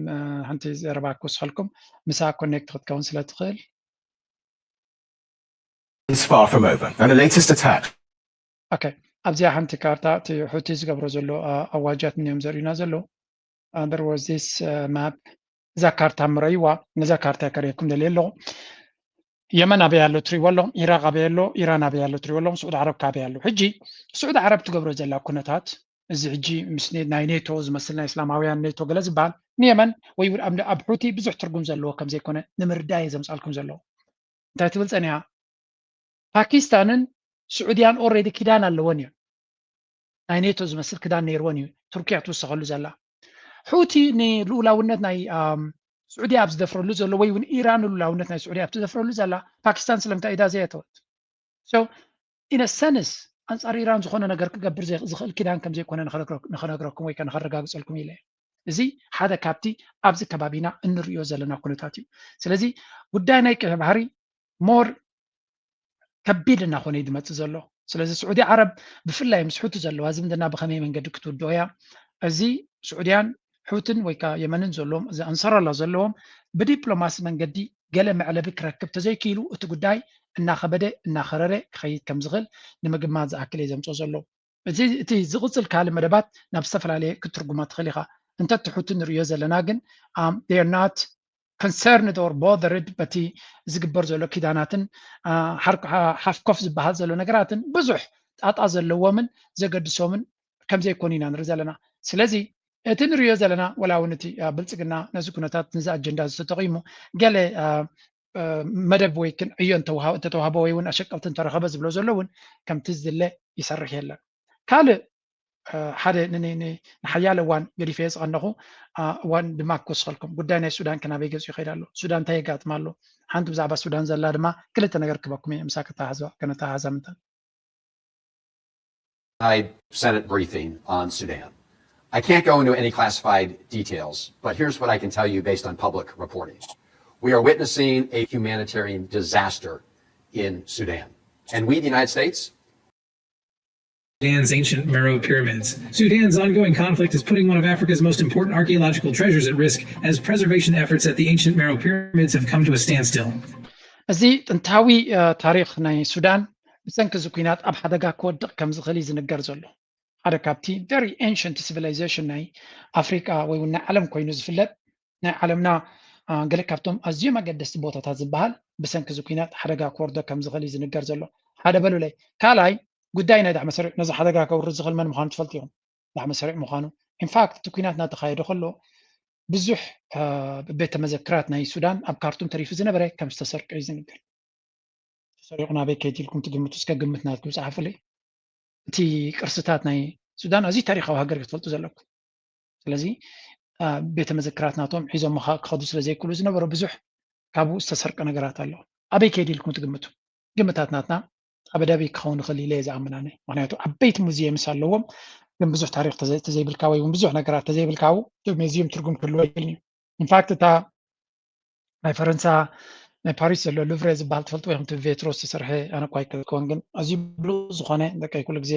ሓንቲ ዘረባ ክውስኸልኩም፣ ምሳ ኮኔክት ክትከውን ስለ ትኽእል። Is far from over, and the latest attack okay ኣብዚኣ ሓንቲ ካርታ እቲ ሑቲ ዝገብሮ ዘሎ ኣዋጃት እዮም ዘርእዩና ዘለዉ። There was this map። እዛ ካርታ ምረይዋ። ነዛ ካርታ ከርእየኩም ደልየ ኣለኹ። የመን ኣበይ ኣሎ ትሪእዎ ኣለኹም? ኢራቅ ኣበይ ኣሎ? ኢራን ኣበይ ኣሎ ትሪእዎ ኣለኹም? ስዑዲ ዓረብ ካበይ ኣሎ? ሕጂ ስዑዲ ዓረብ ትገብሮ ዘላ ኩነታት እዚ ሕጂ ምስ ናይ ኔቶ ዝመስል ናይ እስላማውያን ኔቶ ገለ ዝበሃል ንየመን ወይ እውን ኣብ ሑቲ ብዙሕ ትርጉም ዘለዎ ከም ዘይኮነ ንምርዳእ እየ ዘምፃልኩም ዘለኹ። እንታይ ትብል ፀኒሓ? ፓኪስታንን ስዑድያን already ኪዳን ኣለወን እዩ። ናይ ኔቶ ዝመስል ክዳን ነይርወን እዩ ቱርኪያ ትውሰኸሉ ዘላ። ሑቲ ንልኡላውነት ናይ ስዑድያ ኣብ ዝደፍረሉ ዘሎ ወይ እውን ኢራን ንልኡላውነት ናይ ስዑድያ ኣብ ትደፍረሉ ዘላ ፓኪስታን ስለምንታይ ኢዳ ዘየተወት? So in a sense ኣንጻር ኢራን ዝኾነ ነገር ክገብር ዝኽእል ኪዳን ከም ዘይኮነ ንኸነግረኩም ወይ ከነረጋግጸልኩም ኢለ። እዚ ሓደ ካብቲ ኣብዚ ከባቢና እንርእዮ ዘለና ኩነታት እዩ። ስለዚ ጉዳይ ናይ ቀይ ባሕሪ more ከቢድ እናኾነ እዩ ዝመፅእ ዘሎ። ስለዚ ስዑዲ ዓረብ ብፍላይ ምስ ሑቲ ዘለዋ ዝምድና ብኸመይ መንገዲ ክትውድኦ እያ? እዚ ስዑድያን ሑትን ወይ ከዓ የመንን ዘለዎም እዚ ኣንሰራላ ዘለዎም ብዲፕሎማሲ መንገዲ ገለ መዕለቢ ክረክብ ተዘይክኢሉ እቲ ጉዳይ እናኸበደ እናኸረረ ክኸይድ ከም ዝኽእል ንምግማት ዝኣክል እየ ዘምፅኦ ዘለዉ። እቲ ዝቕፅል ካልእ መደባት ናብ ዝተፈላለየ ክትርጉማ ትኽእል ኢኻ። እንተ እቲ ሑቲ ንርእዮ ዘለና ግን they are not concerned or bothered በቲ ዝግበር ዘሎ ኪዳናትን ሓፍኮፍ ዝበሃል ዘሎ ነገራትን ብዙሕ ጣጣ ዘለዎምን ዘገድሶምን ከም ዘይኮኑ ኢና ንርኢ ዘለና። ስለዚ እቲ ንርእዮ ዘለና ወላ እውን እቲ ብልፅግና ነዚ ኩነታት ነዚ ኣጀንዳ ዝተጠቒሙ ገለ መደብ ወይ ክን ዕዮ እንተተዋህቦ ወይ እውን ኣሸቀልቲ እንተረኸበ ዝብሎ ዘሎ እውን ከምቲ ዝድለ ይሰርሕ የለን። ካልእ ሓደ ንሓያለ እዋን ገዲፈዮ ዝቐነኹ እዋን ድማ ክወስኸልኩም ጉዳይ ናይ ሱዳን ክናበይ ገፁ ይኸይድ ኣሎ፣ ሱዳን እንታይ የጋጥማ ኣሎ፣ ሓንቲ ብዛዕባ ሱዳን ዘላ ድማ ክልተ ነገር ክበኩም እየ ምሳ ከተሓሓዛ ምንታን Senate briefing on Sudan. I can't go into any classified details, but here's what I can tell you based on public reporting. We are witnessing a humanitarian disaster in Sudan. And we, the United States, Sudan's ancient Meroe pyramids. Sudan's ongoing conflict is putting one of Africa's most important archaeological treasures at risk as preservation efforts at the ancient Meroe pyramids have come to a standstill. እዚ ጥንታዊ ታሪክ ናይ ሱዳን ብሰንኪ እዚ ኩናት ኣብ ሓደጋ ክወድቕ ከም ዝኽእል እዩ ዝንገር ዘሎ። ሓደ ካብቲ very ancient civilization ናይ ኣፍሪቃ ወይ እውን ናይ ዓለም ኮይኑ ዝፍለጥ ናይ ዓለምና ገለ ካብቶም ኣዝዮም ኣገደስቲ ቦታታት ዝበሃል ብሰንኪ እዚ ኩናት ሓደጋ ክወርዶ ከም ዝኽእል እዩ ዝንገር ዘሎ። ሓደ በሉለይ። ካልኣይ ጉዳይ ናይ ዳዕመ ሰሪዕ ነዚ ሓደጋ ከውርድ ዝኽእል መን ምዃኑ ትፈልጡ ኢኹም። ዳዕመ ሰሪዕ ምዃኑ ኢንፋክት እቲ ኩናት እናተኻየደ ከሎ ብዙሕ ቤተ መዘክራት ናይ ሱዳን ኣብ ካርቱም ተሪፉ ዝነበረ ከም ዝተሰርቀ እዩ ዝንገር። ተሰሪቑ ናበይ ከይድ ኢልኩም ትግምቱ? እስከ ግምት ናትኩም ጸሓፉለይ። እቲ ቅርስታት ናይ ሱዳን ኣዝዩ ታሪኻዊ ሃገር ክትፈልጡ ዘለኩም። ስለዚ ቤተ መዘክራት ናቶም ሒዞም ክኸዱ ስለ ዘይክእሉ ዝነበሩ ብዙሕ ካብኡ ዝተሰርቀ ነገራት ኣሎ። ኣበይ ከይድ ኢልኩም ትግምቱ? ግምታት ናትና ኣበዳቢ ክኸውን ይኽእል ኢለ እየ ዝኣምን ኣነ። ምክንያቱ ዓበይቲ ሙዚየምስ ኣለዎም፣ ግን ብዙሕ ታሪክ ተዘይብልካ ወይ እውን ብዙሕ ነገራት ተዘይብልካ ኣብኡ እቲ ሙዚየም ትርጉም ክህልዎ ይኽእል እዩ። ኢንፋክት እታ ናይ ፈረንሳ ናይ ፓሪስ ዘሎ ሉቭረ ዝበሃል ትፈልጥዎ ኢኹም? እቲ ቬትሮ ዝተሰርሐ፣ ኣነ እኳ ኣይከድኩዎን፣ ግን ኣዝዩ ብሉጽ ዝኾነ፣ ደቀይ ኩሉ ግዜ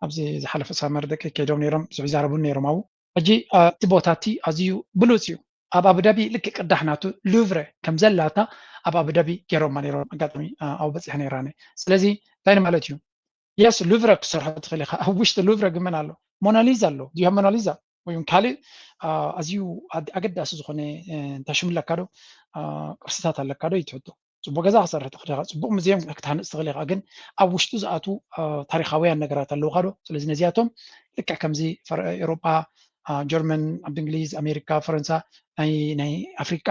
ኣብዚ ዝሓለፈ ሳመር ደቀይ ከይዶም ነይሮም፣ ብዙሕ ይዛረቡን ነይሮም ኣብኡ። ሕጂ እቲ ቦታ እቲ ኣዝዩ ብሉጽ እዩ። ኣብ ኣቡዳቢ ልክዕ ቅዳሕ ናቱ ሉቭረ ከም ዘላታ ኣብ ኣቡዳቢ ገይሮማ ነይሮም። ኣጋጣሚ ኣብኡ በጺሐ ነይረ ኣነ። ስለዚ እንታይ ማለት እዩ? የስ፣ ሉቭረ ክሰርሖ ትኽእል ኢኻ። ኣብ ውሽጢ ሉቭረ ግን መን ኣሎ? ሞናሊዛ ኣሎ። Do you have ሞናሊዛ? ወይ እውን ካልእ ኣዝዩ ኣገዳሲ ዝኾነ እንታይ ሽም ኣለካ ዶ? ቅርስታት ኣለካ ዶ እዩ ትሕቶ። ጽቡቕ ገዛ ክሰርሕ ትኽእል ኢኻ፣ ጽቡቕ ሙዚየም ክትሃንጽ ትኽእል ኢኻ፣ ግን ኣብ ውሽጡ ዝኣትዉ ታሪኻውያን ነገራት ኣለውኻ ዶ? ስለዚ ነዚኣቶም ልክዕ ከምዚ ኤውሮጳ፣ ጀርመን፣ ኣብ እንግሊዝ፣ ኣሜሪካ፣ ፈረንሳ ናይ ናይ ኣፍሪቃ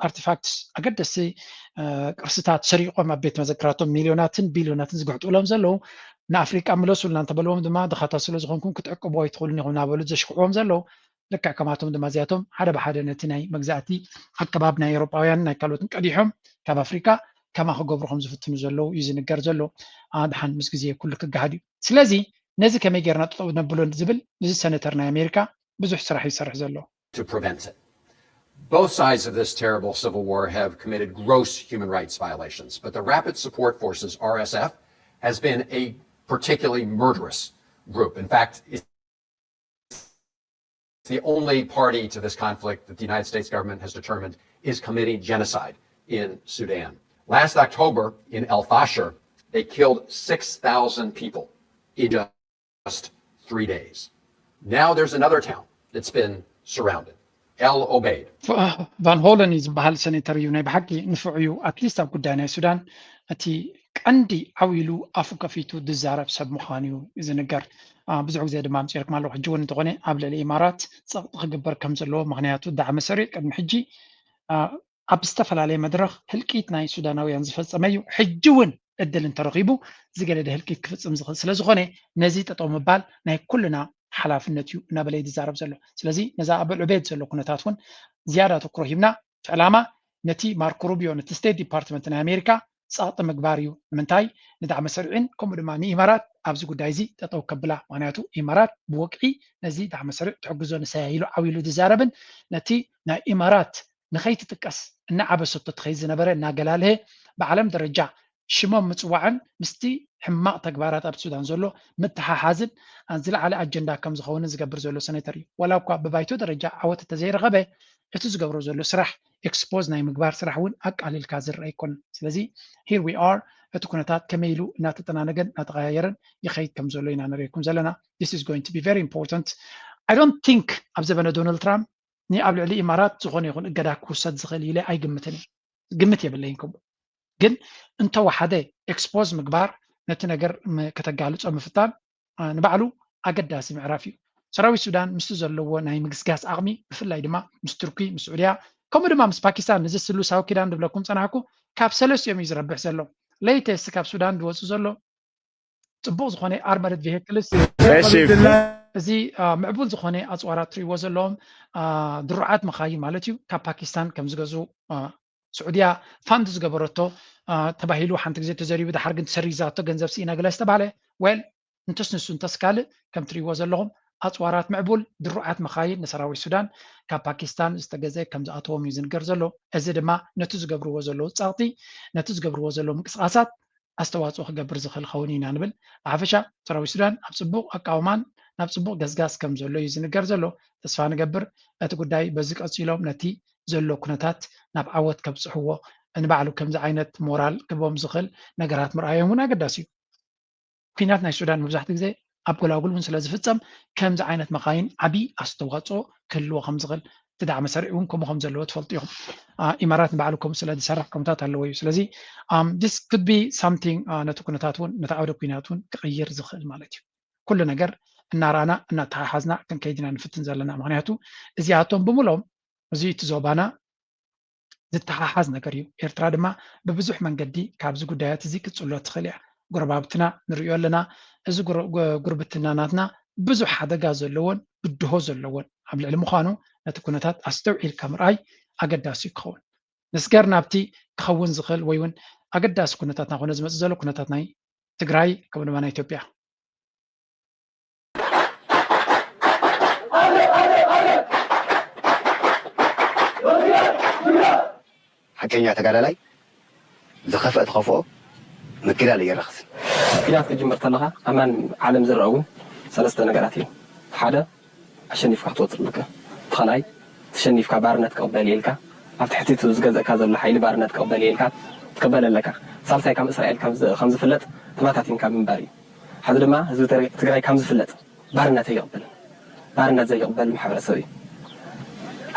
ኣርቲፋክትስ፣ ኣገደስቲ ቅርስታት ሰሪቖም ኣብ ቤት መዘክራቶም ሚልዮናትን ቢልዮናትን ዝግሕጥሎም ዘለዉ፣ ንኣፍሪቃ ምለሱልና እንተበልዎም ድማ ድኻታት ስለ ዝኾንኩም ክትዕቅቡ ኣይትኽእሉን ኢኹም እናበሉ ዘሽክዕዎም ዘለዉ፣ ልክዕ ከማቶም ድማ እዚኣቶም ሓደ ብሓደ ነቲ ናይ መግዛእቲ ኣገባብ ናይ ኤውሮጳውያን ናይ ካልኦትን ቀዲሖም ካብ ኣፍሪቃ ከማ ክገብሩ ከም ዝፍትኑ ዘለዉ እዩ ዝንገር ዘሎ። ኣድሓን ምስ ግዜ ኩሉ ክገሃድ እዩ። ስለዚ ነዚ ከመይ ጌርና ጠጠው ነብሎ ዝብል እዚ ሰነተር ናይ ኣሜሪካ ብዙሕ ስራሕ ይሰርሕ ዘሎ። to prevent it. Both sides of this terrible civil war have committed gross human rights violations, but the Rapid Support Forces, R S F, has been a particularly murderous group. In fact, it's the only party to this conflict that the United States government has determined is committing genocide in Sudan. Last October in El Fasher, they killed six thousand people in just three days. Now there's another town that's been surrounded. El Obeid. ቫን ሆለን እዩ ዝበሃል ሰኔተር እዩ። ናይ ብሓቂ ንፉዕ እዩ። ኣትሊስት ኣብ ጉዳይ ናይ ሱዳን እቲ ቀንዲ ዓው ኢሉ ኣፉ ከፊቱ ዝዛረብ ሰብ ምዃኑ እዩ ዝንገር። ብዙሕ ግዜ ድማ ኣምፂርኩም ኣለኹ። ሕጂ እውን እንተኾነ ኣብ ልዕሊ ኢማራት ፀቕጢ ክግበር ከም ዘለዎ፣ ምክንያቱ ዳዕመ ሰሪዕ ቅድሚ ሕጂ ኣብ ዝተፈላለየ መድረኽ ህልቂት ናይ ሱዳናውያን ዝፈፀመ እዩ። ሕጂ እውን እድል እንተረኺቡ ዝገደደ ህልቂት ክፍፅም ዝኽእል ስለ ዝኾነ ነዚ ጠጠው ምባል ናይ ኩልና ሓላፍነት እዩ እናበለ እዩ ዝዛረብ ዘሎ። ስለዚ ነዛ ኣብ ልዕሊ ቤት ዘሎ ኩነታት እውን ዝያዳ ኣተኩሮ ሂብና እቲ ዕላማ ነቲ ማርኮ ሩቢዮ ነቲ ስቴት ዲፓርትመንት ናይ ኣሜሪካ ጸቕጢ ምግባር እዩ። ንምንታይ ንዳዕመ ሰሪዕን ከምኡ ድማ ንኢማራት ኣብዚ ጉዳይ እዚ ጠጠው ከብላ። ምክንያቱ ኢማራት ብወግዒ ነዚ ዳዕመ ሰሪዕ ትሕግዞ ንሳያ ኢሉ ዓው ኢሉ ዝዛረብን ነቲ ናይ ኢማራት ንኸይትጥቀስ እናዓበሰቶ ትኸይድ ዝነበረ እናገላልሀ ብዓለም ደረጃ ሽሞም ምፅዋዕን ምስቲ ሕማቕ ተግባራት ኣብ ሱዳን ዘሎ ምትሓሓዝን ዝለዓለ ኣጀንዳ ከም ዝኸውን ዝገብር ዘሎ ሰኔተር እዩ። ዋላ እኳ ብባይቶ ደረጃ ዓወት እንተዘይረኸበ እቲ ዝገብሮ ዘሎ ስራሕ ኤክስፖዝ ናይ ምግባር ስራሕ እውን ኣቃሊልካ ዝረአ ኣይኮነን። ስለዚ here we are፣ እቲ ኩነታት ከመይ ኢሉ እናተጠናነገን እናተቐያየረን ይኸይድ ከም ዘሎ ኢና ንርእየኩም ዘለና። This is going to be very important. I don't think ኣብ ዘበነ ዶናልድ ትራምፕ ንኣብ ልዕሊ ኢማራት ዝኾነ ይኹን እገዳ ክውሰድ ዝኽእል ኢለ ኣይግምትን እየ። ግምት የብለይን። ከምኡ ግን እንተወሓደ ኤክስፖዝ ምግባር፣ ነቲ ነገር ከተጋልጾ ምፍታን ንባዕሉ ኣገዳሲ ምዕራፍ እዩ። ሰራዊት ሱዳን ምስቲ ዘለዎ ናይ ምግስጋስ ዓቕሚ፣ ብፍላይ ድማ ምስ ቱርኪ፣ ምስ ስዑድያ፣ ከምኡ ድማ ምስ ፓኪስታን፣ እዚ ስሉሳዊ ኪዳን ዝብለኩም ጸናሕኩ፣ ካብ ሰለስቲኦም እዩ ዝረብሕ ዘሎ። ሌተስት ካብ ሱዳን ዝወጽእ ዘሎ ጽቡቕ ዝኾነ ኣርመርድ ቪሄክልስ፣ እዚ ምዕቡል ዝኾነ ኣጽዋራት ትርእይዎ ዘለዎም ድሩዓት መኻይን ማለት እዩ፣ ካብ ፓኪስታን ከም ዝገዝኡ ስዑድያ ፋንድ ዝገበረቶ ተባሂሉ ሓንቲ ግዜ ተዘሪቡ፣ ድሓር ግን ተሰሪዛቶ፣ ገንዘብ ስኢና ገለ ዝተባህለ። ዌል፣ እንተስ ንሱ እንተስ ካልእ፣ ከም ትርእይዎ ዘለኹም ኣጽዋራት ምዕቡል ድሩዓት መኻይን ንሰራዊት ሱዳን ካብ ፓኪስታን ዝተገዘ ከም ዝኣተዎም እዩ ዝንገር ዘሎ። እዚ ድማ ነቲ ዝገብርዎ ዘለዉ ጸቕጢ፣ ነቲ ዝገብርዎ ዘለዉ ምንቅስቓሳት ኣስተዋጽኦ ክገብር ዝኽእል ኸውን ኢና ንብል። ብሓፈሻ ሰራዊት ሱዳን ኣብ ጽቡቕ ኣቃውማን ናብ ጽቡቕ ገስጋስ ከም ዘሎ እዩ ዝንገር ዘሎ። ተስፋ ንገብር እቲ ጉዳይ በዚ ቀጺሎም ነቲ ዘሎ ኩነታት ናብ ዓወት ከብጽሕዎ፣ ንባዕሉ ከምዚ ዓይነት ሞራል ክህቦም ዝኽእል ነገራት ምርኣዮም እውን ኣገዳሲ እዩ። ኩናት ናይ ሱዳን መብዛሕትኡ ግዜ ኣብ ጎላጉል እውን ስለ ዝፍጸም ከምዚ ዓይነት መኻይን ዓብዪ ኣስተዋፅኦ ክህልዎ ከም ዝኽእል እቲ ዳዕመ ሰሪዕ እውን ከምኡ ከም ዘለዎ ትፈልጡ ኢኹም። ኢማራት ንባዕሉ ከምኡ ስለ ዝሰርሕ ከምታት ኣለዎ እዩ። ስለዚ this could be something ነቲ ኩነታት እውን ነቲ ዓውደ ኩናት እውን ክቕይር ዝኽእል ማለት እዩ። ኩሉ ነገር እናረኣና እናተሓሓዝና ክንከይድ ኢና ንፍትን ዘለና። ምክንያቱ እዚኣቶም ብምሎም እዚ እቲ ዞባና ዝተሓሓዝ ነገር እዩ። ኤርትራ ድማ ብብዙሕ መንገዲ ካብዚ ጉዳያት እዚ ክትጽሎ ትኽእል እያ። ጎረባብትና ንርእዮ ኣለና። እዚ ጉርብትና ናትና ብዙሕ ሓደጋ ዘለዎን ብድሆ ዘለዎን ኣብ ልዕሊ ምዃኑ ነቲ ኩነታት ኣስተውዒልካ ምርኣይ ኣገዳሲ እዩ ክኸውን። ንስገር ናብቲ ክኸውን ዝኽእል ወይ እውን ኣገዳሲ ኩነታት ናኾነ ዝመጽእ ዘሎ ኩነታት ናይ ትግራይ ከምኡ ድማ ናይ ኢትዮጵያ። ሓቀኛ ተጋዳላይ ዝኸፍአ ተኸፍኦ ምክዳል እየረኽስን። ኪናት ክትጅምር ከለኻ ኣማን ዓለም ዝረኣ እውን ሰለስተ ነገራት እዮም። ሓደ ኣሸኒፍካ ክትወፅእ ኣለካ። እቲ ካልኣይ ተሸኒፍካ ባርነት ክቕበል እየ ኢልካ ኣብ ትሕቲ እቲ ዝገዘእካ ዘሎ ሓይሊ ባርነት ክቕበል እየ ኢልካ ክትቅበል ኣለካ። ሳልሳይ ካብ እስራኤል ከም ዝ- ከም ዝፍለጥ ተባታቲንካ ምንባር እዩ። ሓደ ድማ ህዝቢ ትግራይ ከም ዝፍለጥ ባርነት ኣይቕበልን። ባርነት ዘይቕበል ማሕበረሰብ እዩ።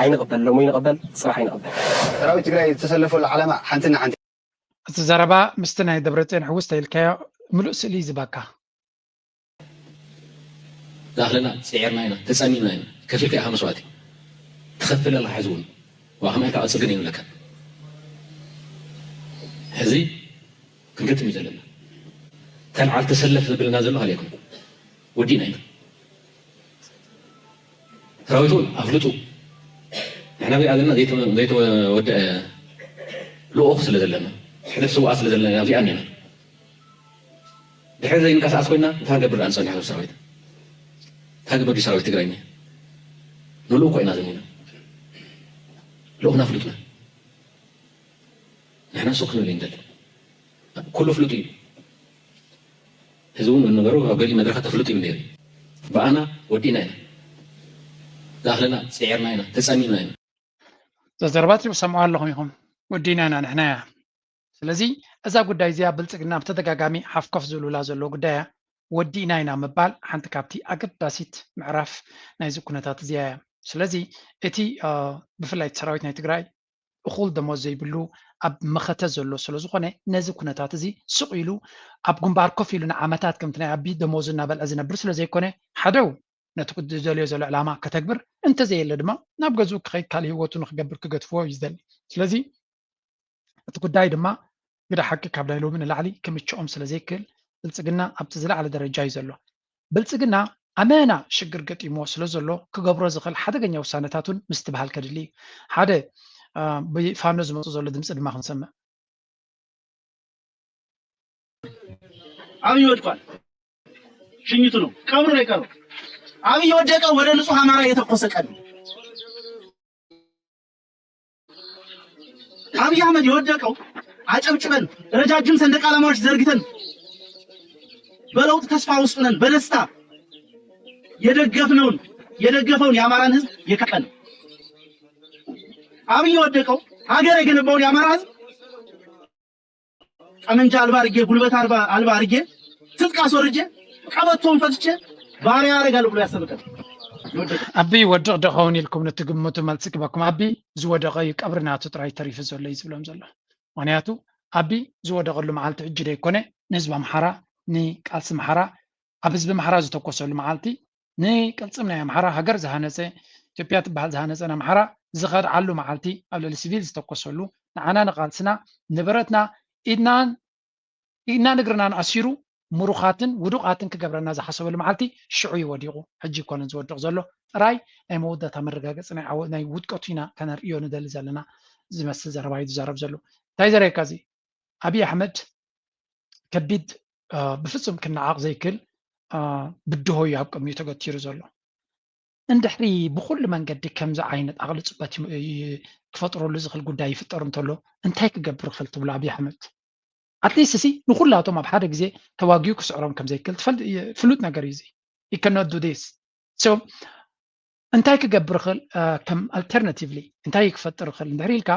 ኣይንቕበል፣ ሎሚ ይንቕበል፣ ፅባሕ ኣይንቕበል። ሰራዊት ትግራይ ዝተሰለፈሉ ዓላማ ሓንትና ሓንቲ እቲ ዘረባ ምስቲ ናይ ደብረፅዮን ሕውስተ ኢልካዮ ምሉእ ስእሊ እዩ ዝባካ። ዳኽለና ፅዒርና ኢና፣ ተፀሚምና ኢና። ከፊልካ ኢኻ መስዋእቲ ትኸፍል ኣለኻ። ሕዚ እውን ዋ ከማይ ከዓ ፅግን ይብለካ። ሕዚ ክንገጥም እዩ ዘለና። ተልዓል ተሰለፍ ዝብልና ዘሎ ካሊእ ኣይኮነን። ወዲእና ኢና። ሰራዊት እውን ኣፍልጡ። ንሕና ኣብኣ ዘለና ዘይተ- ዘይተወደአ ልኡኽ ስለ ዘለና፣ ሕደፍ ስውኣት ስለ ዘለና ኣብዚኣ እኒና። ድሕሪ ዘይንቀሳቀስ ኮይና እንታይ ክንገብር ደኣ ንፀኒሕ? ሰራዊት እንታይ ገበር ድዩ ሰራዊት ትግራይ እኒሀ? ንልኡኽ ኮይና ዘኒና። ልኡኽና ፍሉጥና። ንሕና ሱቕ ክንብል ይንደል። ኩሉ ፍሉጥ እዩ። ህዝቢ እውን ነገሩ ኣብ ገሊኡ መድረኻት ተፍልጡ እዩ ነይሩ። ብኣና ወዲእና ኢና። ዝኣኽለና ፅዒርና ኢና፣ ተፀሚምና ኢና። ዘዘረባ ትሪኡ ሰምዑ ኣለኹም ኢኹም። ወዲእና ኢና ንሕና እያ። ስለዚ እዛ ጉዳይ እዚኣ ብልፅግና ብተደጋጋሚ ሓፍኮፍ ዝብሉላ ዘለዎ ጉዳይ እያ። ወዲእና ኢና ምባል ሓንቲ ካብቲ ኣገዳሲት ምዕራፍ ናይዚ ኩነታት እዚኣ እያ። ስለዚ እቲ አ፣ ብፍላይ እቲ ሰራዊት ናይ ትግራይ እኹል ደሞዝ ዘይብሉ ኣብ መኸተ ዘሎ ስለ ዝኾነ ነዚ ኩነታት እዚ ስቕ ኢሉ ኣብ ግንባር ኮፍ ኢሉ ንዓመታት ከምቲ ናይ ኣቢ ደሞዙ እናበልዐ ዝነብር ስለ ዘይኮነ ሓደው ነቲ ዝደልዮ ዘሎ ዕላማ ከተግብር እንተዘየለ ድማ ናብ ገዝኡ ክኸይድ ካልእ ህይወቱ ንክገብር ክገድፍዎ እዩ ዝደሊ። ስለዚ እቲ ጉዳይ ድማ ግደ ሓቂ ካብ ናይ ሎሚ ንላዕሊ ክምችኦም ስለ ዘይክእል ብልፅግና ኣብቲ ዝለዓለ ደረጃ እዩ ዘሎ። ብልፅግና ኣመና ሽግር ገጢምዎ ስለ ዘሎ ክገብሮ ዝኽእል ሓደገኛ ውሳነታት እውን ምስትብሃል ከድሊ እዩ። ሓደ ብፋኖ ዝመፁ ዘሎ ድምፂ ድማ ክንሰምዕ። ኣብይ ወድቋል። ሽኝቱ ነው፣ ቀብሩ ነው የቀረው። ኣብይ ወደቀ፣ ወደ ንጹህ አማራ እየተኮሰ ቀን አብይ አህመድ የወደቀው አጨብጭበን ረጃጅም ሰንደቅ ዓላማዎች ዘርግተን በለውጥ ተስፋ ውስጥ ነን በደስታ የደገፍነውን የደገፈውን የአማራን ህዝብ የቀን አብይ የወደቀው ሀገር የገነባውን የአማራ ህዝብ ጠመንጃ አልባ አድርጌ ጉልበት አልባ አድርጌ ትጥቅ አስወርጄ ቀበቶን ፈትቼ ባሪያ ያደርጋለሁ ብሎ ያሰበ ቀን የወደቀ ኣቢ ይወድቕ ዶ ኸውን ኢልኩም ንትግምቱ መልሲ ክበኩም። ኣቢ ዝወደቐ እዩ፣ ቀብሪ ናቱ ጥራይ ተሪፉ ዘሎ እዩ ዝብሎም ዘሎ። ምክንያቱ ኣቢ ዝወደቐሉ መዓልቲ ሕጂ ዶ ይኮነ? ንህዝቢ ኣምሓራ፣ ንቃልሲ ኣምሓራ፣ ኣብ ህዝቢ ኣምሓራ ዝተኮሰሉ መዓልቲ፣ ንቅልጽም ናይ ኣምሓራ ሃገር ዝሃነጸ፣ ኢትዮጵያ ትበሃል ዝሃነጸን ኣምሓራ ዝኸድዓሉ መዓልቲ፣ ኣብ ልዕሊ ሲቪል ዝተኮሰሉ፣ ንዓና ንቃልስና ንብረትና ኢድናን ኢድናን እግርናን ኣሲሩ ምሩኻትን ውዱቓትን ክገብረና ዝሓሰበሉ መዓልቲ ሽዑ እዩ ወዲቑ። ሕጂ ኣይኮነን ዝወድቕ ዘሎ፣ ጥራይ ናይ መወዳእታ መረጋገፂ ናይ ዓወ- ናይ ውድቀቱ ኢና ከነርእዮ ንደሊ ዘለና ዝመስል ዘረባ እዩ ዝዛረብ ዘሎ። እንታይ ዘርእየካ እዚ? ኣብይ ኣሕመድ ከቢድ አ፣ ብፍጹም ክነዓቕ ዘይክእል አ፣ ብድሆ እዩ ኣብ ቅድሚኡ ተገቲሩ ዘሎ። እንድሕሪ ብኹሉ መንገዲ ከምዚ ዓይነት ዓቕሊ ፅበት ይም- ይ- ክፈጥረሉ ዝኽእል ጉዳይ ይፍጠር እንተሎ እንታይ ክገብር ይኽእል ትብሉ ኣብይ ኣሕመድ? ኣትሊስት ሲ ንኹላቶም ኣብ ሓደ ግዜ ተዋጊኡ ክስዕሮም ከም ዘይክእል ትፈልጥ ፍሉጥ ነገር እዩ እዚ። He cannot do this. So እንታይ ክገብር ይኽእል ከም alternatively እንታይ ክፈጥር ይኽእል እንድሕር ኢልካ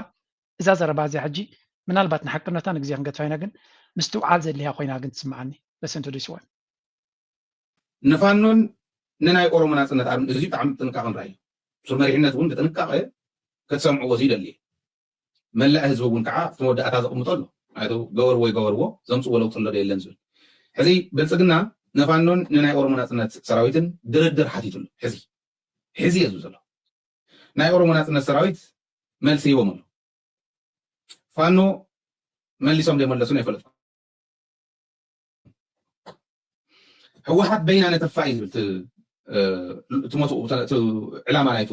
እዛ ዘረባ እዚኣ ሕጂ ምናልባት ንሓቅነታ ንግዜ ክንገድፋ ኢና፣ ግን ምስትውዓል ዘድልያ ኮይና ግን ትስምዓኒ። Listen to this one. ንፋኖን ንናይ ኦሮሞ ናፅነት ኣርም እዚ ብጣዕሚ ብጥንቃቐ ንራይ ሱር መሪሕነት እውን ብጥንቃቐ ክትሰምዕዎ እዚ ይደሊ። መላእ ህዝቢ እውን ከዓ ኣብቲ መወዳእታ ዘቕምጦ ኣሎ። ኣይቶ ገበርዎ ይገበርዎ ዘምፅዎ ለውጢ ኣሎ ዶ የለን ዝብል ሕዚ ብልፅግና ንፋኖን ንናይ ኦሮሞ ናፅነት ሰራዊትን ድርድር ሓቲቱ ኣሎ። ሕዚ ሕዚ እየ ዝብል ዘሎ ናይ ኦሮሞ ናፅነት ሰራዊት መልሲ ሂቦም ኣሎ። ፋኖ መሊሶም ዘይመለሱን ኣይፈለጥኩ። ህወሓት በይና ነተፋ እዩ ዝብል እቲ መ ዕላማ ናይቱ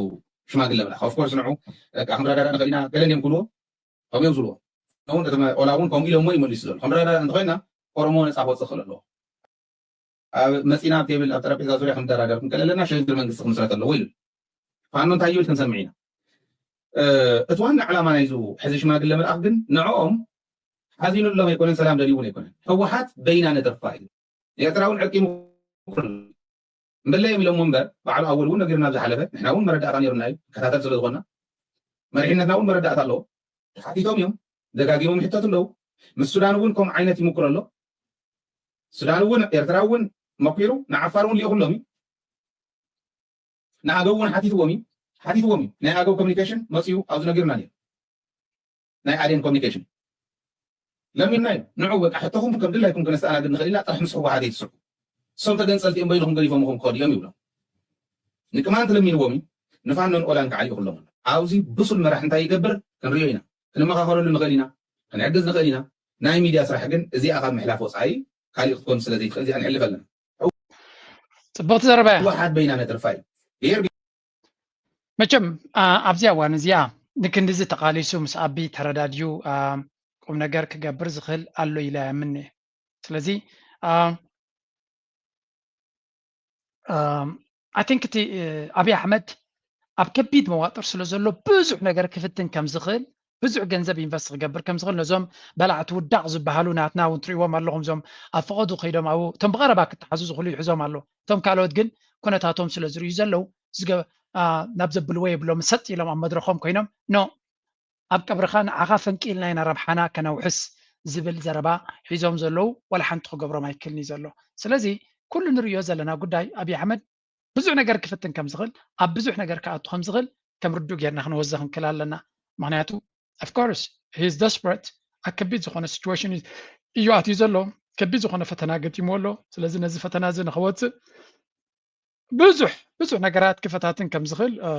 ሽማግለ መልኣኽ ኦፍኮርስ ንዑ ክንረዳዳ ንኽእል ኢና ገለን እዮም ክብልዎ ከምኡ እዮም ዝብልዎ። እውን እቲ ኦላ እውን ከምኡ ኢሎሞ ይመሊሱ ዘሎ ክንረዳዳ እንተኮይና ኦሮሞ ነፃ ክወፅእ ክኽእል ኣለዎ። ኣብ መፂና ኣብ ቴብል ኣብ ጠረጴዛ ዙርያ ክንደራደር ክንክእል ኣለና ሽግግር መንግስቲ ክምስረት ኣለዎ ኢሉ ፋኖ እንታይ ይብል ክንሰምዕ ኢና። እቲ ዋና ዕላማ ናይዚ ሕዚ ሽማግለ መልኣኽ ግን ንዕኦም ሓዚኑሎም ኣይኮነን፣ ሰላም ደልይውን ኣይኮነን። ህወሓት በይና ነተርፋ እዩ። ኤርትራ እውን ዕርቂ ይምኩር ኣሎ። እምበለዮም ኢሎሞ እምበር፣ ባዕሉ ኣወል እውን ነጊሩና ኣብ ዝሓለፈ፣ ንሕና እውን መረዳእታ ነይሩና እዩ፣ ንከታተል ስለ ዝኾንና። መሪሕነትና እውን መረዳእታ ኣለዎ። ተሓቲቶም እዮም፣ ደጋጊሞም ይሕተቱ ኣለዉ። ምስ ሱዳን እውን ከምኡ ዓይነት ይምኩር ኣሎ። ሱዳን እውን፣ ኤርትራ እውን መኪሩ፣ ንዓፋር እውን ልኢኹሎም እዩ። ንኣገው እውን ሓቲትዎም እዩ፣ ሓቲትዎም እዩ። ናይ ኣገው ኮሚኒኬሽን መፂኡ ኣብዚ ነጊሩና ነይሩ። ናይ ኣዴን ኮሚኒኬሽን ለሚንና እዩ። ንዑ በቃ ሕቶኹም ከም ድላይኩም ከነስተኣናግድ ንኽእል ኢና፣ ጥራሕ ምስ ህወሓት ኣይትስርሑ። እሶም ተገንፀልቲ እዮም፣ በይንኹም ገዲፎምኹም ክኸዱ እዮም ይብሎም። ንቅማንት ለሚንዎም እዩ፣ ንፋኖን ኦላን ከዓ ልኢኹሎም ኣሎ። ኣብዚ ብሱል መራሕ እንታይ ይገብር ክንሪኦ ኢና። ክንመኻኸረሉ ንኽእል ኢና፣ ክንሕግዝ ንኽእል ኢና። ናይ ሚድያ ስራሕ ግን እዚኣ ካብ ምሕላፍ ወፃኢ ካሊእ ክትኮን ስለ ዘይትኽእል እዚኣ ንሕልፍ ኣለና። ፅብቕቲ ዘረባ እያ። ህወሓት በይና ነተርፋ እዩ። ብሄር መቸም አ- ኣብዚኣ እዋን እዚኣ ንክንድዚ ተቓሊሱ ምስ ኣቢ ተረዳድዩ አ፣ ቁም ነገር ክገብር ዝኽእል ኣሎ ኢለ ኣምን እየ። ስለዚ አ፣ አ፣ I think እቲ እ፣ ኣብይ ኣሕመድ ኣብ ከቢድ መዋጥር ስለ ዘሎ ብዙሕ ነገር ክፍትን ከም ዝኽእል ብዙሕ ገንዘብ ኢንቨስት ክገብር ከም ዝኽእል ነዞም በላዕቲ ውዳቕ ዝበሃሉ ናትና እውን ትሪእዎም ኣለኹም። እዞም ኣብ ፈቐዱ ከይዶም ኣብኡ እቶም ብቐረባ ክተሓዙ ዝኽእሉ ይሕዞም ኣሎ። እቶም ካልኦት ግን ኩነታቶም ስለ ዝርእዩ ዘለዉ ዝገ- አ፣ ናብ ዘብልዎ የብሎም። ሰጥ ኢሎም ኣብ መድረኾም ኮይኖም ኖ ኣብ ቀብርኻ ንዓኻ ፈንቂልና ኢና ረብሓና ከነውሕስ ዝብል ዘረባ ሒዞም ዘለዉ ዋላ ሓንቲ ክገብሮም ኣይክእልን እዩ ዘሎ። ስለዚ ኩሉ ንርእዮ ዘለና ጉዳይ ኣብይ ኣሕመድ ብዙሕ ነገር ክፍትን ከም ዝኽእል ኣብ ብዙሕ ነገር ክኣቱ ከም ዝኽእል ከም ርዱእ ጌርና ክንወዘ ክንክእል ኣለና። ምክንያቱ of course he is desperate ኣብ ከቢድ ዝኾነ situation እዩ ኣትዩ ዘሎ። ከቢድ ዝኾነ ፈተና ገጢሙ ኣሎ። ስለዚ ነዚ ፈተና እዚ ንክወፅእ ብዙሕ ብዙሕ ነገራት ክፈታትን ከም ዝኽእል እ፣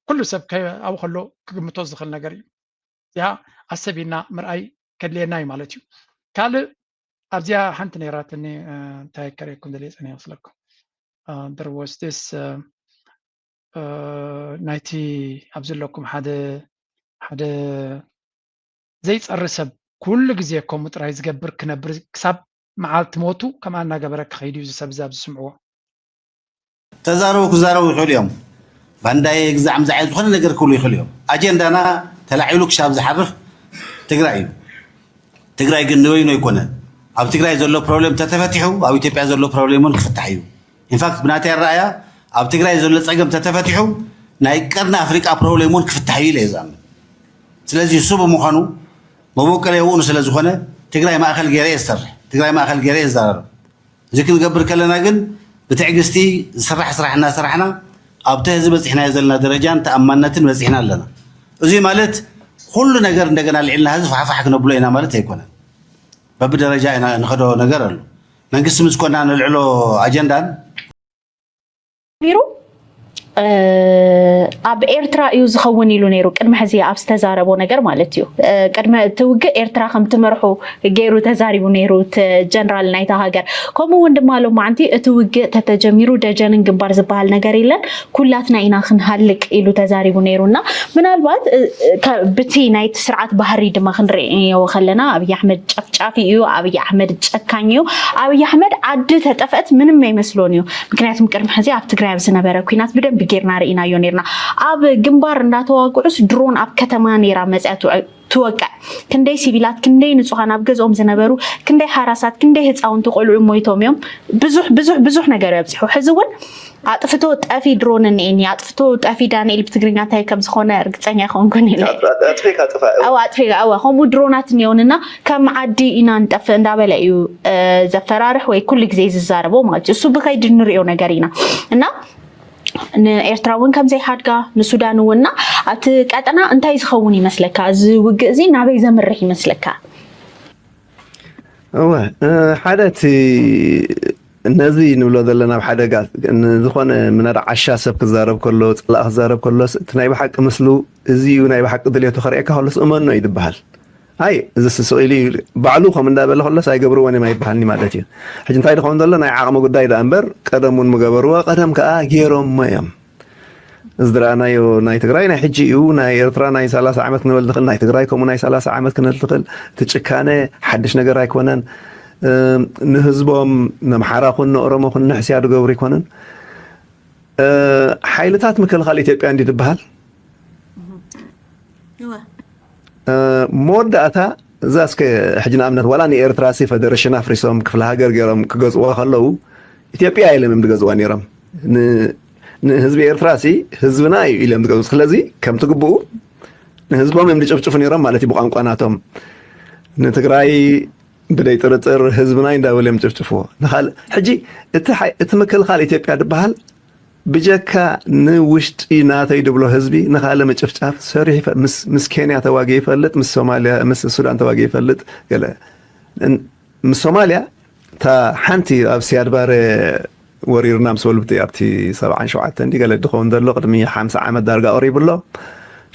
ኩሉ ሰብ ከ- ኣብኡ ከሎ ክግምቶ ዝኽእል ነገር እዩ። እዚኣ ኣሰብ ኢልና ምርኣይ ከድልየና እዩ ማለት እዩ። ካልእ ኣብዚኣ ሓንቲ ነይራትኒ እ፣ እንታይ ከርእየኩም ደልየ ፀኒሐ ይመስለኩም እ፣ there was this እ፣ እ፣ ናይቲ ኣብ ዘለኩም ሓደ ሓደ ዘይፀሪ ሰብ ኩሉ ግዜ ከምኡ ጥራይ ዝገብር ክነብር ክሳብ መዓልቲ ሞቱ ከምኣ እናገበረ ክኸይድ እዩ እዚ ሰብ እዚ ኣብዚ ስምዕዎ። ተዛረቡ ክዛረቡ ይኽእሉ እዮም። ባንዳየ ግዛዕ ምዛዕ ዝኾነ ነገር ክብሉ ይኽእሉ እዮም። ኣጀንዳና ተላዒሉ ክሻብ ዝሓርፍ ትግራይ እዩ። ትግራይ ግን ንበይኑ ኣይኮነን። ኣብ ትግራይ ዘሎ ፕሮብሌም ተተፈቲሑ ኣብ ኢትዮጵያ ዘሎ ፕሮብሌም እውን ክፍታሕ እዩ። ኢንፋክት ብናተይ ኣረኣያ ኣብ ትግራይ ዘሎ ፀገም ተተፈቲሑ ናይ ቀርኒ ኣፍሪቃ ፕሮብሌም እውን ክፍታሕ እዩ ኢለ እየ ዝኣምን። ስለዚ እሱ ብምዃኑ መበቆለይ ኣብኡ ስለ ዝኾነ ትግራይ ማእኸል ገይረ እየ ዝሰርሕ፣ ትግራይ ማእኸል ገይረ እየ ዝዛረብ። እዚ ክንገብር ከለና ግን ብትዕግስቲ ዝስራሕ ስራሕ እናሰራሕና ኣብቲ ህዝቢ በፂሕናዮ ዘለና ደረጃን ተኣማንነትን በፂሕና ኣለና። እዚ ማለት ኩሉ ነገር እንደገና ልዒልና ህዝቢ ፋሕፋሕ ክነብሎ ኢና ማለት ኣይኮነን። በብደረጃ ኢና ንኸዶ ነገር ኣሎ። መንግስቲ ምስ ኮና ንልዕሎ ኣጀንዳን ቢሩ ኣብ ኤርትራ እዩ ዝኸውን ኢሉ ነይሩ። ቅድሚ ሕዚ ኣብ ዝተዛረቦ ነገር ማለት እዩ። ቅድሚ እቲ ውግእ ኤርትራ ከም ትመርሑ ገይሩ ተዛሪቡ ነይሩ እቲ ጀነራል ናይታ ሃገር። ከምኡ እውን ድማ ሎማዓንቲ እቲ ውግእ ተተጀሚሩ ደጀንን ግንባር ዝበሃል ነገር የለን፣ ኩላትና ኢና ክንሃልቅ ኢሉ ተዛሪቡ ነይሩ እና ምናልባት ብቲ ናይቲ ስርዓት ባህሪ ድማ ክንርእዮ ከለና ኣብይ ኣሕመድ ጨፍጫፊ እዩ፣ ኣብይ ኣሕመድ ጨካኝ እዩ። ኣብይ ኣሕመድ ዓዲ ተጠፍአት ምንም ኣይመስሎን እዩ። ምክንያቱም ቅድሚ ሕዚ ኣብ ትግራይ ኣብ ዝነበረ ኩናት ብደንቢ ጌርና ርኢናዮ ነይርና። ኣብ ግንባር እንዳተዋግዑስ ድሮን ኣብ ከተማ ነይራ መፅያ ትውዕል ትወቅዕ። ክንደይ ሲቪላት ክንደይ ንፁሃን ኣብ ገዝኦም ዝነበሩ ክንደይ ሓራሳት ክንደይ ህፃውንቲ ቆልዑ ሞይቶም እዮም። ብዙሕ ብዙሕ ብዙሕ ነገር እዩ ኣብፂሑ። ሕዚ እውን ኣጥፍቶ ጠፊ ድሮን እኒኤኒ ኣጥፍቶ ጠፊ ዳንኤል ብትግርኛ እንታይ ከም ዝኾነ እርግፀኛ ኣይኮንኩን ኢለ ኣጥፊካ ጥፋ ኣዋ ኣጥፊ ኣዋ ከምኡ ድሮናት እኒኦንና ከም ዓዲ ኢና ንጠፍእ እንዳበለ እዩ ዘፈራርሕ ወይ ኩሉ ግዜ ዝዛረቦ ማለት እዩ። እሱ ብኸይዲ ንሪኦ ነገር ኢና እና ንኤርትራ እውን ከምዘይሓድጋ ንሱዳን እውን እና ኣብቲ ቀጠና እንታይ ዝኸውን ይመስለካ? እዚ ውግእ እዚ ናበይ ዘምርሕ ይመስለካ? እወ ሓደ እቲ ነዚ ንብሎ ዘለና ኣብ ሓደጋ ዝኾነ ምናዳ ዓሻ ሰብ ክዛረብ ከሎ ፅላእ ክዛረብ ከሎስ እቲ ናይ ብሓቂ ምስሉ እዚ እዩ ናይ ብሓቂ ድልየቱ ከርእየካ ከሎስ እመኖ እዩ ዝበሃል። ኣይ እዚ ስስቕ ኢሉ ባዕሉ ከም እንዳበለ ከሎስ ኣይገብርዎን እዮም ኣይበሃልኒ ማለት እዩ። ሕጂ እንታይ ድኸውን ዘሎ ናይ ዓቕሚ ጉዳይ ደኣ እምበር ቀደም እውን ምገበርዎ ቀደም ከዓ ገይሮሞ እዮም። እዚ ዝረኣናዮ ናይ ትግራይ ናይ ሕጂ እዩ፣ ናይ ኤርትራ ናይ ሰላሳ ዓመት ክንብል ንኽእል፣ ናይ ትግራይ ከምኡ ናይ ሰላሳ ዓመት ክንብል ንኽእል። እቲ ጭካነ ሓድሽ ነገር ኣይኮነን። ንህዝቦም ነምሓራ ኩን ንኦሮሞ ኩን ንሕስያ ዝገብሩ ኣይኮነን። ሓይልታት ምክልኻል ኢትዮጵያ እንዲ ዝበሃል እወ። እ፣ መወዳእታ እዛ እስከ ሕጂ ንኣብነት ዋላ ንኤርትራ ሲ ፈደረሽን ኣፍሪሶም ክፍለ ሃገር ገይሮም ክገዝእዋ ከለዉ ኢትዮጵያ ኢሎም እዮም ዝገዝእዋ ነይሮም። ን-፣ ንህዝቢ ኤርትራ ሲ ህዝብና እዩ ኢሎም ዝገዝኡ። ስለዚ ከምቲ ግብኡ ንህዝቦም እዮም ዝጭፍጭፉ ነይሮም ማለት እዩ ብቋንቋ ናቶም። ንትግራይ ብደይ ጥርጥር ህዝብና እንዳበሉ እዮም ጭፍጭፍዎ። ንኻልእ ሕጂ እቲ ሓይ-፣ እቲ ምክልኻል ኢትዮጵያ ዝበሃል ብጀካ ንውሽጢ ናተይ ድብሎ ህዝቢ ንኻልእ ምጭፍጫፍ ሰሪሑ ይፈ-፣ ምስ፣ ምስ ኬንያ ተዋጊኡ ይፈልጥ፣ ምስ ሶማልያ፣ ምስ ሱዳን ተዋጊኡ ይፈልጥ። ገለ እን-፣ ምስ ሶማልያ እታ ሓንቲ ኣብ ሲያድ ባረ ወሪርና ምስ በሉ ብቲ-፣ ኣብቲ ሰብዓን ሸውዓተን እንዲ ገለ ድኸውን ዘሎ ቅድሚ ሓምሳ ዓመት ዳርጋ ቀሪቡ ኣሎ።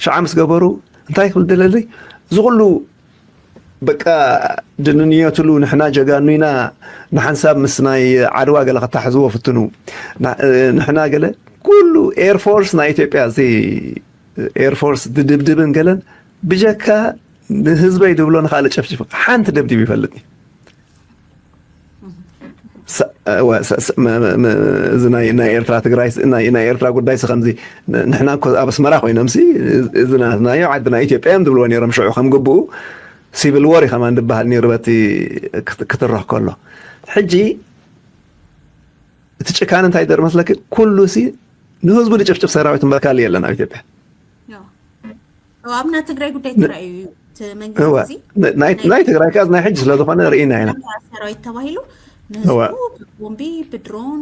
ሽዓ ምስ ገበሩ እንታይ ክብል ደለለይ? እዚ ኩሉ በቃ ድንንየትሉ ንሕና ጀጋኑ ኢና፣ ንሓንሳብ ምስ ናይ ዓድዋ ገለ ከታሕዝዎ ፍትኑ። ና-፣ ንሕና ገለ ኩሉ ኤርፎርስ ናይ ኢትዮጵያ እዚ ኤርፎርስ ድድብድብን ገለን ብጀካ ንህዝበይ ድብሎ ንኻልእ ጨፍጭፍ ሓንቲ ደብዲቡ ይፈልጥ። ሰ-፣ እወ፣ ሰ-፣ ሰ-፣ መ-፣ መ-፣ መ-፣ እዚ ናይ፣ ናይ ኤርትራ ትግራይ ስ-፣ ናይ፣ ናይ ኤርትራ ጉዳይ ስ-፣ ከምዚ ን-፣ ንሕና እኮ ኣብ ኣስመራ ኮይኖም ሲ፣ እዚ ናትናዮ ዓድና ኢትዮጵያ እዮም ዝብልዎ ነይሮም ሽዑ ከም ግብኡ ሲቪል ዎር እዩ ከማን ዝበሃል ነይሩ በቲ ክት-፣ ክትረኽ ከሎ። ሕጂ እቲ ጭካነ እንታይ ይደር መስለኪ? ኩሉ ሲ ንህዝቡ ዝጭፍጭፍ ሰራዊት እምበር ካልእ የለን ኣብ ኢትዮጵያ። ያው፣ ያው ኣብ ናይ ትግራይ ጉዳይ ን-፣ ተራእዩ እዩ። እቲ መንግስቲ እወ፣ እዚ ን-፣ ናይ፣ ናይ ናይ ትግራይ ከኣ ናይ ሕጂ ስለ ዝኾነ ርኢና ኢና። ሰራዊት ተባሂሉ እወ። ንህዝቡ ብቦምቢ፣ ብድሮን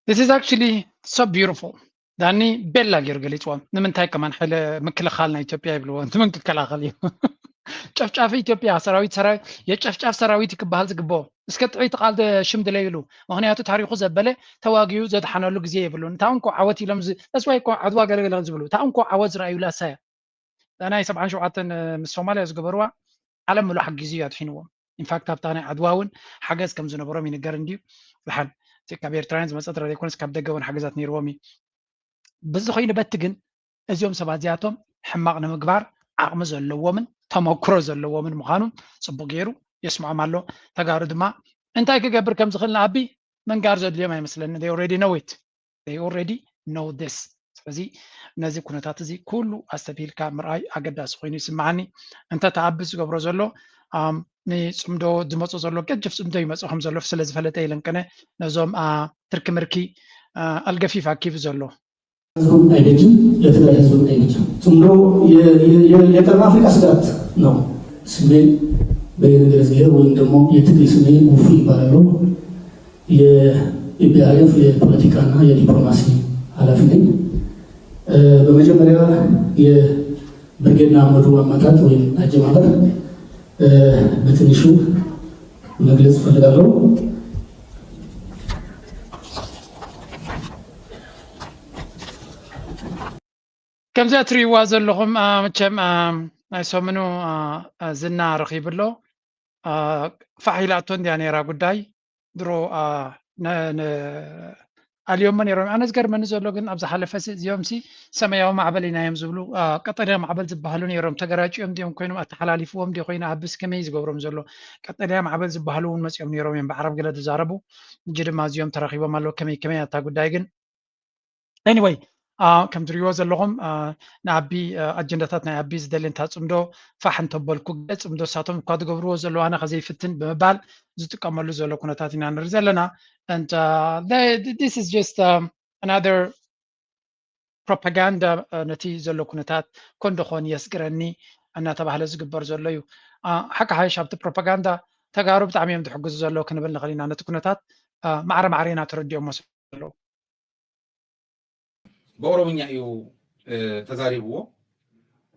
This is actually so beautiful። ዳኒ ቤላ ገይሩ ገሊፅዎም። ንምንታይ ከማን ሓይለ ምክልኻል ናይ ኢትዮጵያ ይብልዎ? እንትመን ክከላኸል እዩ? ጨፍጫፊ ኢትዮጵያ ሰራዊት፣ ሰራዊት፣ የጨፍጫፍ ሰራዊት ክበሃል ዝግብኦ። እስከ ጥዑይ እቲ ቃል ደ-፣ ሽም ድለይሉ። ምኽንያቱ ታሪኹ ዘበለ ተዋጊኡ ዘድሓነሉ ግዜ የብሉን። እታ እንኮ ዓወት ኢሎም ዝ-፣ that's why እኮ ዓድዋ ገለገለ ዝብሉ። እታ እንኮ ዓወት ዝረኣዩላ እሳያ። እታ ናይ ሰብዓን ሸውዓተን ምስ ሶማልያ ዝገበርዋ ዓለም ምሉእ ሓጊዙ እዩ ኣድሒንዎም። ኢንፋክት ኣብታ ናይ ዓድዋ እውን ሓገዝ ከም ዝነበሮም ይንገር እንድዩ። ዝሓን እቲ ካብ ኤርትራውያን ዝመፀ ጥራይ ዘይኮነስ ካብ ደገ እውን ሓገዛት ነይርዎም እዩ። በዚ ኮይኑ በቲ ግን እዚኦም ሰባት እዚኣቶም ሕማቕ ንምግባር ዓቕሚ ዘለዎምን ተመክሮ ዘለዎምን ምዃኑ ጽቡቕ ገይሩ የስምዖም ኣሎ። ተጋሩ ድማ እንታይ ክገብር ከም ዝኽእል ንኣቢ ምንጋር ዘድልዮም ኣይመስለኒ። They already know it. They already know this። ስለዚ ነዚ ኩነታት እዚ ኩሉ ኣስተብሂልካ ምርኣይ ኣገዳሲ ኮይኑ ይስምዓኒ። እንተ እቲ ኣቢ ዝገብሮ ዘሎ፣ ኣም፣ ንጽምዶ ዝመጾ ዘሎ ገጅፍ ጽምዶ ይመጾ ከም ዘሎ ስለ ዝፈለጠ ኢለን ቅነ ነዞም፣ ኣ፣ ትርኪ ምርኪ፣ ኣ፣ ኣልገፊፍ ኣኪቡ ዘሎ። ህዝቡም አይበጅም፣ ለትግራይ ህዝቡም አይበጅም። ጽምዶ የ-፣ የ-፣ የ-፣ የቀርብ አፍሪካ ስጋት ነው። ስሜን በየነ ገረዝግሄር ወይም ደግሞ የትግል ስሜ ውፉ ይባላሉ። የኢፒአርኤፍ የፖለቲካና የዲፕሎማሲ ኃላፊ ነኝ። እ፣ በመጀመሪያ የብርጌድ ንሓመዱ አመጣጥ ወይም አጀማመር፣ እ፣ በትንሹ መግለጽ እፈልጋለሁ። ከምዚኣ ትርእይዋ ዘለኹም፣ አ፣ መቸም፣ አ፣ ናይ ሰሙኑ፣ አ፣ አ፣ ዝና ረኺቡ ኣሎ። አ፣ ፋሕ ኢላቶ እንድያ ነይራ ጉዳይ። ድሮ፣ አ፣ ነ-፣ ነ-፣ ኣልዮሞ ነይሮም። ኣነ ዝገርመኒ ዘሎ ግን ኣብ ዝሓለፈ ሲ-፣ እዚኦም ሲ ሰማያዊ ማዕበል ኢና እዮም ዝብሉ፣ አ፣ ቀጠልያ ማዕበል ዝበሃሉ ነይሮም። ተገራጭዮም ድዮም ኮይኖም ኣተሓላሊፍዎም ድዮ ኮይኑ ኣብስ ከመይ ዝገብሮም ዘሎ? ቀጠልያ ማዕበል ዝበሃሉ እውን መጺኦም ነይሮም እዮም ብዓረብ ገለ ዝዛረቡ። ሕጂ ድማ እዚኦም ተራኺቦም ኣለዉ። ከመይ ከመይ ኣታ ጉዳይ ግን ኤኒወይ፣ አ፣ ከም ትሪእዎ ዘለኹም፣ አ፣ ንኣቢ፣ አ፣ ኣጀንዳታት ናይ ኣቢ ዝደሊ እንታ ጽምዶ ፋሕ እንተበልኩ ገለ ጽምዶ እሳቶም እኳ ዝገብርዎ ዘለዉ ኣነ ከዘይፍትን ብምባል ዝጥቀመሉ ዘሎ ኩነታት ኢና ንርኢ ዘለና። And, uh, they, this is just, um, another propaganda፣ አ፣ ነቲ ዘሎ ኩነታት ኮን ደኾን የስግረኒ እናተባህለ ዝግበር ዘሎ እዩ። አ፣ ሓቂ ሓይሽ ኣብቲ ፕሮፓጋንዳ ተጋሩ ብጣዕሚ እዮም ዝሕግዙ ዘለዉ ክንብል ንኽእል ኢና። ነቲ ኩነታት፣ አ፣ ማዕረ ማዕረ ኢና ተረዲኦሞ ዘለዉ። ብኦሮምኛ እዩ፣ እ፣ ተዛሪብዎ።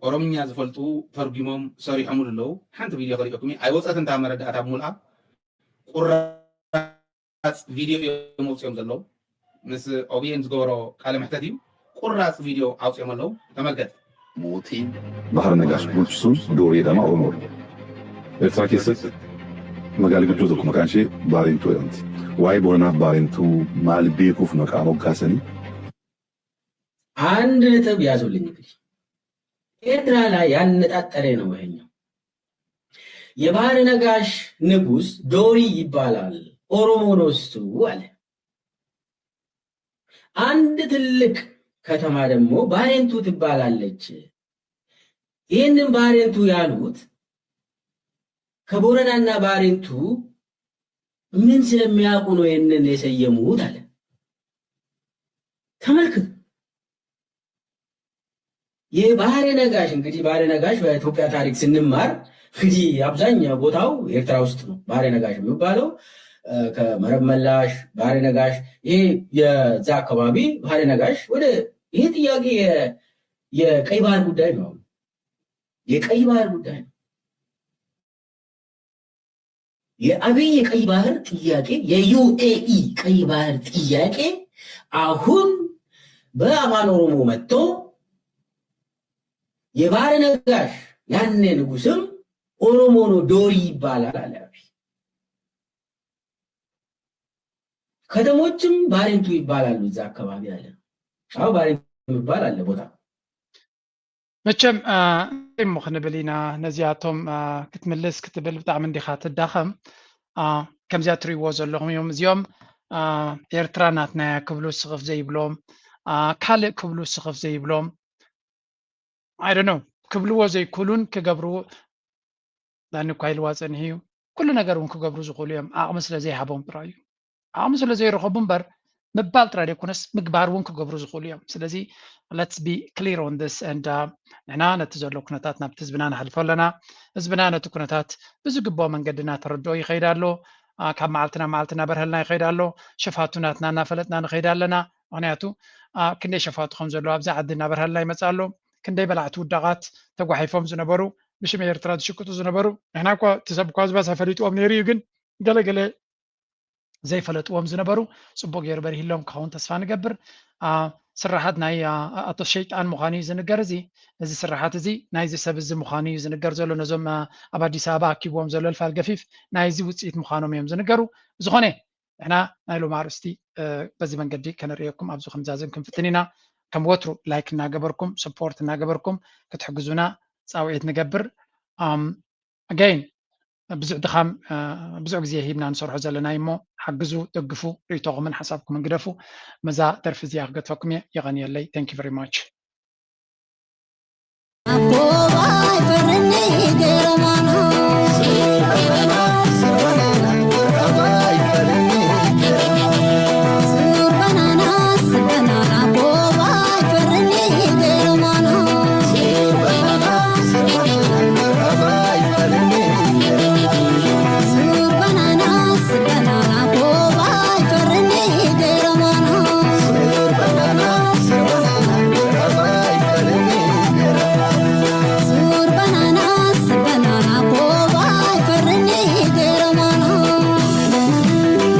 ኦሮምኛ ዝፈልጡ ተርጉሞም ሰሪሖምሉ ኣለዉ። ሓንቲ ቪድዮ ከሪኦኩም እየ። ኣይወፀትን እታ መረዳእታ ብምልኣ። ቁራፅ ቪድዮ እዮም ኣውፅኦም ዘለዉ። ምስ ኦቢኤን ዝገበሮ ቃለ መሕተት እዩ። ቁራፅ ቪድዮ ኣውፅኦም ኣለዉ። ተመልከት። Mootiin Bahar Nagash bulchuun doorii jedhama Oromoo. Ertiraa keessatti magaalli guddoo tokko maqaan ishee Baarentuu jedhamti. Waa'ee Booranaa Baarentuu maal beekuuf maqaa moggaasanii? አንድ ነጥብ ያዙልኝ እንግዲህ ኤርትራ ላይ ያነጣጠረ ነው ይሄኛው። የባህር ነጋሽ ንጉስ ዶሪ ይባላል፣ ኦሮሞ ነው እሱ አለ። አንድ ትልቅ ከተማ ደግሞ ባሬንቱ ትባላለች። ይህንን ባሬንቱ ያሉት ከቦረናና ባሬንቱ ምን ስለሚያውቁ ነው ይህንን የሰየሙት አለ። ተመልከት። የባህሬ ነጋሽ እንግዲህ፣ ባህሬ ነጋሽ በኢትዮጵያ ታሪክ ስንማር እንግዲህ አብዛኛው ቦታው ኤርትራ ውስጥ ነው። ባህሬ ነጋሽ የሚባለው ከመረብ መላሽ፣ ባህሬ ነጋሽ፣ ይሄ የዛ አካባቢ ባህሬ ነጋሽ ወደ ይሄ ጥያቄ የቀይ ባህር ጉዳይ ነው። የቀይ ባህር ጉዳይ ነው። የአብይ የቀይ ባህር ጥያቄ፣ የዩኤኢ ቀይ ባህር ጥያቄ አሁን በአፋን ኦሮሞ መጥቶ የባህረ ነጋሽ ያኔ ንጉስም ኦሮሞ ነው፣ ዶሪ ይባላል አለ አብይ። ከተሞችም ባሬንቱ ይባላሉ እዛ አካባቢ አለ። አዎ፣ ባሬንቱ ይባላል አለ ቦታ። መቸም እሞ ክንብል ኢና ነዚኣቶም ክትምልስ ክትብል ብጣዕሚ እንዲኻ ትዳኸም። ከምዚኣ ትሪእዎ ዘለኹም እዮም። እዚኦም ኤርትራ ናትና እያ ክብሉ ስኽፍ ዘይብሎም፣ ካልእ ክብሉ ስኽፍ ዘይብሎም፣ I don't know፣ ክብልዎ ዘይክእሉን ክገብርዎ ዳኒ እኳ ኢልዋ ጸኒሑ እዩ። ኩሉ ነገር እውን ክገብሩ ዝኽእሉ እዮም፣ ዓቕሚ ስለ ዘይሃቦም ጥራይ እዩ። ዓቕሚ ስለ ዘይረኸቡ እምበር ምባል ጥራይ ዘይኮነስ ምግባር እውን ክገብሩ ዝኽእሉ እዮም። ስለዚ let's be clear on this and ንሕና ነቲ ዘሎ ኩነታት ናብቲ ህዝብና ነሕልፎ ኣለና። ህዝብና ነቲ ኩነታት ብዝግብኦ መንገዲ እናተረድኦ ይኸይድ ኣሎ። ካብ መዓልቲ ናብ መዓልቲ እናበርሀልና ይኸይድ ኣሎ። ሽፋቱ ናትና እናፈለጥና ንኸይድ ኣለና። ምኽንያቱ ክንደይ ሸፋቱ ከም ዘሎ ኣብዚ ዓዲ እናበርሀልና ይመፅእ ኣሎ። ክንደይ በላዕቲ ውዳቓት ተጓሒፎም ዝነበሩ፣ ብሽም ኤርትራ ዝሽቅጡ ዝነበሩ፣ ንሕና እኳ እቲ ሰብ እኳ ዝበዝሐ ፈሊጥዎም ነይሩ እዩ፣ ግን ገለ ገለ ዘይፈለጥዎም ዝነበሩ ፅቡቅ ገይሩ በሪህሎም ክኸውን ተስፋ ንገብር። ስራሓት ናይ ኣቶ ሸይጣን ምዃኑ እዩ ዝንገር። እዚ እዚ ስራሓት እዚ ናይዚ ሰብ እዚ ምዃኑ እዩ ዝንገር ዘሎ። ነዞም ኣብ ኣዲስ ኣበባ ኣኪብዎም ዘሎ ልፋል ገፊፍ ናይዚ ውፅኢት ምዃኖም እዮም ዝንገሩ። ዝኾነ ንሕና ናይ ሎም ኣርእስቲ በዚ መንገዲ ከነርእየኩም ኣብዚ ክንዛዘም ክንፍትን ኢና። ከም ወትሩ ላይክ እናገበርኩም ሰፖርት እናገበርኩም ክትሕግዙና ፃውዒት ንገብር። ኣገይን ብዙሕ ድኻም ብዙሕ ግዜ ሂብና ንሰርሖ ዘለና እሞ ሓግዙ፣ ደግፉ፣ ርእይቶኹምን ሓሳብኩምን ግደፉ። መዛ ደርፊ እዚኣ ክገድፈኩም እየ። የቐንየለይ። Thank you very much።